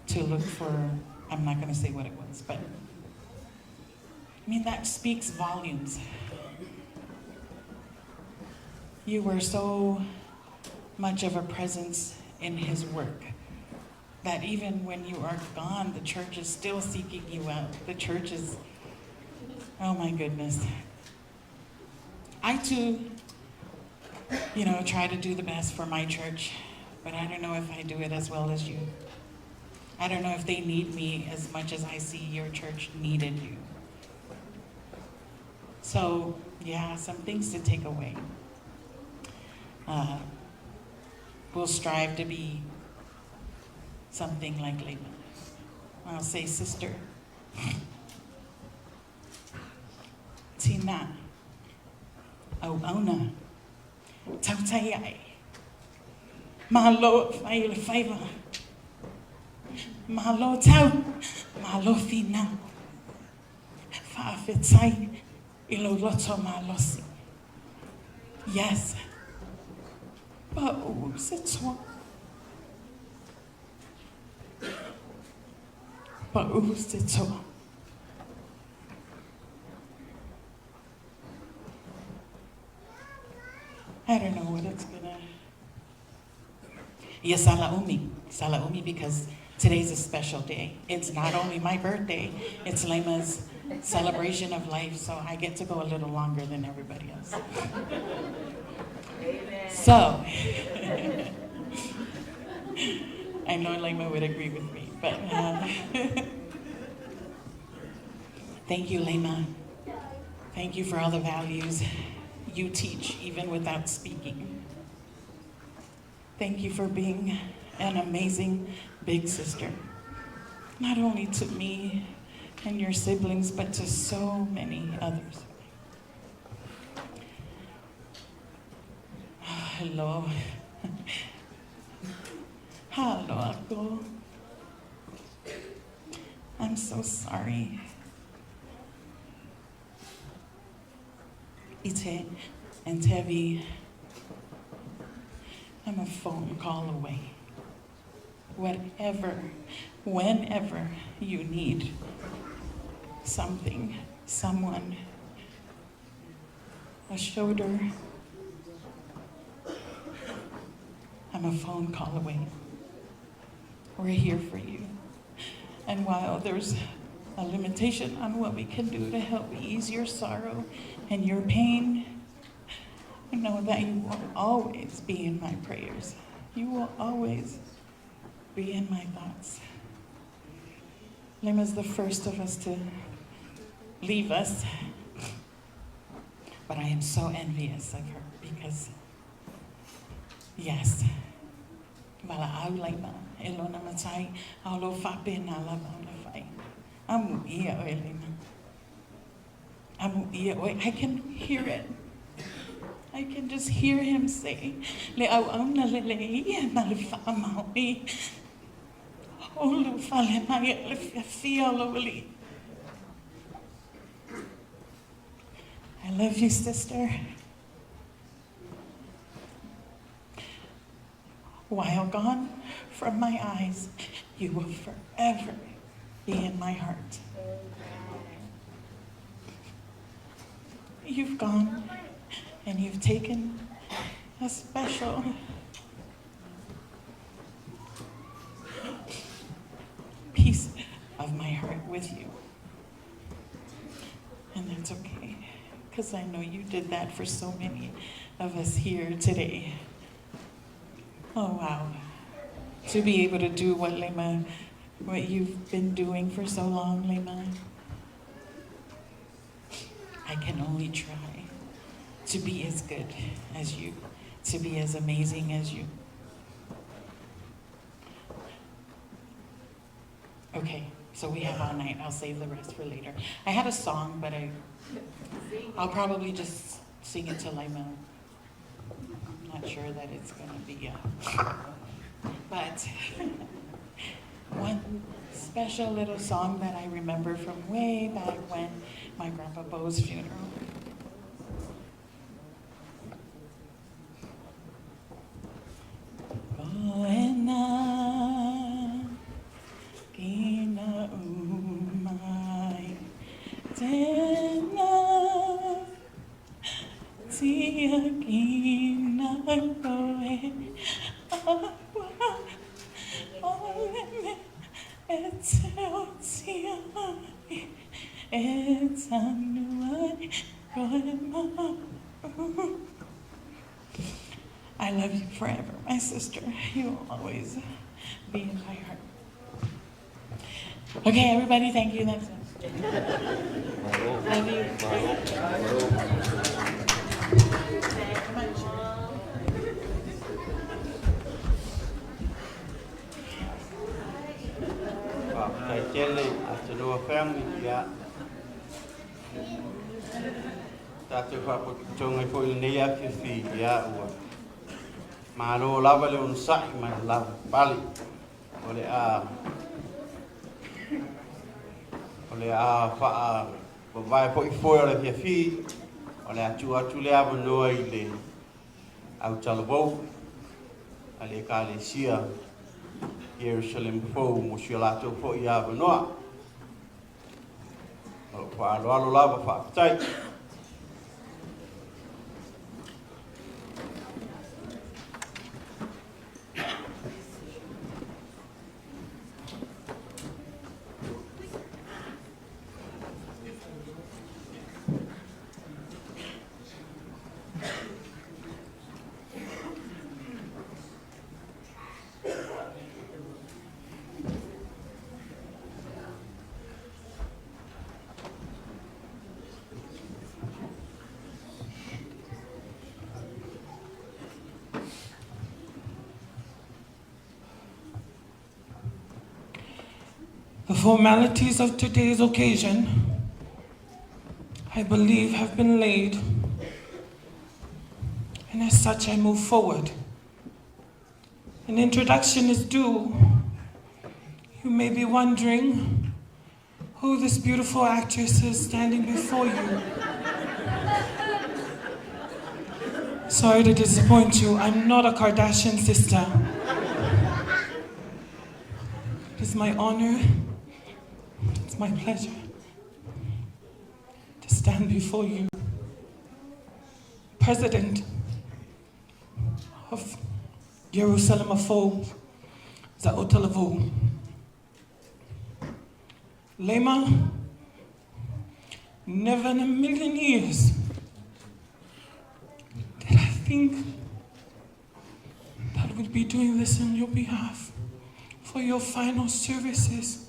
to look for, I'm not gonna say what it was, but I mean, that speaks volumes. You were so much of a presence in his work that even when you are gone, the church is still seeking you out. The church is, oh my goodness. I too, you know, try to do the best for my church, but I don't know if I do it as well as you. I don't know if they need me as much as I see your church needed you. So Yeah, some things to take away. We'll strive to be something like Leima. I'll say, sister, Tina, auauna, tautai ai, malo fai le faiva, malo tau, malo finau, fa'afetai i lou loto malosi. Yes. Pa'u se toa. Pa'u se toa. I don't know what it's gonna. Yes, Salaumi. Salaumi, because today's a special day. It's not only my birthday, it's Leima's celebration of life, so I get to go a little longer than everybody else. Amen. So, I know Leima would agree with me, but thank you, Leima. Thank you for all the values you teach, even without speaking. Thank you for being an amazing big sister, not only to me and your siblings, but to so many others. Hello. Hello, Ako. I'm so sorry. Ite and Tevi, I'm a phone call away. Whatever, whenever you need something, someone, a shoulder, I'm a phone call away. We're here for you. And while there's a limitation on what we can do to help ease your sorrow and your pain, know that you will always be in my prayers. You will always be in my thoughts. Leima's the first of us to leave us, but I am so envious of her because, yes, Vala'au Leima, e lona matai, ao lo whapena lava o le whai. Amu ia oe, Leima. Amu ia oe. I can hear it. I can just hear him say, le au au na le le ia na le whaamaui. Olu fale mai le fiafia o lo ali. I love you, sister. While gone from my eyes, you will forever be in my heart. You've gone and you've taken a special piece of my heart with you. And that's okay, because I know you did that for so many of us here today. Oh, wow. To be able to do what Leima, what you've been doing for so long, Leima. I can only try to be as good as you, to be as amazing as you. Okay, so we have all night. I'll save the rest for later. I had a song, but I'll probably just sing it to Leima. I'm not sure that it's gonna be, but one special little song that I remember from way back when, my Grandpa Bo's funeral. Koena kina umai tena tia kina koe awa ole e te o tia e tanu ai koe ma. I love you forever, my sister. You will always be in my heart. Okay, everybody, thank you. That's it. Love you. Taualoa family, ia. Tātou whaapotopotoga ai foi i lenei afiafi, ia, ua malo lava le onosai ma le lava pale. O le a o le a whaa vavae foi foe o le afiafi, o le a tuu atu le avanoa i le autalavou a le Ekalesia Ierusalema Fou mo si o latou foi avanoa. Ma lou faaaloalo lava, faafetai. The formalities of today's occasion, I believe, have been laid, and as such, I move forward. An introduction is due. You may be wondering who this beautiful actress is standing before you. Sorry to disappoint you, I'm not a Kardashian sister. It is my honor, it's my pleasure to stand before you, President of Jerusalem Afo, Za'utalavu. Lema, never in a million years did I think that we'd be doing this on your behalf for your final services.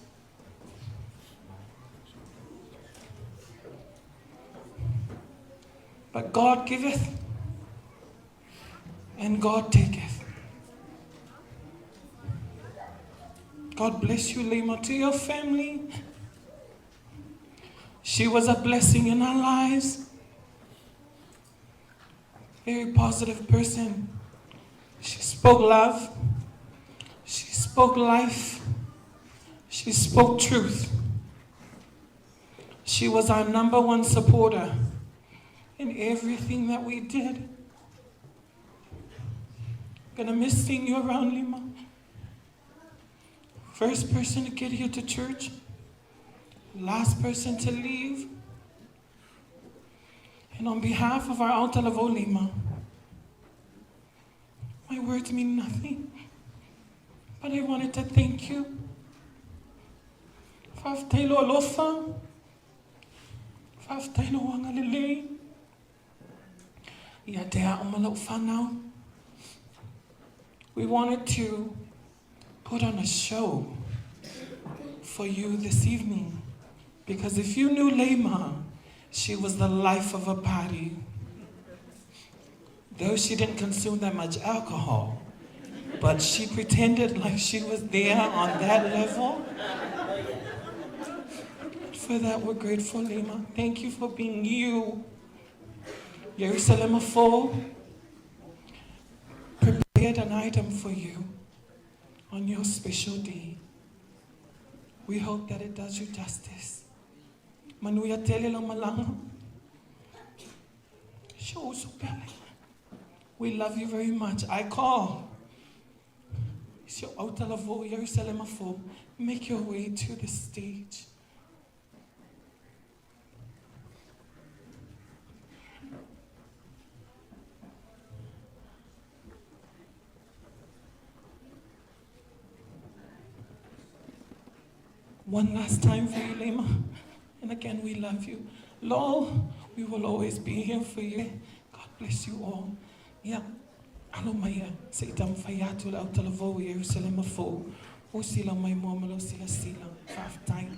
But God giveth and God taketh. God bless you, Lema, to your family. She was a blessing in our lives. Very positive person. She spoke love. She spoke life. She spoke truth. She was our number one supporter in everything that we did. Gonna miss seeing you around, Lima. First person to get here to church, last person to leave. And on behalf of our Alta Lavo Lima, my words mean nothing, but I wanted to thank you. Faafetai lou alofa, faafetai lou agalelei. Ia te a'o ma la'u fanau. We wanted to put on a show for you this evening because if you knew Leima, she was the life of a party. Though she didn't consume that much alcohol, but she pretended like she was there on that level. For that, we're grateful, Lima. Thank you for being you. Jerusalem full prepared an item for you on your special day. We hope that it does you justice. Manuia tele lau malaga. We love you very much. I call. Make your way to the stage. One last time for you, Lema. And again, we love you. Lol, we will always be here for you. God bless you all. Ia, alo maia, se i taumafai atu le autalavou i Ierusalema fou, o sila mai moa ma lau silasila. Faafetai.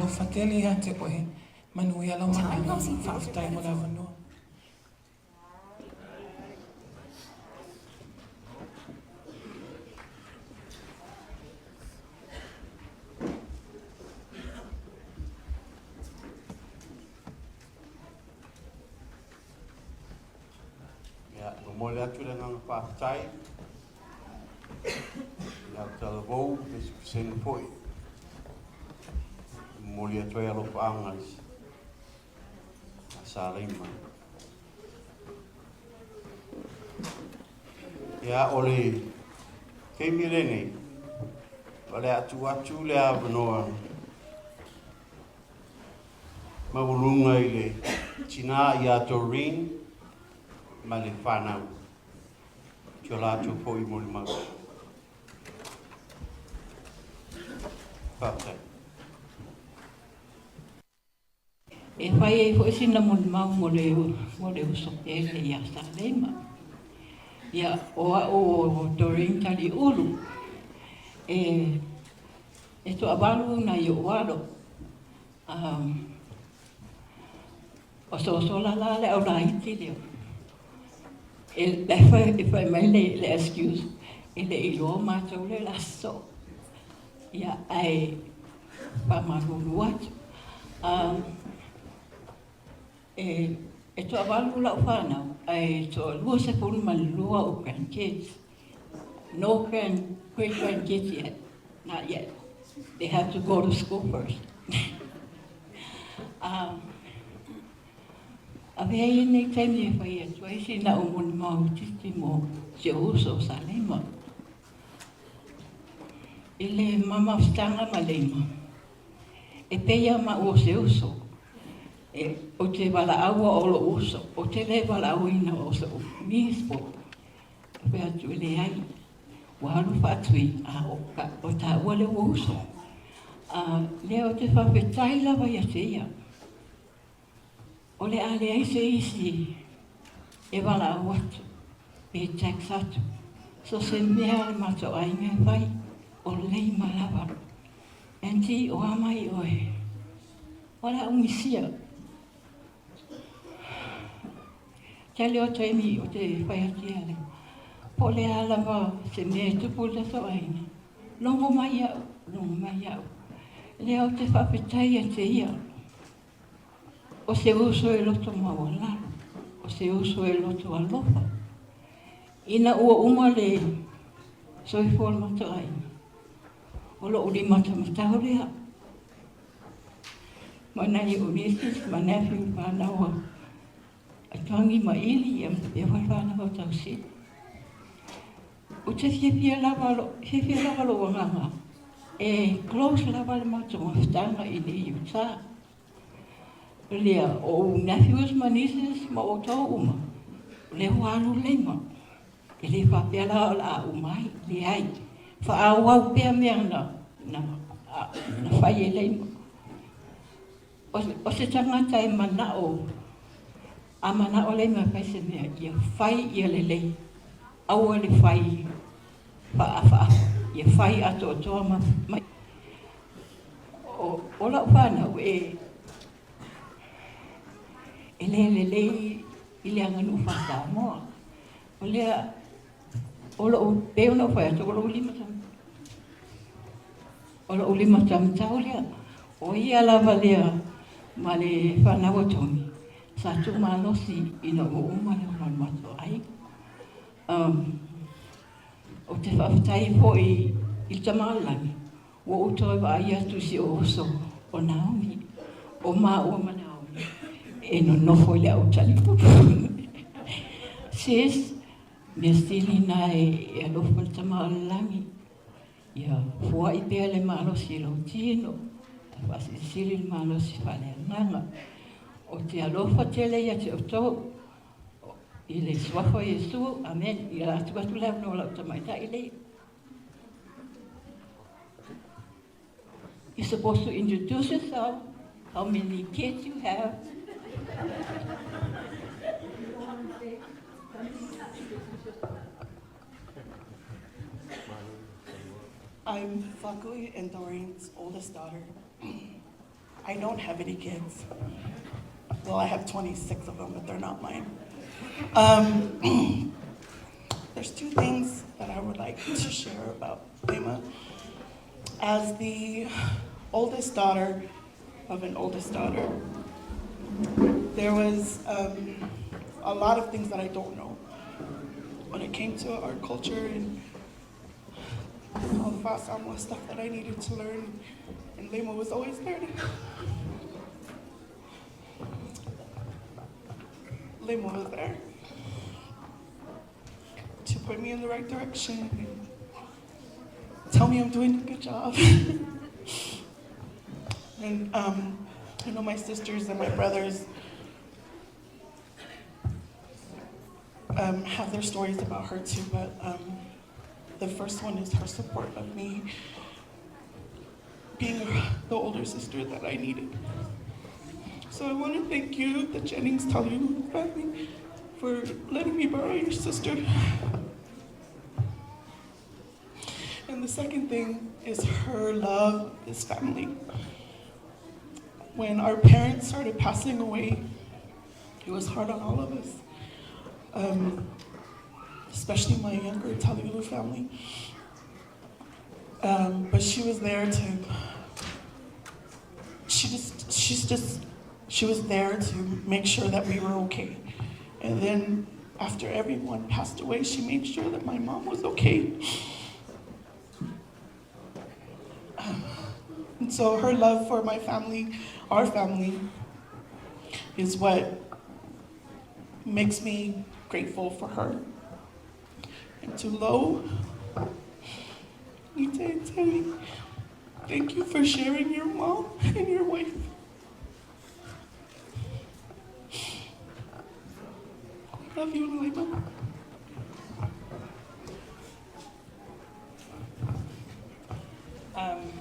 Alofa tele ia te oe, manuia lou malaga, faafetai mo le avanoa. Ia, momoli atu le agaga faafetai i lau talavou ma se pasene foi e momoli atu ai alofaaga i Saleima. Ia, o le taimi lenei, o le a tuu atu le avanoa maualuga i le tinā ia Doreen ma le whanau. Ki o lātou foi molimau. Faafetai. E fai ai foi sina molimau mo le, mo le uso pele ia Salema. Ia, o a'u o Doreen Taliulu, e, e toavalu nai o'u alo. Um, o sosola la le au laiti lea. E, e fai, e fai mai le, le excuse, e le iloa matou le laso. Ia, ae faamalulu atu. Um, e, e toavalu lau whanau, ae toalua 12 o grandkids. No grand, great grandkids yet, not yet. They have to go to school first. um, Avea ia lenei taimi e fai atu ai sina ou molimau itiiti mo si ou uso o Salema. I le ma mafutaga ma Leima, e pei a maʻu o se uso, e, ou te valaʻaua o loʻu uso, ou te le valaʻauina o soʻu niece po fai atu e leai, ua alu faatui, a o, ka, o taua lea ua uso. A, lea ou te faafetai lava ia te ia. O le a leai se isi e valaau atu pe text atu, so se mea a le matou aiga e fai, o Leima lava. Aunty, o a mai oe? O le a ou misia. Tele o taimi o te fai atu ia le, po o le a lava se mea e tupu i le tatou aiga, logo mai iaʻu, logo mai iaʻu. Lea ou te faafetai ia te ia. O se uso e loto maualalo, o se uso e loto alofa. Ina ua uma le soifua o le matou aiga, o loʻu limatamatau lea, ma nai oʻu nieces ma nephew fanau a Togi ma Ili, ia ma faapea foi le fanau a Tausili. Ou te fiafia lava, fiafia lava lou agaga e close lava le matou mafutaga i nei i uta. Lea, o ou nephews ma nieces ma outou uma, o lea ua alu Leima. E le faapea la o le a uma ai, leai. Faaauau pea mea na, na, na fai e Leima. O, o se tagata e manao, a manao Leima e fai se mea, ia fai ia lelei. Aua le fai faafaafa, ia fai atoatoa ma, ma o, o lau whanau e, e le lelei i le aganuu faa-Samoa. O lea, o lou, pei ona ou fai atu, o lou lima o lou limataumatau lea. O ia lava lea ma le fanau a Tomi, sa tuumalosi ina ua uma le ola o le matou aiga. Um, ou te faafetai foi i le Tama o le Lagi, ua ou toe vaai atu i si ou uso o Naomi, o maua ma Naomi, e nonofo i le autalu. Sis, mea sili na e, e alofa le Tama o le Lagi, ia fuaʻi pea le malosi i lou tino, a faasilisili le malosi faaleagaga. O te alofa tele ia te outou, i le suafa o Iesu, amen. Ia atu atu le avanoa lau tamaitai lea. You're supposed to introduce yourself, how many kids you have. I'm Fakui and Doreen's oldest daughter. I don't have any kids. Well, I have 26 of them, but they're not mine. Um, there's two things that I would like to share about Leymah. As the oldest daughter of an oldest daughter, there was a lot of things that I don't know when it came to our culture and all the Samoa stuff that I needed to learn, and Leymah was always there. Leymah was there to point me in the right direction and tell me I'm doing a good job. And I know my sisters and my brothers have their stories about her too, but the first one is her support of me being the older sister that I needed. So I want to thank you, the Jennings Taliulu family, for letting me borrow your sister. And the second thing is her love of this family. When our parents started passing away, it was hard on all of us, especially my younger Taliulu family. But she was there to, she just, she's just, she was there to make sure that we were okay. And then after everyone passed away, she made sure that my mom was okay. And so her love for my family, our family, is what makes me grateful for her. And to Lo, Ite and Tevi, thank you for sharing your mom and your wife. Love you, Leymah.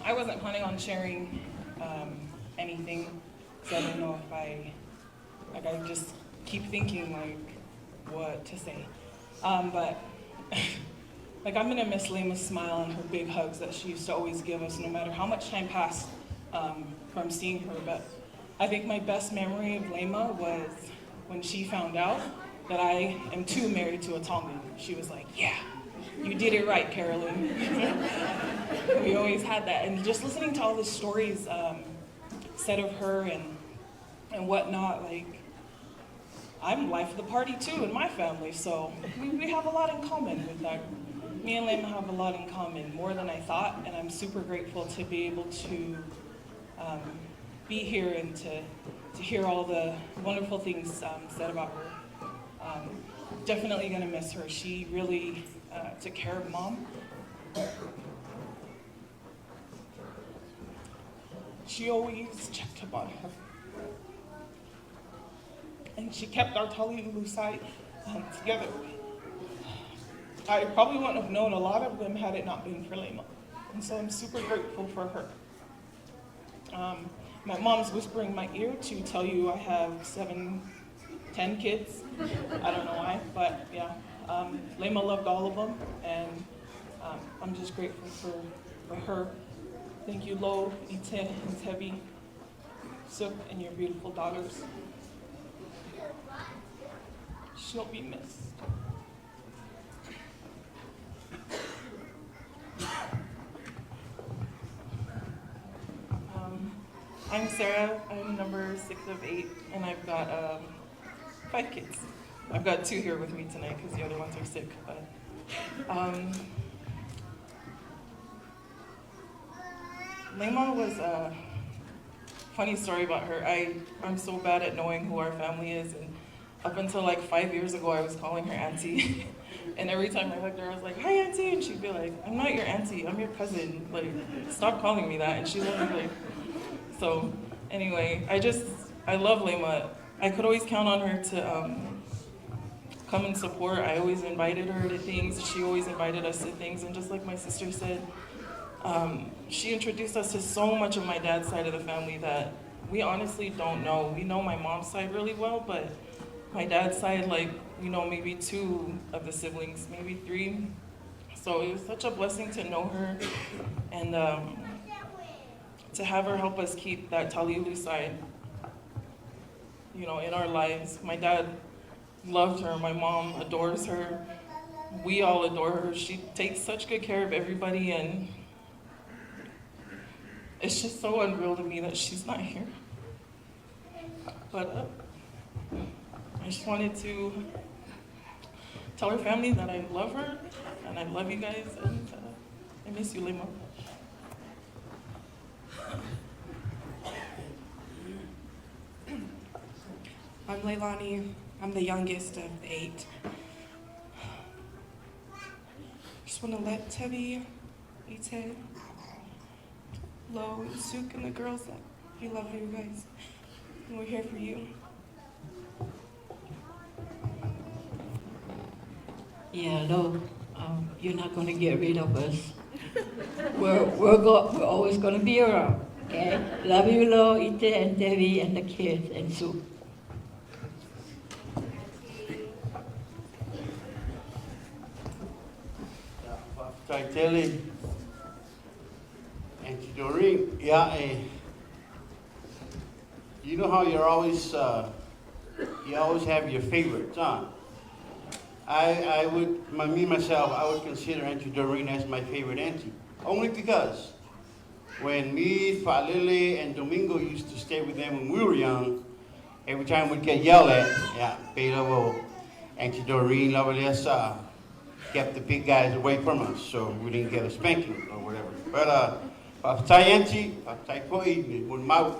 I wasn't planning on sharing anything, because I didn't know if I, like I just keep thinking like what to say. But like I'm gonna miss Leymah's smile and her big hugs that she used to always give us, no matter how much time passed from seeing her. But I think my best memory of Leymah was when she found out that I am too married to a Tongan. She was like, yeah, you did it right, Carolyn. We always had that. And just listening to all the stories said of her and whatnot, like, I'm life of the party too in my family, so we have a lot in common with that. Me and Leymah have a lot in common, more than I thought, and I'm super grateful to be able to be here and to hear all the wonderful things said about her. Definitely gonna miss her. She really took care of Mom. She always checked up on her. And she kept our Taliulu side together. I probably wouldn't have known a lot of them had it not been for Leymah. And so I'm super grateful for her. My mom's whispering in my ear to tell you I have 7, 10 kids. I don't know why, but yeah. Leymah loved all of them, and I'm just grateful for her. Thank you, Lo, Ite, and Tevi, Suk, and your beautiful daughters. She'll be missed. I'm Sarah. I'm number 6 of 8, and I've got 5 kids. I've got 2 here with me tonight because the other ones are sick. But Leymah was a funny story about her. I'm so bad at knowing who our family is, and up until like 5 years ago, I was calling her auntie. And every time I hugged her, I was like, hi, auntie. And she'd be like, I'm not your auntie, I'm your cousin. Like, stop calling me that. And she's always like, so anyway, I love Leymah. I could always count on her to come and support. I always invited her to things. She always invited us to things. And just like my sister said, she introduced us to so much of my dad's side of the family that we honestly don't know. We know my mom's side really well, but my dad's side, like, we know maybe 2 of the siblings, maybe 3. So it was such a blessing to know her and to have her help us keep that Taliulu side, you know, in our lives. My dad loved her. My mom adores her. We all adore her. She takes such good care of everybody, and it's just so unreal to me that she's not here. But I just wanted to tell her family that I love her and I love you guys, and I miss you, Lima. I'm Leilani. I'm the youngest of 8. Just want to let Tevi, Ite, Lo, and Suk, and the girls that we love you guys. And we're here for you. Yeah, Lo, you're not going to get rid of us. We're always going to be around, okay? Love you, Lo, Ite, and Debbie, and the kids, and Sue. Tele, Auntie Doreen, yeah, you know how you're always, you always have your favorites, huh? Myself, I would consider Auntie Doreen as my favorite auntie, only because when me, Falele, and Domingo used to stay with them when we were young, every time we'd get yelled at, yeah, Beta will, Auntie Doreen, Lavalesa, kept the big guys away from us, so we didn't get a spanking. But, Papatai Auntie, Papatai Koi, Mun Mau,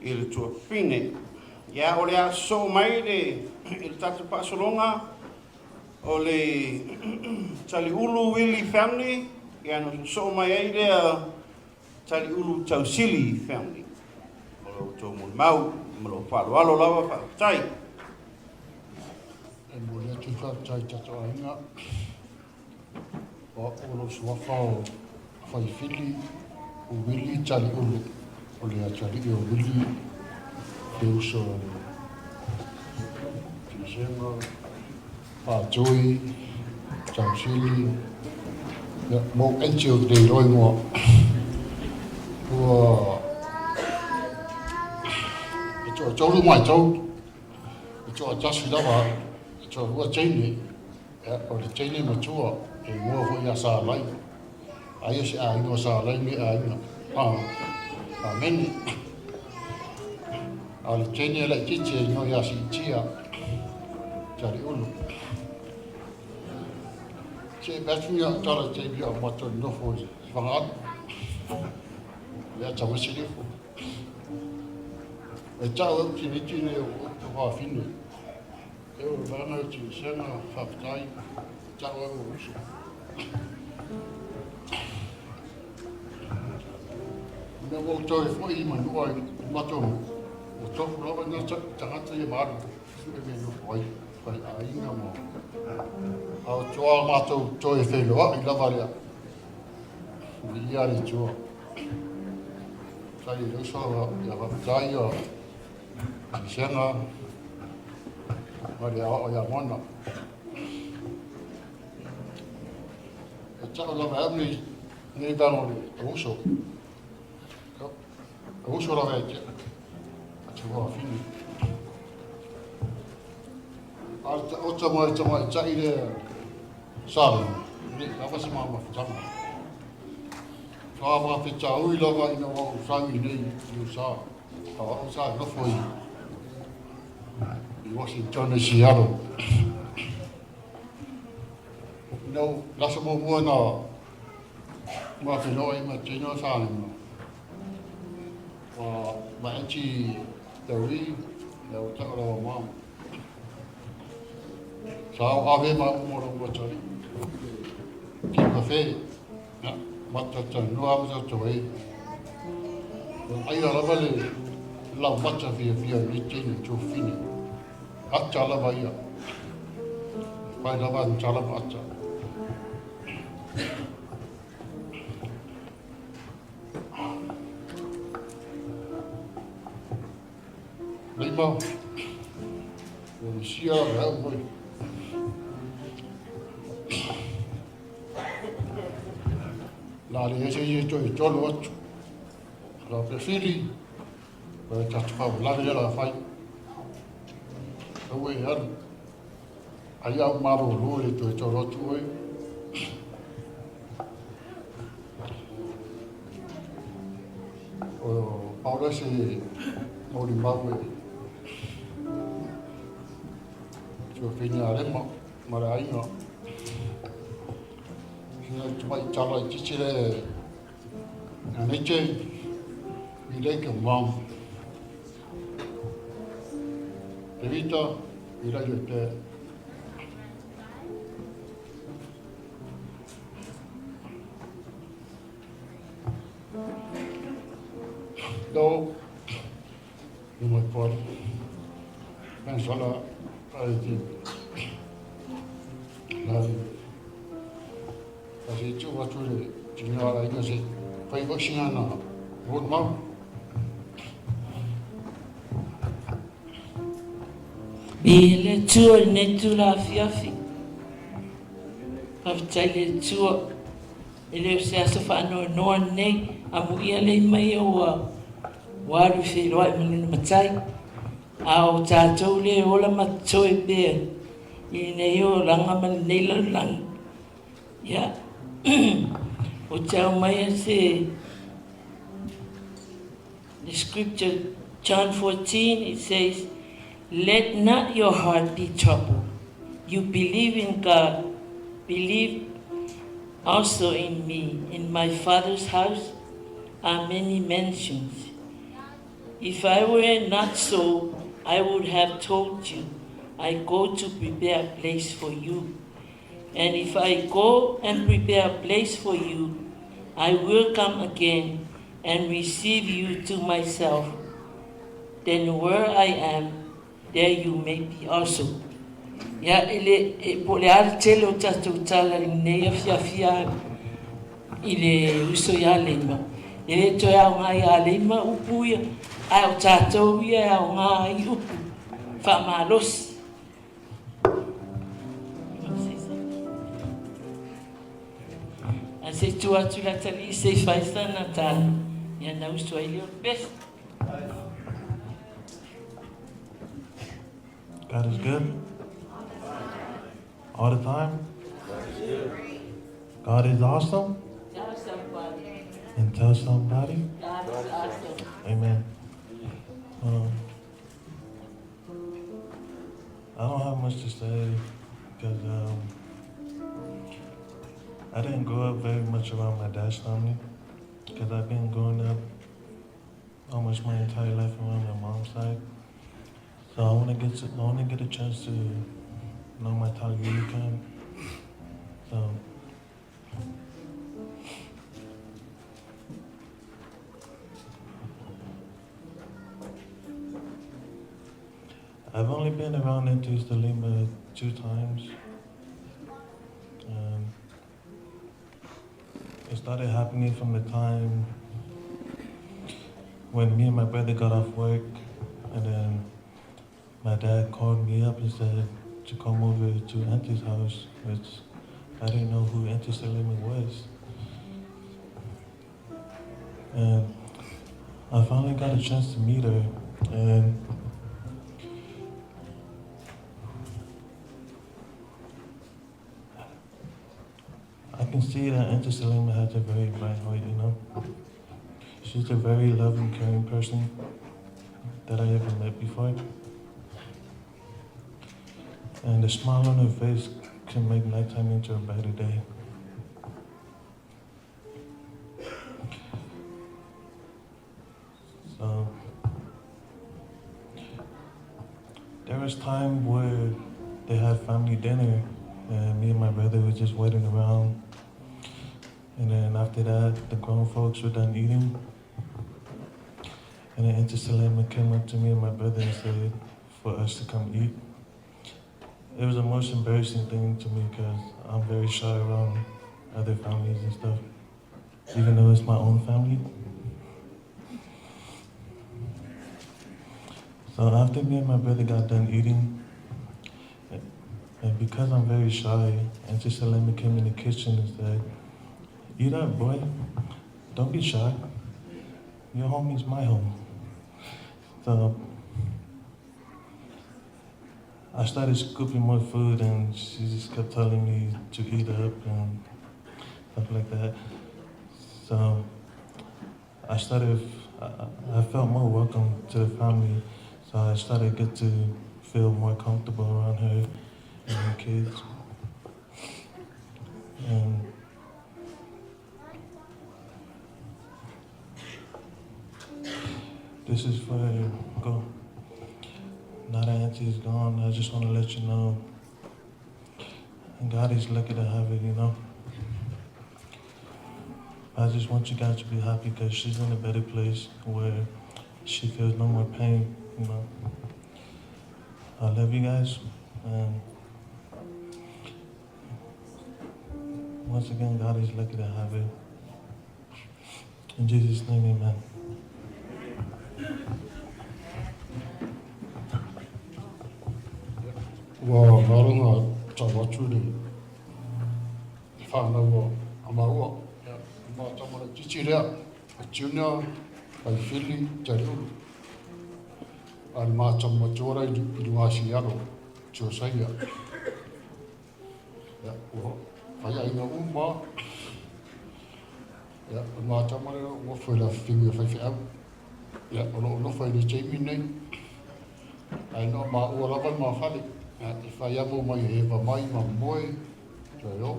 i le tuafine. Ia, o le aso mai le, i le tatu pasolonga, o le Taliulu Willy family, ia no so mai ai lea Taliulu Tausili family. O lo tō mun mau, ma lo whaloalo lava whaatai. E mo le atu whaatai tato ainga. O o lo suafa o whaifili o Willy Taliulu. O le atali o Willy le uso o le Tisenga, Pātui, Tausili, ia, mou enti o te roi ngoa. Ua e toa tolu mai tau, e toa tasi lava, e toa rua teine, ia, o le teine matua, e ngoa fo ia sa lai. Aia se a ingoa sa lai me a inga. A mene. A le teine lai titi e ingoa ia si tia, Taliulu. Se batu ia tala te bia o mato nofo i whangaatu. Lea tamasilifu. E tau au tini tini o te whawhine. E o vana o tini senga whawhatai. Tau au o uso. Mea wau tau e fwai i manua i mato o tofu lava ngā tangata i maru. E me nofo ai, whai a inga mo. A o toa mātou toi e wheloa i lava lea. Ni ia le tua. Sai e uso ia whawhatai o Tisenga ma le ao ia mona. E tau lava au nei nei vanga o le uso. O uso lava e te a te wawhine. A o ta mai ta mai tai le sale. Ni lava se mama whatanga. Toa mā te tāui lava ina wā o sangi nei i o sa. A o sa nofo i Washington e Seattle. No, lasa mo mua na mā whenua i ma tēnā sāne mo. Wa ma anti tauri, le o tau rawa mama. Sa o ave ma umora ua tari. Ki ma whē, na, mata ta noa mata tau e. O ai a lava le lau mata fia fia le tēne tō whine. Ata lava ia. Pai lava ni tala ma ata. Leima, o sia le au mai. La le ese i e toi tolu atu. La pe fili, o le tatou faalavelave lea o le a fai. Aua e alu. Ai a ou malolo e le toe tolo atu oe. O pau lea se molimau e tuafine a Lema ma le aiga. Sina tamai tala itiiti le Anite, we like your mom. Evita, we like your dad. No, you my father. Thanks a lot. I did. Love you. Kasi tu atu le tina ala inga se fai vaksina na road mau. I le Atua i lenei itula afiafi. Faafetai i le Atua, e le o se aso faanoanoa lenei, amuia lea mai ua ua alu i feiloai ma lona Matai, a o tatou lea e ola ma totoe pea i lenei olaga ma lenei lalolagi. Ia, ou te aumaia se the scripture, John 14, it says, Let not your heart be troubled. You believe in God, believe also in me. In my Father's house are many mansions. If I were not so, I would have told you, I go to prepare a place for you. And if I go and prepare a place for you, I will come again and receive you to myself. Then where I am, there you may be also. Ia, e le, e, po o le a le tele o tatou tala i lenei afiafi i le uso iā Leima. E le toe aoga iā Leima upu ia, ae o tatou ia e aoga ai upu faamalosi. Ae se i tua atu le atalii se i fai sana tala, ia na uso ai lea o le pese. God is good. All the time. God is awesome. Tell somebody. And tell somebody. God is awesome. Amen. I don't have much to say because I didn't grow up very much around my dad's family because I've been growing up almost my entire life around my mom's side. So I want to get to, I want to get a chance to know my Tauiwi clan. So I've only been around Auntie Selima 2 times. It started happening from the time when me and my brother got off work, and then my dad called me up and said to come over to Auntie's house, which I didn't know who Auntie Selima was. And I finally got a chance to meet her, and I can see that Auntie Selima has a very bright heart. She's a very loving, caring person that I ever met before. And the smile on her face can make nighttime into a better day. So there was time where they had family dinner, and me and my brother were just waiting around. And then after that, the grown folks were done eating. And then Auntie Selima came up to me and my brother and said for us to come eat. It was the most embarrassing thing to me because I'm very shy around other families, even though it's my own family. So after me and my brother got done eating, and because I'm very shy, Auntie Selima came in the kitchen and said, Eat up, boy. Don't be shy. Your home is my home. So I started scooping more food, and she just kept telling me to eat up and stuff like that. So I started, I felt more welcome to the family. So I started to get to feel more comfortable around her and her kids. And this is for go. Now that Auntie is gone, I just want to let you know. God is lucky to have it, you know. I just want you guys to be happy because she's in a better place where she feels no more pain, you know. I love you guys, and once again, God is lucky to have you. In Jesus' name, amen. Ua maloga tau atu le whanau o a maua. Ia, o ma tama laitiiti lea, a Junior, Faifili, Taliulu. A le ma tama matua la i luga asialo, Josaia. Ia, ua fai aiga uma. Ia, o le ma tama lea ua nofo i le afifiga o faifeau. Ia, o lo o nofo ai i le taimi lenei. Ae na o maua lava le ma fale. Ia, e fai amo mai e eva mai ma moe, toe o.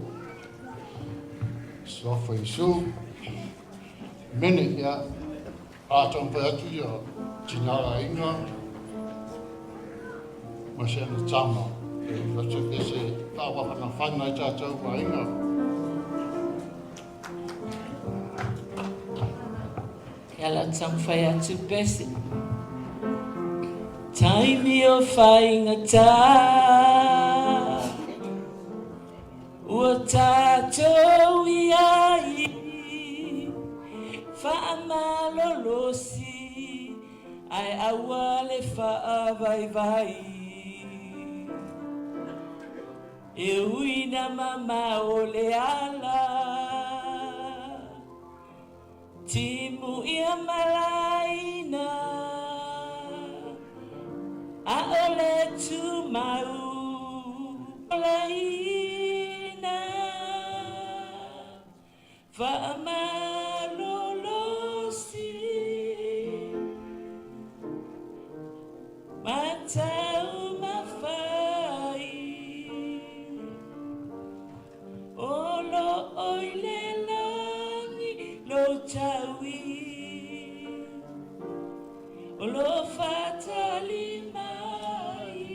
Suafa Iesu. Mene, ia, a taumafai atu ia tina le aiga ma si ana tama e ulu atu ai pea se faamafanafana ai tatou aiga. Ia la taumafai atu pese. Taimi o faigata Ua tatou i ai Faamalolosi Ae aua le faavaivai E ui na mamao le ala Timu ia malaina ʻAʻole tumau laina Faamalolosi Ma taumafai O lo o i le lagi lou taui O lo o faatali mai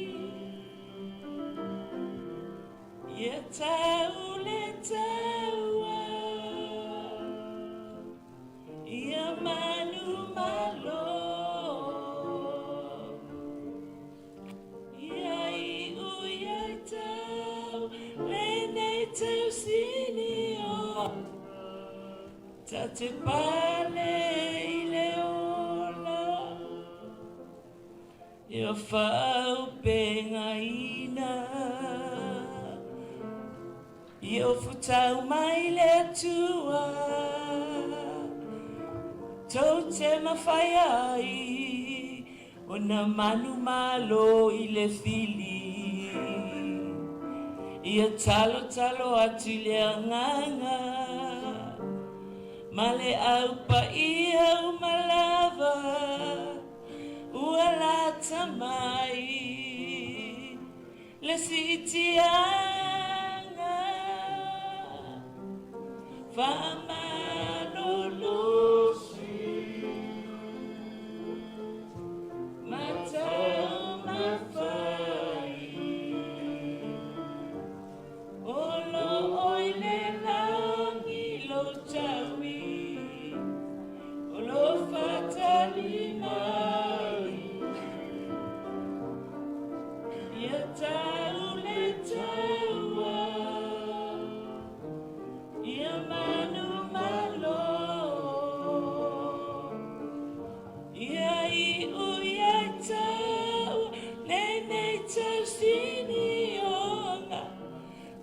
Ia tau le taua Ia manumalo Ia iu ia tau lenei tausini o Ta te pale i le ola Ia faaaupegaina Ia futau mai le Atua Tou te mafai ai Ona manumalo i le fili Ia talotalo atu i le agaga Ma le au paia uma lava Ua lata mai le siitiaga Faamalolosi ma taumafai O lo o i le lagi lou taui O lo o faatali mai Ia tau le taua Ia manumalo Ia iu ia tau Lenei tausini ona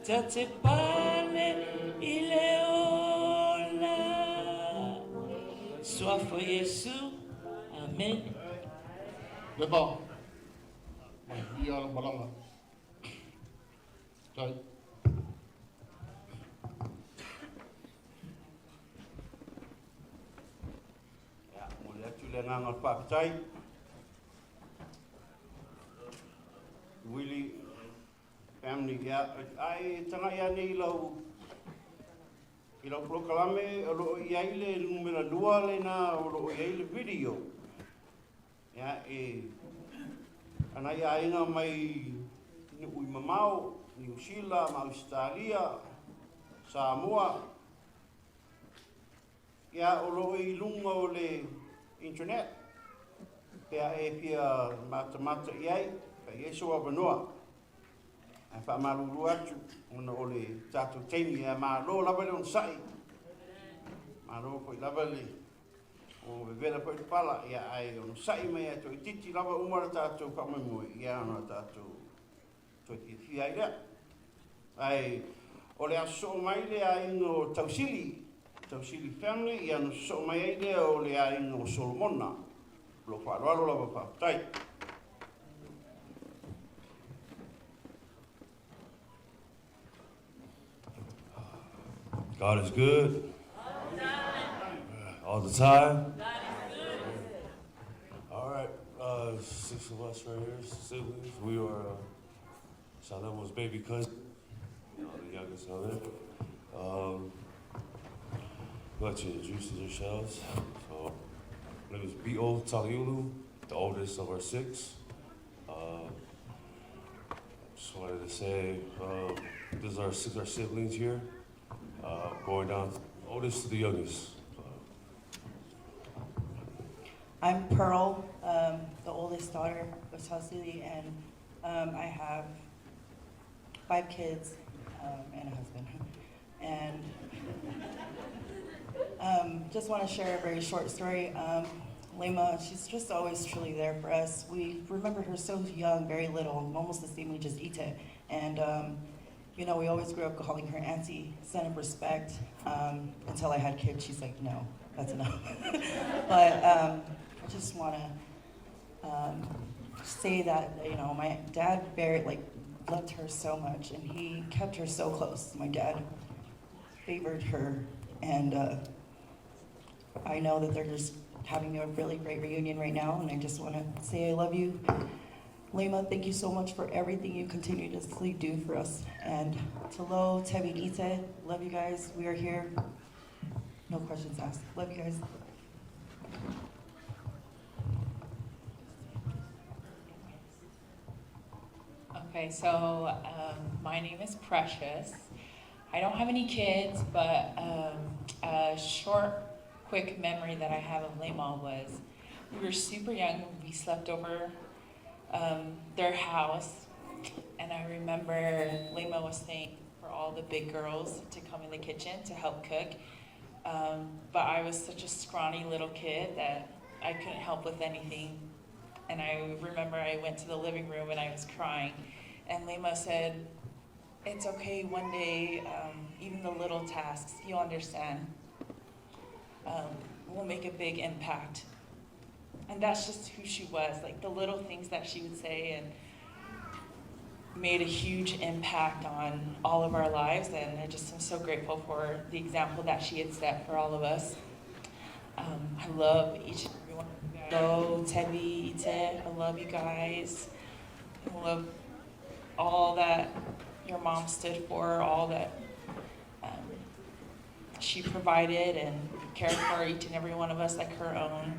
Ta te pale i le ola. Suafa o Iesu. Amene. Leva, manuia lau malaga. Tai. Ia, momoli atu le agaga o le faafetai. Willie family, ia, ai tagai ane i lau i lau polokalame o lo o i ai le numera lua lena o lo o i ai le video. Ia, e ana i aiga mai nuu i mamao, Niu Sila ma Ausetalia, Samoa, Ia, o lo o i luga o le internet, pe a e fia matamata i ai, fai ai sou avanoa. Ae faamalulu atu, ona o le tatou taimi, ae malo lava le onosai. Malo foi lava le, o vevela foi le pala, ia, ae onosai mai ae toaitiiti lava uma le tatou faamoemoe, ia, ona tatou toe fiafia ai lea. Ae o le a sosoo mai le aiga o Tausili, Tausili family, ia ona sosoo mai ai lea o le aiga o Solomona. O lou faaaloalo lava faafetai. God is good. All the time. God is good. All right, six of us right here, siblings. We are Salemo's baby cousin, you know, the youngest of it. We'd like to introduce ourselves. So, my name is B.O. Taliulu, the oldest of our six. Just wanted to say, this is our six our siblings here, going down oldest to the youngest. I'm Pearl, the oldest daughter of Tausili, and I have 5 kids and a husband. And just want to share a very short story. Lema, she's just always truly there for us. We remember her so young, very little, almost the same age as Ite. And we always grew up calling her auntie, sign of respect. Until I had kids, she's like, no, that's enough. But I just want to say that my dad very, like, loved her so much, and he kept her so close. My dad favored her, and I know that they're just having a really great reunion right now, and I just want to say I love you. Lema, thank you so much for everything you continue to do for us. And Talo, Tevi, Ite, love you guys. We are here. No questions asked. Love you guys. My name is Precious. I don't have any kids, but a short, quick memory that I have of Lema was we were super young. We slept over their house, and I remember Lema was saying for all the big girls to come in the kitchen to help cook. But I was such a scrawny little kid that I couldn't help with anything. And I remember I went to the living room and I was crying. And Lema said, it's okay, one day, even the little tasks, you'll understand, will make a big impact. And that's just who she was, the little things that she would say and made a huge impact on all of our lives. And I just am so grateful for the example that she had set for all of us. I love each and every one of you guys. Lo, Tevi, Ite, I love you guys. I love all that your mom stood for, all that she provided and cared for each and every one of us like her own.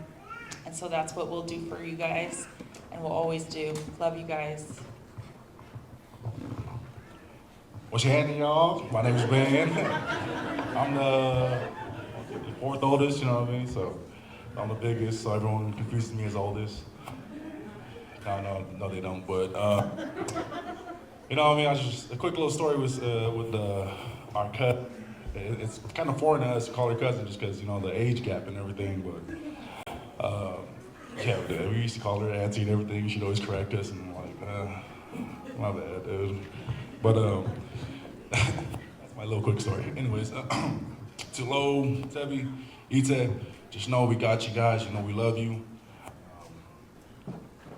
And so that's what we'll do for you guys, and we'll always do. Love you guys. What's happening, you all? My name is Ben. I'm the fourth oldest, you know what I mean? So I'm the biggest, so everyone confuses me as oldest. No, no, no, they don't, but you know what I mean? I just, a quick little story was with our cousin. It's kind of foreign to us to call her cousin just because the age gap and everything, but yeah, we used to call her auntie and everything. She'd always correct us, and I'm like, my bad, dude. But that's my little quick story. Anyways, To Lo, Tevi, Ite, just know we got you guys. You know we love you.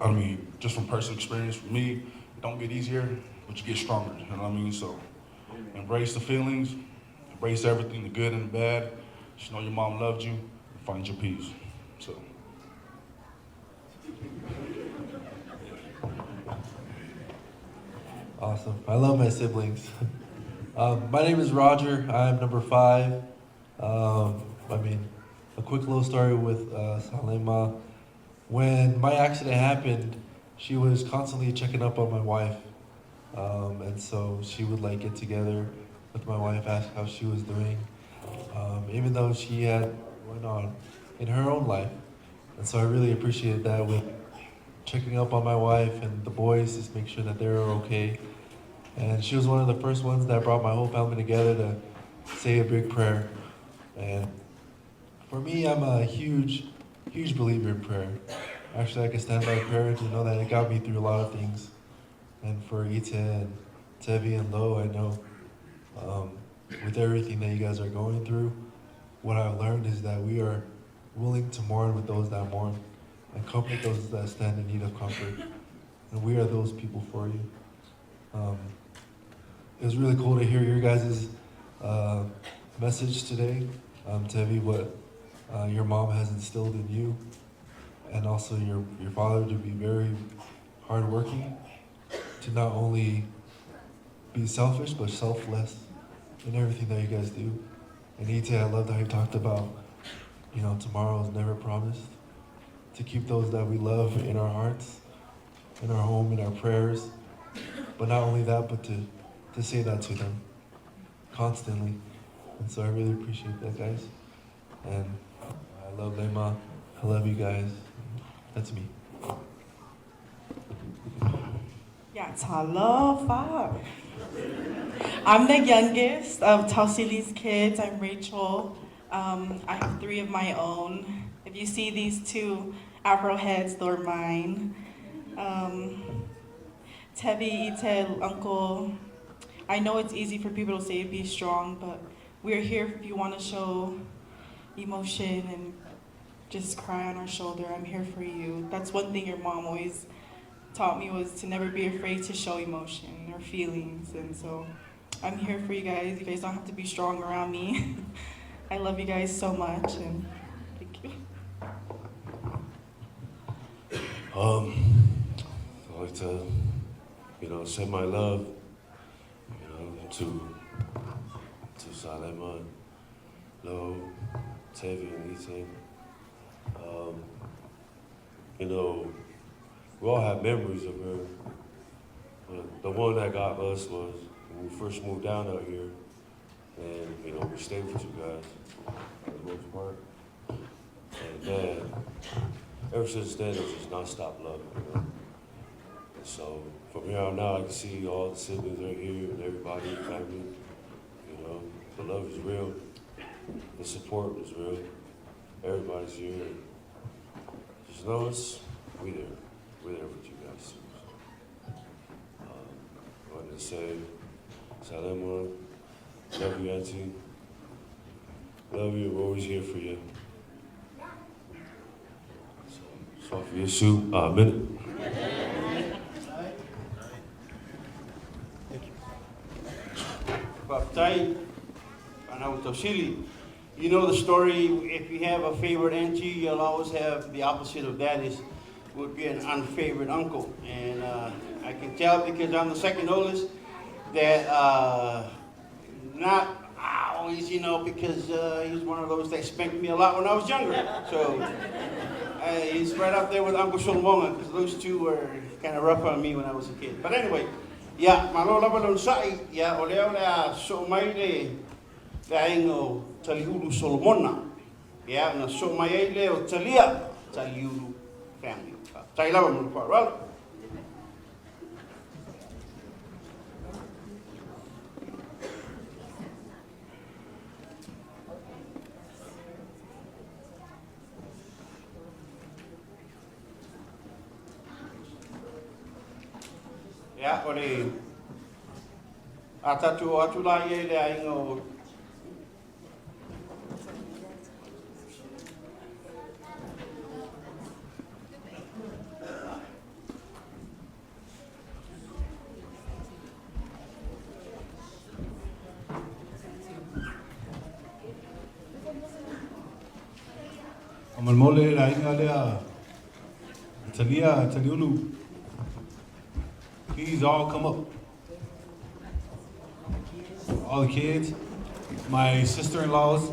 I mean, just from personal experience, for me, it don't get easier, but you get stronger. You know what I mean? So embrace the feelings, embrace everything, the good and the bad. Just know your mom loved you and find your peace. So. Awesome. I love my siblings. My name is Roger. I'm number 5. I mean, a quick little story with Salema. When my accident happened, she was constantly checking up on my wife. And so she would like get together with my wife, ask how she was doing, even though she had going on in her own life. And so I really appreciated that with checking up on my wife and the boys, just make sure that they were okay. And she was one of the first ones that brought my whole family together to say a big prayer. And for me, I'm a huge, huge believer in prayer. Actually, I can stand by prayer to know that it got me through a lot of things. And for Ite and Tevi and Lo, I know with everything that you guys are going through, what I've learned is that we are willing to mourn with those that mourn and comfort those that stand in need of comfort. And we are those people for you. It was really cool to hear your guys' message today, Tevi, what your mom has instilled in you, and also your father to be very hardworking, to not only be selfish, but selfless in everything that you guys do. And Ite, I love that you talked about, you know, tomorrow is never promised. To keep those that we love in our hearts, in our home, in our prayers. But not only that, but to say that to them constantly. And so I really appreciate that, guys. And I love Lema. I love you guys. That's me. Yeah, talofa. I'm the youngest of Tausili's kids. I'm Rachel. I have 3 of my own. If you see these 2 afro heads, they're mine. Tevi, Ite, uncle. I know it's easy for people to say be strong, but we're here if you want to show emotion and just cry on our shoulder. I'm here for you. That's one thing your mom always taught me, was to never be afraid to show emotion or feelings. And so I'm here for you guys. You guys don't have to be strong around me. I love you guys so much, and thank you. I'd like to, send my love, to Salema, Lo, Tevi, and Ite. We all have memories of her, but the one that got us was when we first moved down out here, and we stayed with you guys for the most part. And then, ever since then, it was just nonstop love. And so from here on out, I can see all the siblings right here and everybody, family. The love is real, the support is real. Everybody's here. And just know us, we there. We're there with you guys too. So, I wanted to say, Salema, love you, Auntie. Love you, we're always here for you. So, Yesu, amen. Thank you. Baptai, Tausili. You know the story, if you have a favorite auntie, you'll always have the opposite of that is would be an unfavorite uncle. And I can tell because I'm the second oldest that not always, because he's one of those that spanked me a lot when I was younger. So he's right up there with Uncle Solomon, because those two were kind of rough on me when I was a kid. But anyway, yeah, malo lava lon sa'i, yeah, o lea o lea so mai le le aiga o Taliulu Solomona. Yeah, na so mai ai le o Talia, Taliulu family. Tai lava mo le faaaloalo. Ia, o le a tatou o atu la ia i le aiga o Faamolemole le aiga lea Talia, Taliulu. Please all come up. All the kids, my sister-in-laws,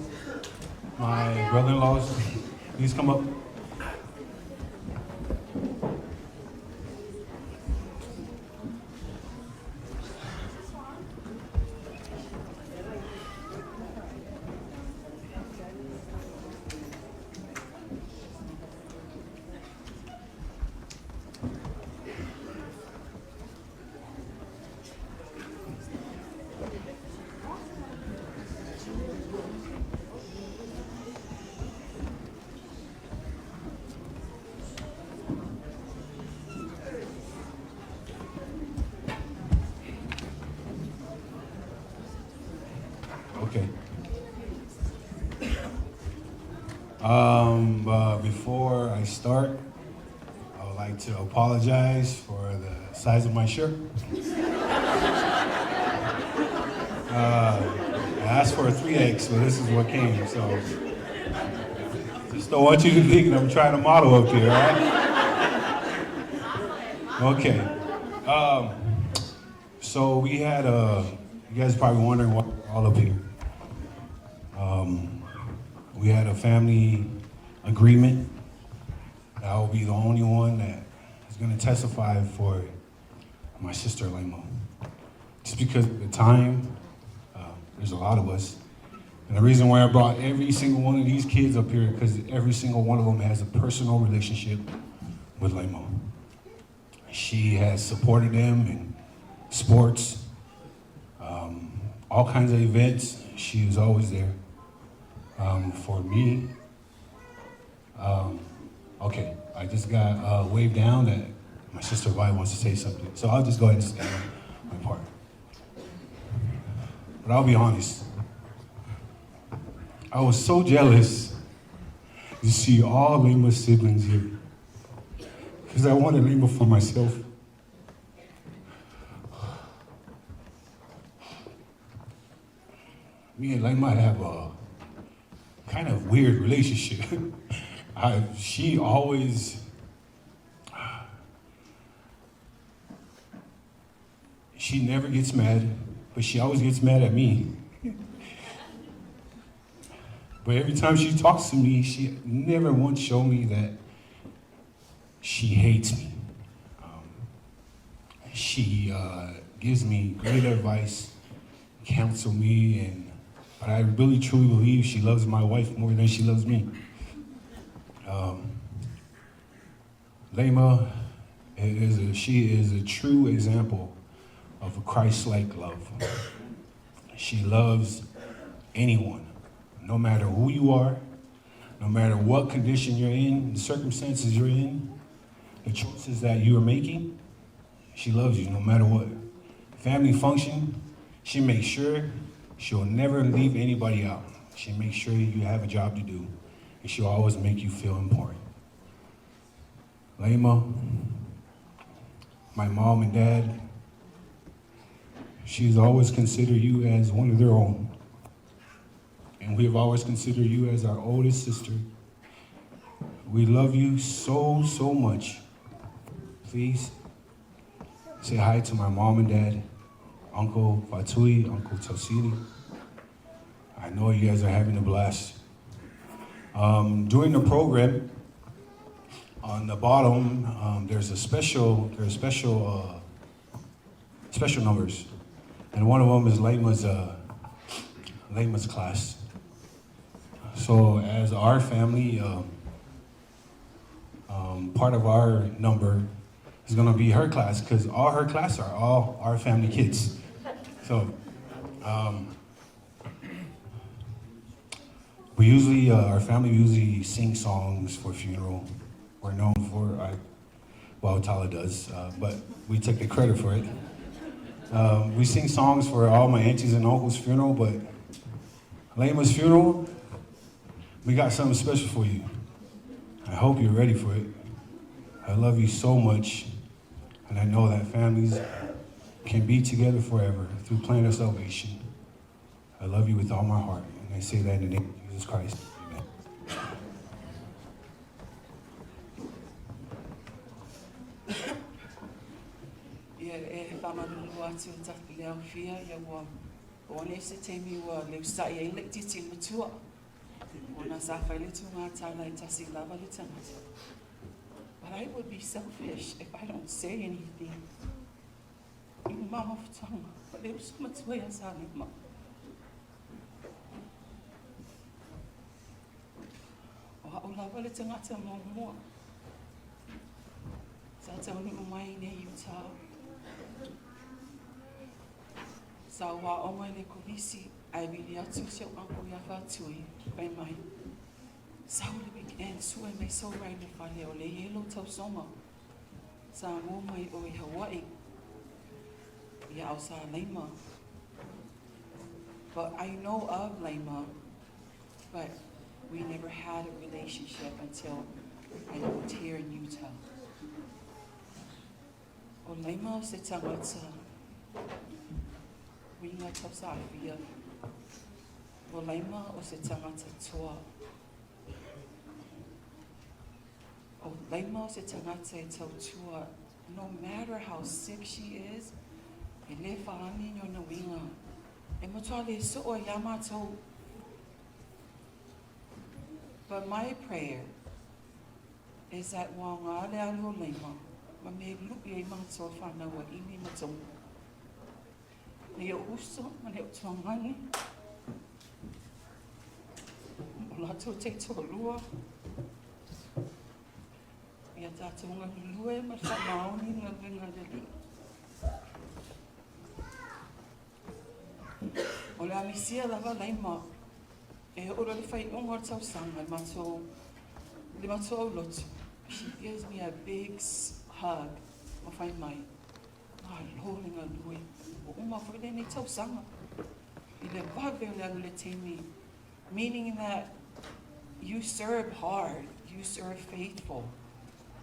my brother-in-laws, please come up. Okay. Before I start, I would like to apologize for the size of my shirt. I asked for a 3X, but this is what came, so just don't want you to think that I'm trying to model up here, all right? Okay. So we had a, you guys are probably wondering why we're all up here. We had a family agreement that I will be the only one that is going to testify for my sister Lemo. Just because of the time, there's a lot of us. And the reason why I brought every single one of these kids up here because every single one of them has a personal relationship with Lemo. She has supported them in sports, all kinds of events. She was always there. For me, okay, I just got waved down that my sister Vi wants to say something. So I'll just go ahead and stand on my part. But I'll be honest, I was so jealous to see all Lima's siblings here because I wanted Lima for myself. Me and Lima have a kind of weird relationship. She always, she never gets mad, but she always gets mad at me. But every time she talks to me, she never once showed me that she hates me. She gives me great advice, counsel me, but I really truly believe she loves my wife more than she loves me. Lema, she is a true example of a Christ-like love. She loves anyone, no matter who you are, no matter what condition you're in, the circumstances you're in, the choices that you are making, she loves you no matter what. Family function, she makes sure she'll never leave anybody out. She makes sure you have a job to do, and she'll always make you feel important. Lema, my mom and dad, she's always considered you as one of their own. And we have always considered you as our oldest sister. We love you so, so much. Please say hi to my mom and dad, Uncle Fatui, Uncle Tosili. I know you guys are having a blast. During the program, on the bottom, there's a special, there's special, special numbers. And one of them is Lema's class. So as our family, part of our number is going to be her class, because all her class are all our family kids. So our family usually sing songs for funeral. We're known for, well, Tala does, but we take the credit for it. We sing songs for all my aunties and uncles' funeral, but Lema's funeral, we got something special for you. I hope you're ready for it. I love you so much, and I know that families can be together forever through plan of salvation. I love you with all my heart, and I say that in the name of Jesus Christ. Amen. manatu i le aufia ia ua oo nei se taimi ua le usa'i ai le laitiiti i le matua ona sa fai le tuugatala e tasi lava le tagata. But I would be selfish if I don't say anything i le mafutaga ma le uso matua ia Salema. O a'u lava le tagata muamua sa taunuu mai i nei Utah. Sa ou aoga i le kolisi ae vili atu si ou uncle ia Faatui, fai mai, Sau i le weekend, sue mai sou ride i le fale o lea e i ai lou tausoga. Sa mo mai ʻoe i Hawaii ia ao sa Laima. But I know of Laima, but we never had a relationship until I moved here in Utah. ʻO Laima o se tagata uiga tausaafia. ʻO Laima o se tagata toa. ʻO Laima o se tagata e tautua no matter how sick she is, e lē whaalagi ni ona uiga. E matua le so'o iā mātou. But my prayer is that ua aoga le alu o Laima ma me lu'i ai mātou whānau a ʻImi ma Tonga. Nei o'u uso ma nei o'u tuagane. O lātou taitoalua. Ia tātou galulue ma le faamaoni i le galuega a le Alii. O le a misia lava Laima e oo loa i le faaiuga o le tausaga i matou le matou aulotu. She gives me a big hug ma fai mai, Malo le galue, ua uma foi lenei tausaga i le vave o le alu i le taimi, meaning that you serve hard, you serve faithful.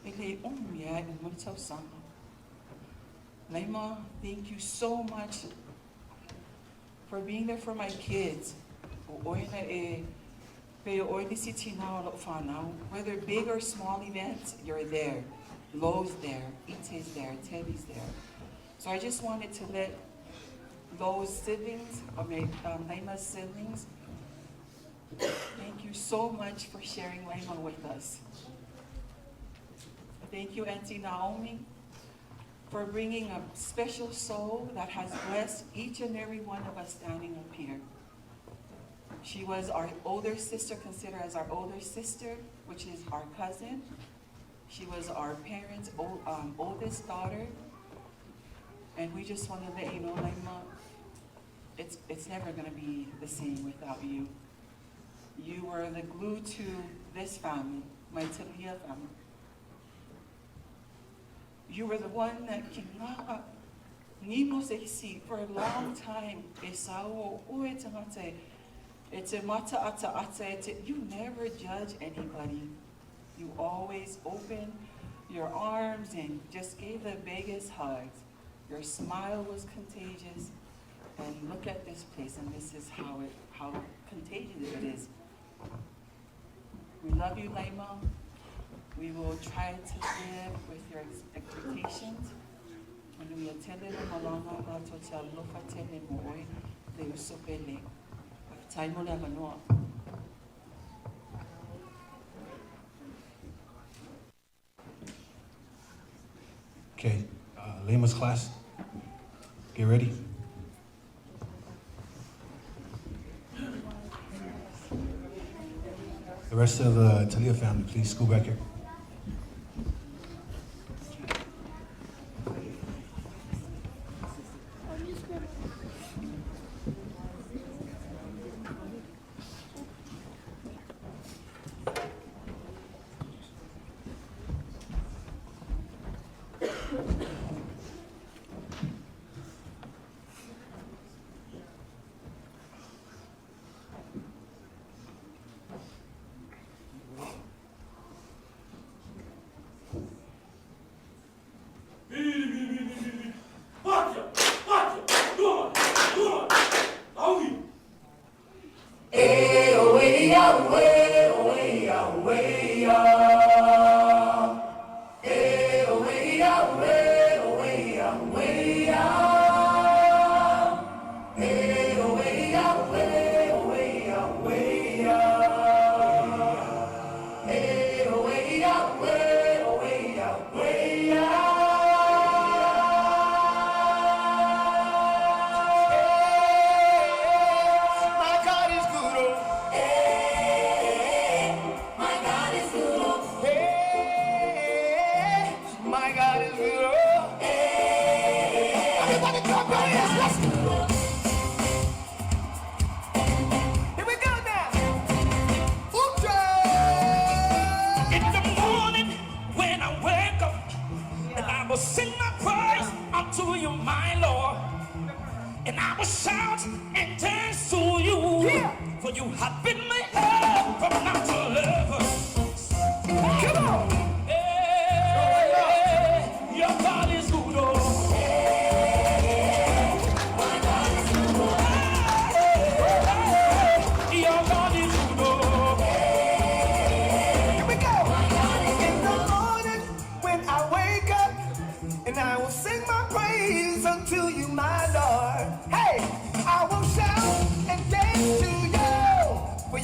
E le umi lava e uma le tausaga. Laima, thank you so much for being there for my kids. O ʻoe na e pei o ʻoe le isi tinā o loʻu whānau. Whether big or small events, you're there. Lo's there, Ite's there, Tevi's there. So I just wanted to let Lo's siblings, or my, Laima's siblings, thank you so much for sharing Laima with us. Thank you, Auntie Naomi, for bringing a special soul that has blessed each and every one of us standing up here. She was our older sister, considered as our older sister, which is our cousin. She was our parents' old, oldest daughter. And we just want to let you know, Laima, it's, it's never going to be the same without you. You were the glue to this family, my Talia family. You were the one that kingaga nimo se isi for a long time. E sao o oe tangata e, e te mata ata ata e te, you never judge anybody. You always open your arms and just gave the biggest hugs. Your smile was contagious. And look at this place, and this is how it how contagious it is. We love you, Laima. We will try to live with your expectations. Manuia tele le malaga ma to te alofa tele mo oe le uso pele. Faafetai mo le avanoa. Okay, Laima's class, get ready. The rest of the Talia family, please go back here. For you have been my help from now to ever. Come on. Hey, your God is good. Oh. Hey, your God is good. Oh. Here we go. In the morning when I wake up, and I will sing my praise unto you, my Lord. Hey, I will shout and dance to you, for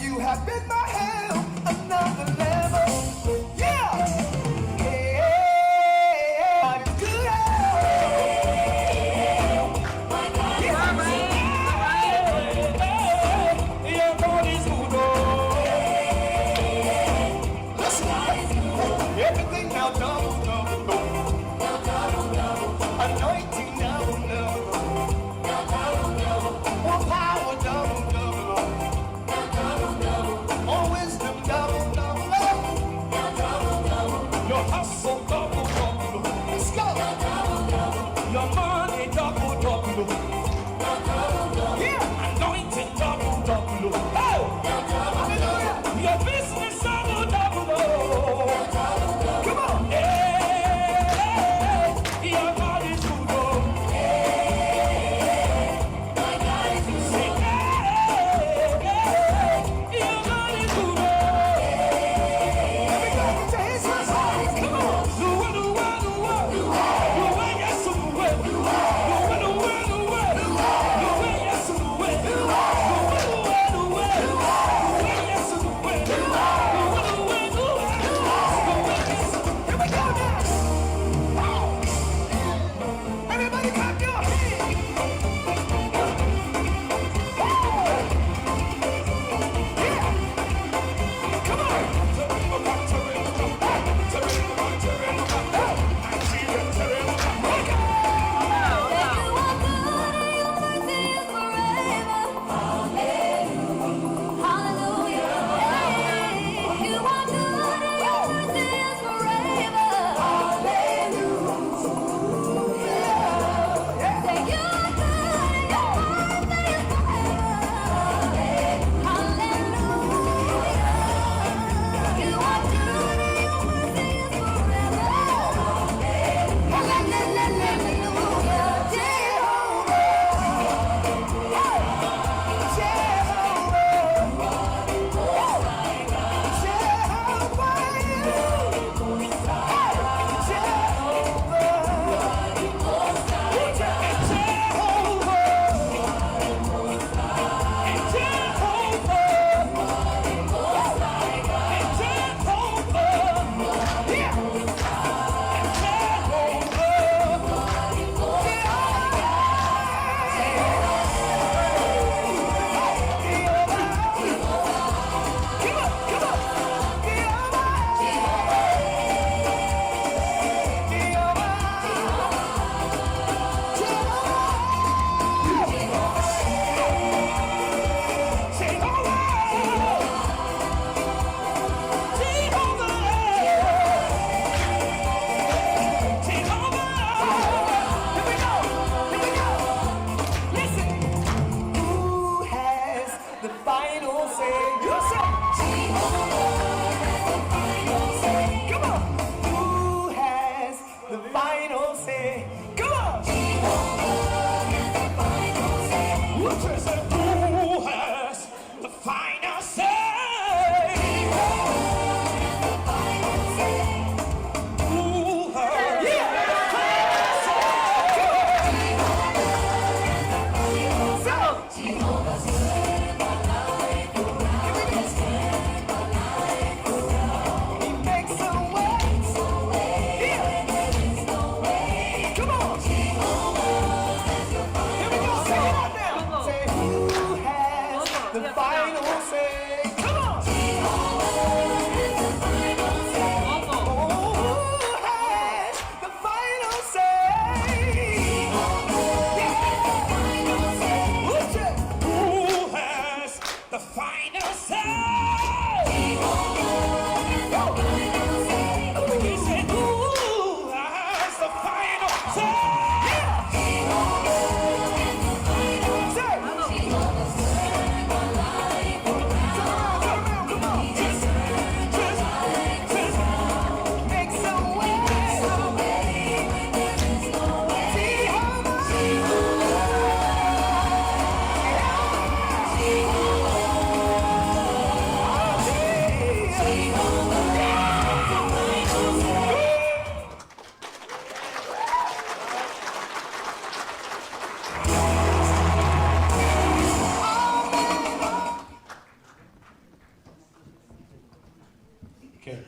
Okay,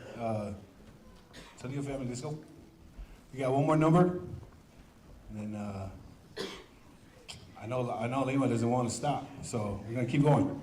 Salio family, let's go. We got one more number, and then I know Lima doesn't want to stop, so we're gonna keep going.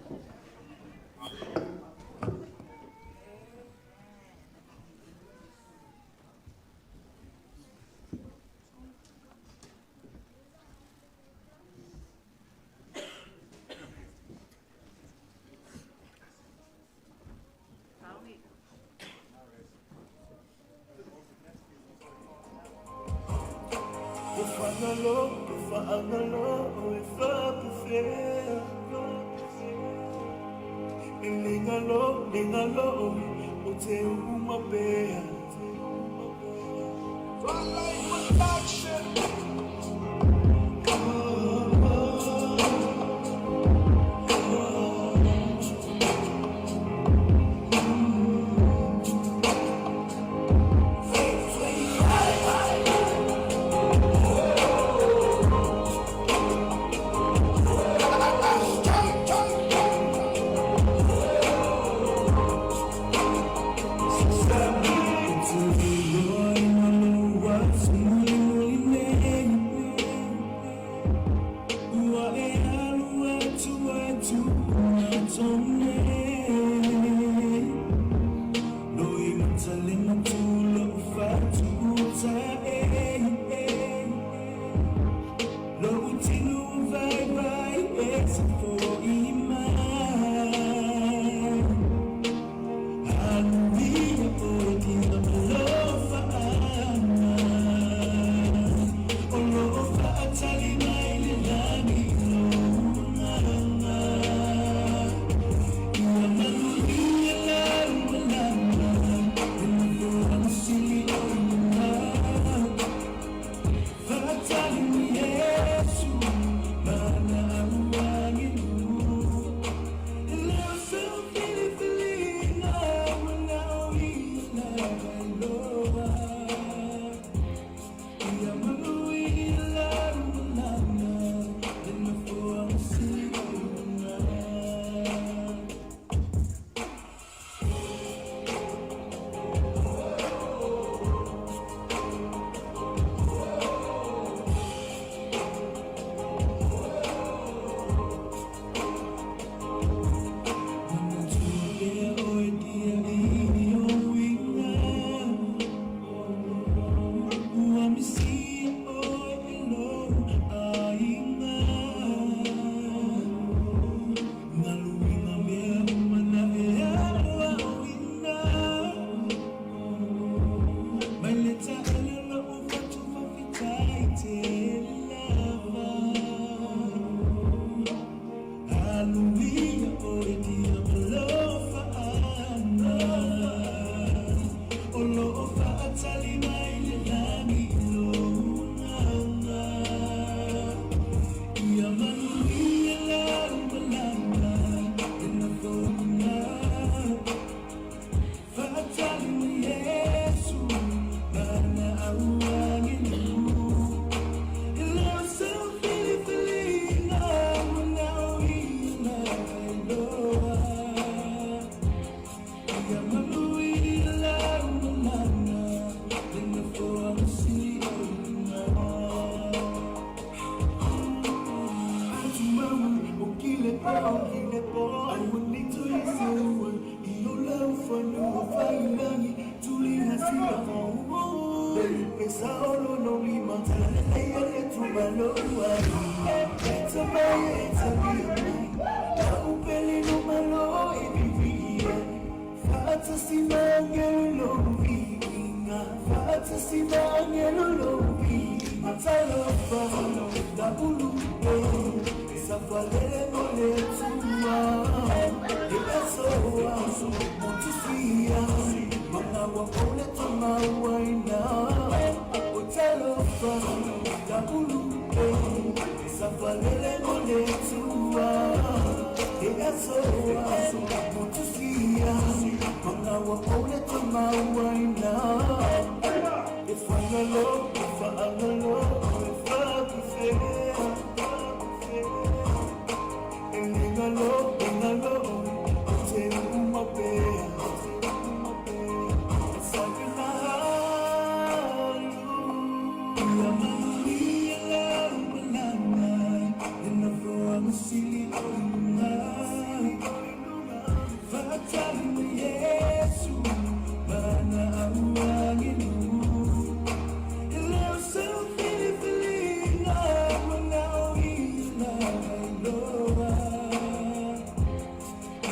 If I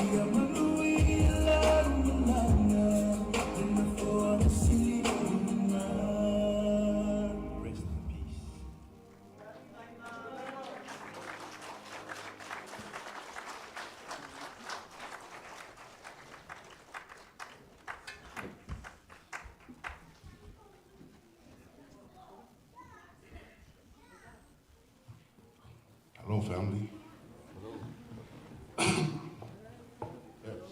Ia manu i lau malaga, le nofoaga sili i luga. Rest in peace. Hello, family. Yes,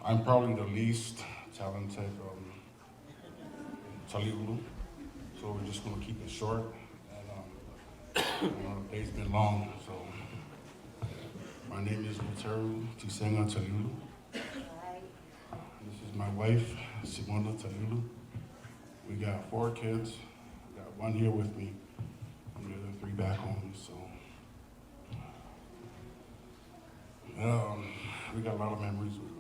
I'm probably the least talented Taliulu, so we're just gonna keep it short. And the day's been long, so my name is Luteru Tisenga Taliulu. This is my wife, Simona Taliulu. We got four kids. I got one here with me, and the other three back home. So we got a lot of memories with